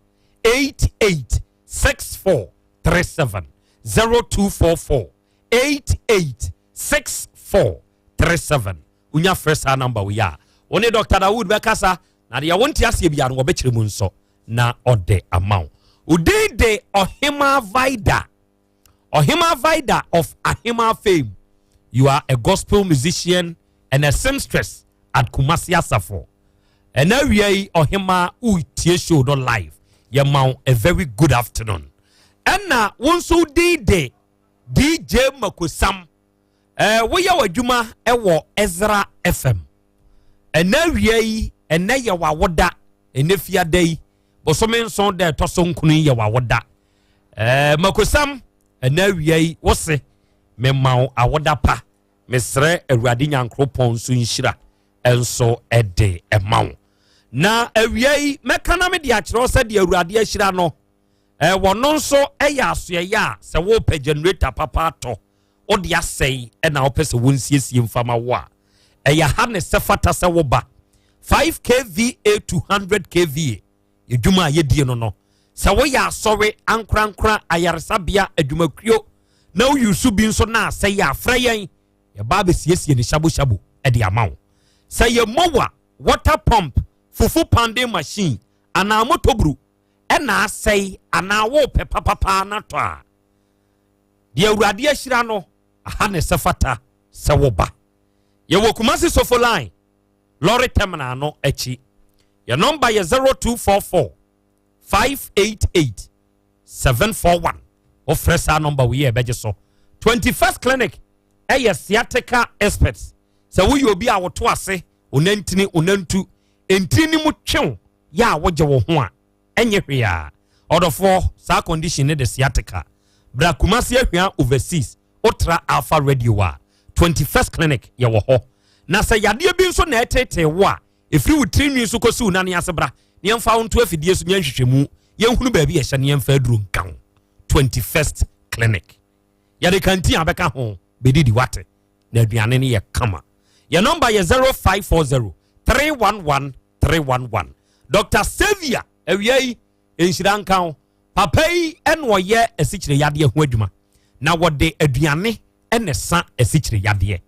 88 64 37 0244 88 64 37 wonya frɛ saa nɔmba wei a wo ne Dr. Dawood bɛkasa na deɛ wonte aseɛ biara no wɔbɛkyerɛ mu nso na ɔde ama wo. Odin de Ɔhema Vida. Ɔhema Vida of Ahema fame. You are a gospel musician and a seamstress at Kumasi Asafo. Ɛna awia yi Ɔhema wotie show no live. Yɛma wo a very good afternoon. Ɛna wo nso din de DJ Makosam. Woyɛ w'adwuma ɛwɔ Ezra FM. Ɛna awia yi ɛnɛ yɛ w'awoda. Ɛnɛ fiada yi bosome 7 da ɛtɔ so 9 yi yɛ w'awoda. Makosam ɛna awia yi wose mema wo awoda pa. Mesrɛ Awurade Nyankopɔn nso nhyira ɛnso ɛde ɛma wo. Na awia yi mɛka na mede akyerɛ wo sɛ deɛ Awurade ahyira no wɔno nso ɛyɛ asoɛyɛ a sɛ wopɛ generator papa atɔ wode asɛe ɛna wopɛ sɛ wonsiesie mfama wo a ɛyɛ ha ne sɛ fata sɛ woba 5 kVA to 100 kVA edwuma a yɛdie no sɛ woyɛ asɔre ankorankora ayaresabea adwumakuo na woyi so bi nso na asɛe a frɛ yɛn yɛba abɛsiesie ne hyabo ɛde ama wo. Sɛ yɛ mower, water pump, fufu pounding machine anaa motoburu ɛna asɛe anaa wopɛ papapaa na tɔ a deɛ Awurade ahyira no aha ne sɛ fata sɛ woba. Yɛwɔ Kumasi Sofo Line lorry terminal no akyi. Yɛ nɔmba yɛ 0244 588 741. Wofrɛ saa nɔmba wei yɛ ɛbɛgye so. 21st Clinic ɛyɛ sciatica experts. Sɛ woyɛ obi a woto ase onantini onantu ntini ne mu twew yɛ a wogye wo ho a ɛnyɛ hwee a ɔdɔfoɔ saa condition ne de sciatica bra Kumasi Ahwea Overseas wotra Alpha Radio a 21st Clinic yɛwɔ hɔ. Na sɛ yadeɛ bi nso na ɛtetee wo a ɛfiri wo tirinwi so kɔsi wo nane ase bra ne yɛmfa wo nto afidie so nyɛ nhwehwɛmu yɛnhunu baabi yɛhyɛ ne yɛmfa aduro nka ho. 21st Clinic yɛde kantin a bɛka ho bɛdidi wate na aduane no yɛ kama. Yɛ nɔmba yɛ 0540 311 311. Dr. Savia awia yi nhyira nka ho. Papa yi ɛna ɔyɛ asikyire yadeɛ ho adwuma na wɔde aduane ɛna sa asikyire yadeɛ.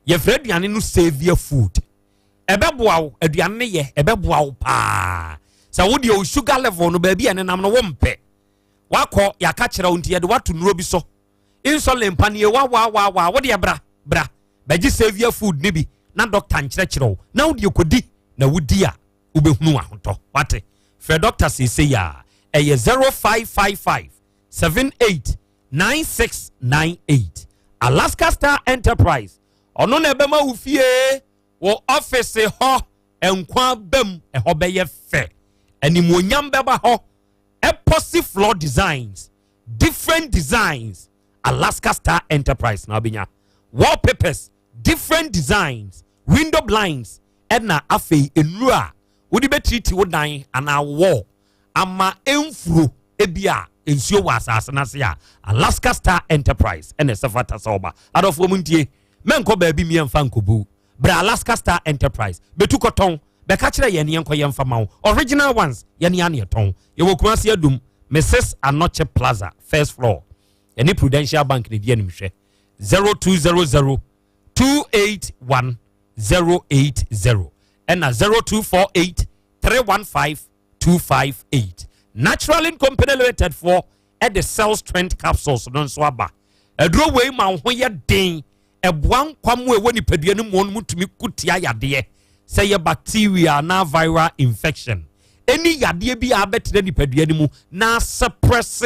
Yɛfrɛ aduane no Savia Food. Ɛbɛboa wo aduane no yɛ ɛbɛboa wo paa sɛ wodeɛ wo sugar level no baabi a ɛnenam no wompɛ wakɔ yɛaka kyerɛ wo nti yɛde wato nnuro bi so insulin paneɛ wawawawa wodeɛ bra bra bɛgye Savia Food ne bi na doctor nkyerɛkyerɛ wo na wodeɛ kɔdi na wodi a wobɛhunu ahotɔ wate. Frɛ doctor seesei a ɛyɛ 0555 78 9698. Alaska Star Enterprise ɔno na ɛbɛma wo fie wɔ ɔfise hɔ nkwa bam ɛhɔ bɛyɛ fɛ animuonyam bɛba hɔ. Epoxy floor designs, different designs, Alaska Star Enterprise na wobɛnya wallpapers, different designs, window blinds ɛna afei nnuro a wode bɛtiriti wo dan anaa wall ama ɛmfuro ebi a nsuo wɔ asase no ase a Alaska Star Enterprise ɛna ɛsɛ fata sɛ ɔba. Adɔfoɔ mu ntie mɛnkɔ baabi mmiɛmfa nkɔbu bra Alaska Star Enterprise bɛtu kɔtɔn bɛka kyerɛ yɛn yɛnkɔ yɛmfa ma wo original ones yɛne ane yɛtɔn. Yɛwɔ Kumasi Adum Mrs Anɔkye Plaza first floor yɛne Prudential Bank ne di animhwɛ. 0200 281 080 ɛna 0248 315 258. Natural Company Limited foɔ ɛde Cell Strength capsules no nso aba. Aduro wei ma wo ho yɛ den ɛboa nkwam a ɛwɔ nipadua no mu no mu tumi kutia yadeɛ sɛ yɛ bacteria anaa viral infection ɛni yadeɛ bi a abɛtena nipadua no mu na asuppress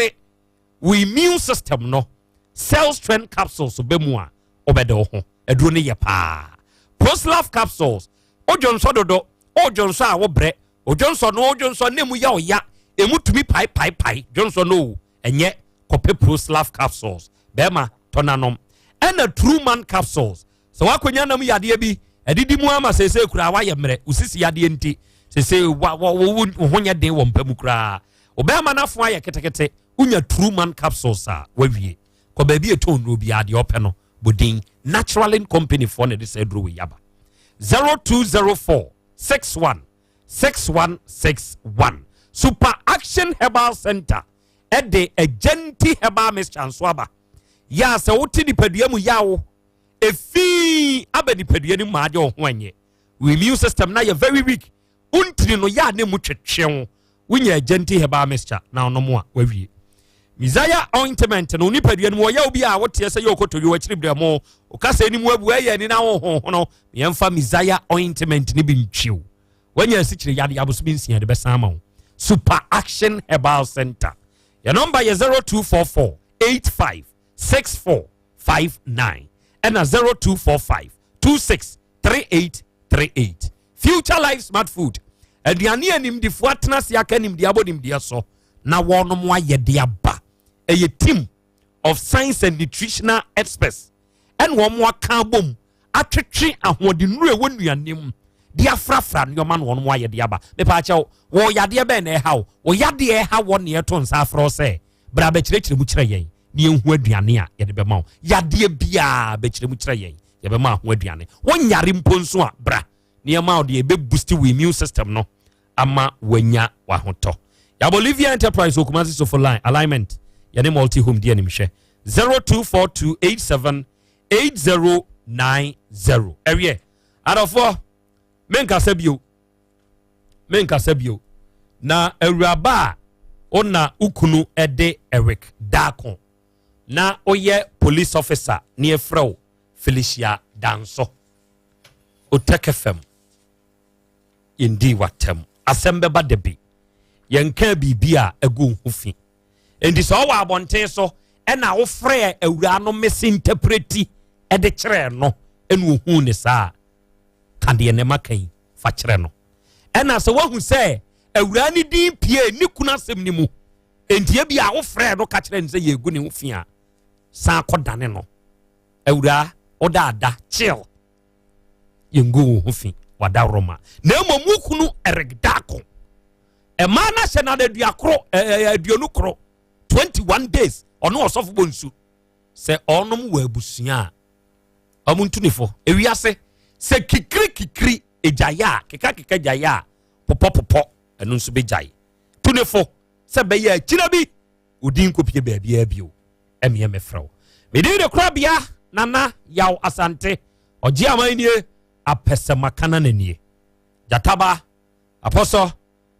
wo immune system no. Cell Strength capsules bɛ mu a wobɛde wo ho. Aduro no yɛ paa. Proslaf capsules wodwo nsɔ dodo. Wodwonsɔ a wobrɛ. Odwonsɔ no wodwonsɔ na emu yɛ ɔya. Emu tumi paepaepae. Dwonsɔ no o, ɛnyɛ. Kɔpɛ Proslav capsules. Bɛrima, tɔ na nom. Ɛna True Man capsules. Sɛ woakɔnya nam yadeɛ bi, adidi mu ama seesei koraa woayɛ mmerɛ, wo sisi yadeɛ nti, seesei wa, wa, wo, wo ho nyɛ den wɔ mpa mu koraa. Wo bɛrima no afo ayɛ ketekete, wonya True Man capsules a, woawie. Kɔ baabi a ɛtɔn nnuro biara, deɛ ɔpɛ no, bɔ din. Naturalin Company foɔ na ɛde saa aduro wei aba. 0204 61 6161. Super Action Herbal Center ɛde Agyanti Herbal Mixture nso aba. Yɛ a sɛ wote nipadua mu yawo, efi aba nipadua no mu ma adeɛ wo ho anyɛ. Wo immune system na yɛ very weak. Wontini no yɛ a ne mu twetwe wo. Wonya Agyanti Herbal Mixture na ɔnom a wawie. Messiah ointment no nipadua no mu ɔyɛ obi a woteɛ sɛ yɛ okoto yɛ akyiri brɛ mo. Okasa anim abu ɛyɛ ani na wo ho no. Yɛmfa Messiah ointment ne bi ntwiw. Wanya asikyire yade abosome nsia de bɛsan ama wo. Super Action Herbal Center. Yɛ nɔmba yɛ 0244 85 64 59 ɛna 0245 26 38 38. Future Life Smart Food. Aduane a nimdifoɔ atena ase aka nimdeɛ abɔ nimdeɛ so na wɔnom ayɛ de aba. Ɛyɛ team of science and nutritional experts ɛna wɔn aka abom atwetwe ahoɔdennuro ɛwɔ nnuane mu de afrafra nneɛma na wɔn ayɛ de aba. Mepaakyɛw, wɔ yadeɛ bɛn na ɛha wo? Wɔ yadeɛ ɛha wɔ ne ɛto nsa afrɛ sɛ bra bɛkyerɛkyerɛ mu kyerɛ yɛn ne yɛnhu aduane a yɛde bɛma wo. Yadeɛ biara bɛkyerɛ mu kyerɛ yɛn, yɛbɛma ho aduane. Wonyare mpo nso a, bra ne yɛma wo deɛ ɛbɛboost wo immune system no ama wanya wahotɔ. Yɛabɔ Olivia Enterprise wɔ Kumasi Sofo Line alignment, yɛne multi home di animhwɛ 024287 8090. Ɛwiɛ adɔfoɔ, menkasa bio, menkasa bio. Na awuraba a ɔna ukunu ɛde Eric Daako na ɔyɛ police officer ne yɛfrɛ wo Felicia Danso, Otec FM yɛndi watam asɛm bɛba da bi yɛnka biribi a ɛgu ho fi. Nti sɛ ɔwɔ abɔnten so ɛna wofrɛ awura no misinterpret ɛde kyerɛ no ɛna ohun ne saa, ka deɛ ne ma kan fa kyerɛ no. Ɛna sɛ wahu sɛ awura ne din pie ne kunu asɛm ne mu, nti ebi a wofrɛ no ka kyerɛ no sɛ yɛgu ne ho fi a, san kɔdane no. Awura ɔda ada chill, yɛngu wo ho fi wada roma. Na mmom wo kunu Eric Daako, ɛmaa no ahyɛ no adadua koro, 21 21 days, ɔno ɔsɔfo bɔ nsu sɛ ɔnom wɔ abusua a ɔmo ntu ne fo. Ewiase sɛ kikiri kikiri egyaeɛ a, keka keka gyaeɛ a, popɔ popɔ ɛno nso bɛgyae. Tu ne fo sɛ bɛyɛ akyira bi odin nkɔpie baabiara bio. Ɛmeɛ mɛfrɛ wo medin de korabea Nana Yaw Asante ɔgye aman nie apɛsɛmakana n'anie gyataba apɔsɔ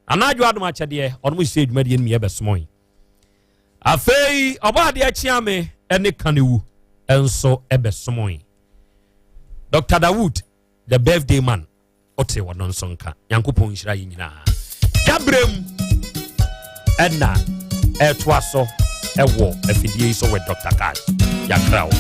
anadwo adom akyɛdeɛ ɔnom sɛ adwumadeɛ no mmiɛ bɛsomɔe. Afei ɔbɔ adeɛ kyea me ɛne kanewu nso ɛbɛsomɔe. Dr. Dawood the birthday man ɔte wɔno nso nka Nyankopɔn nhyira yi nyinaa. Dabrɛm ɛna ɛtoa so ɛwɔ afidie yi so with Dr. Cash. Yɛakra wo.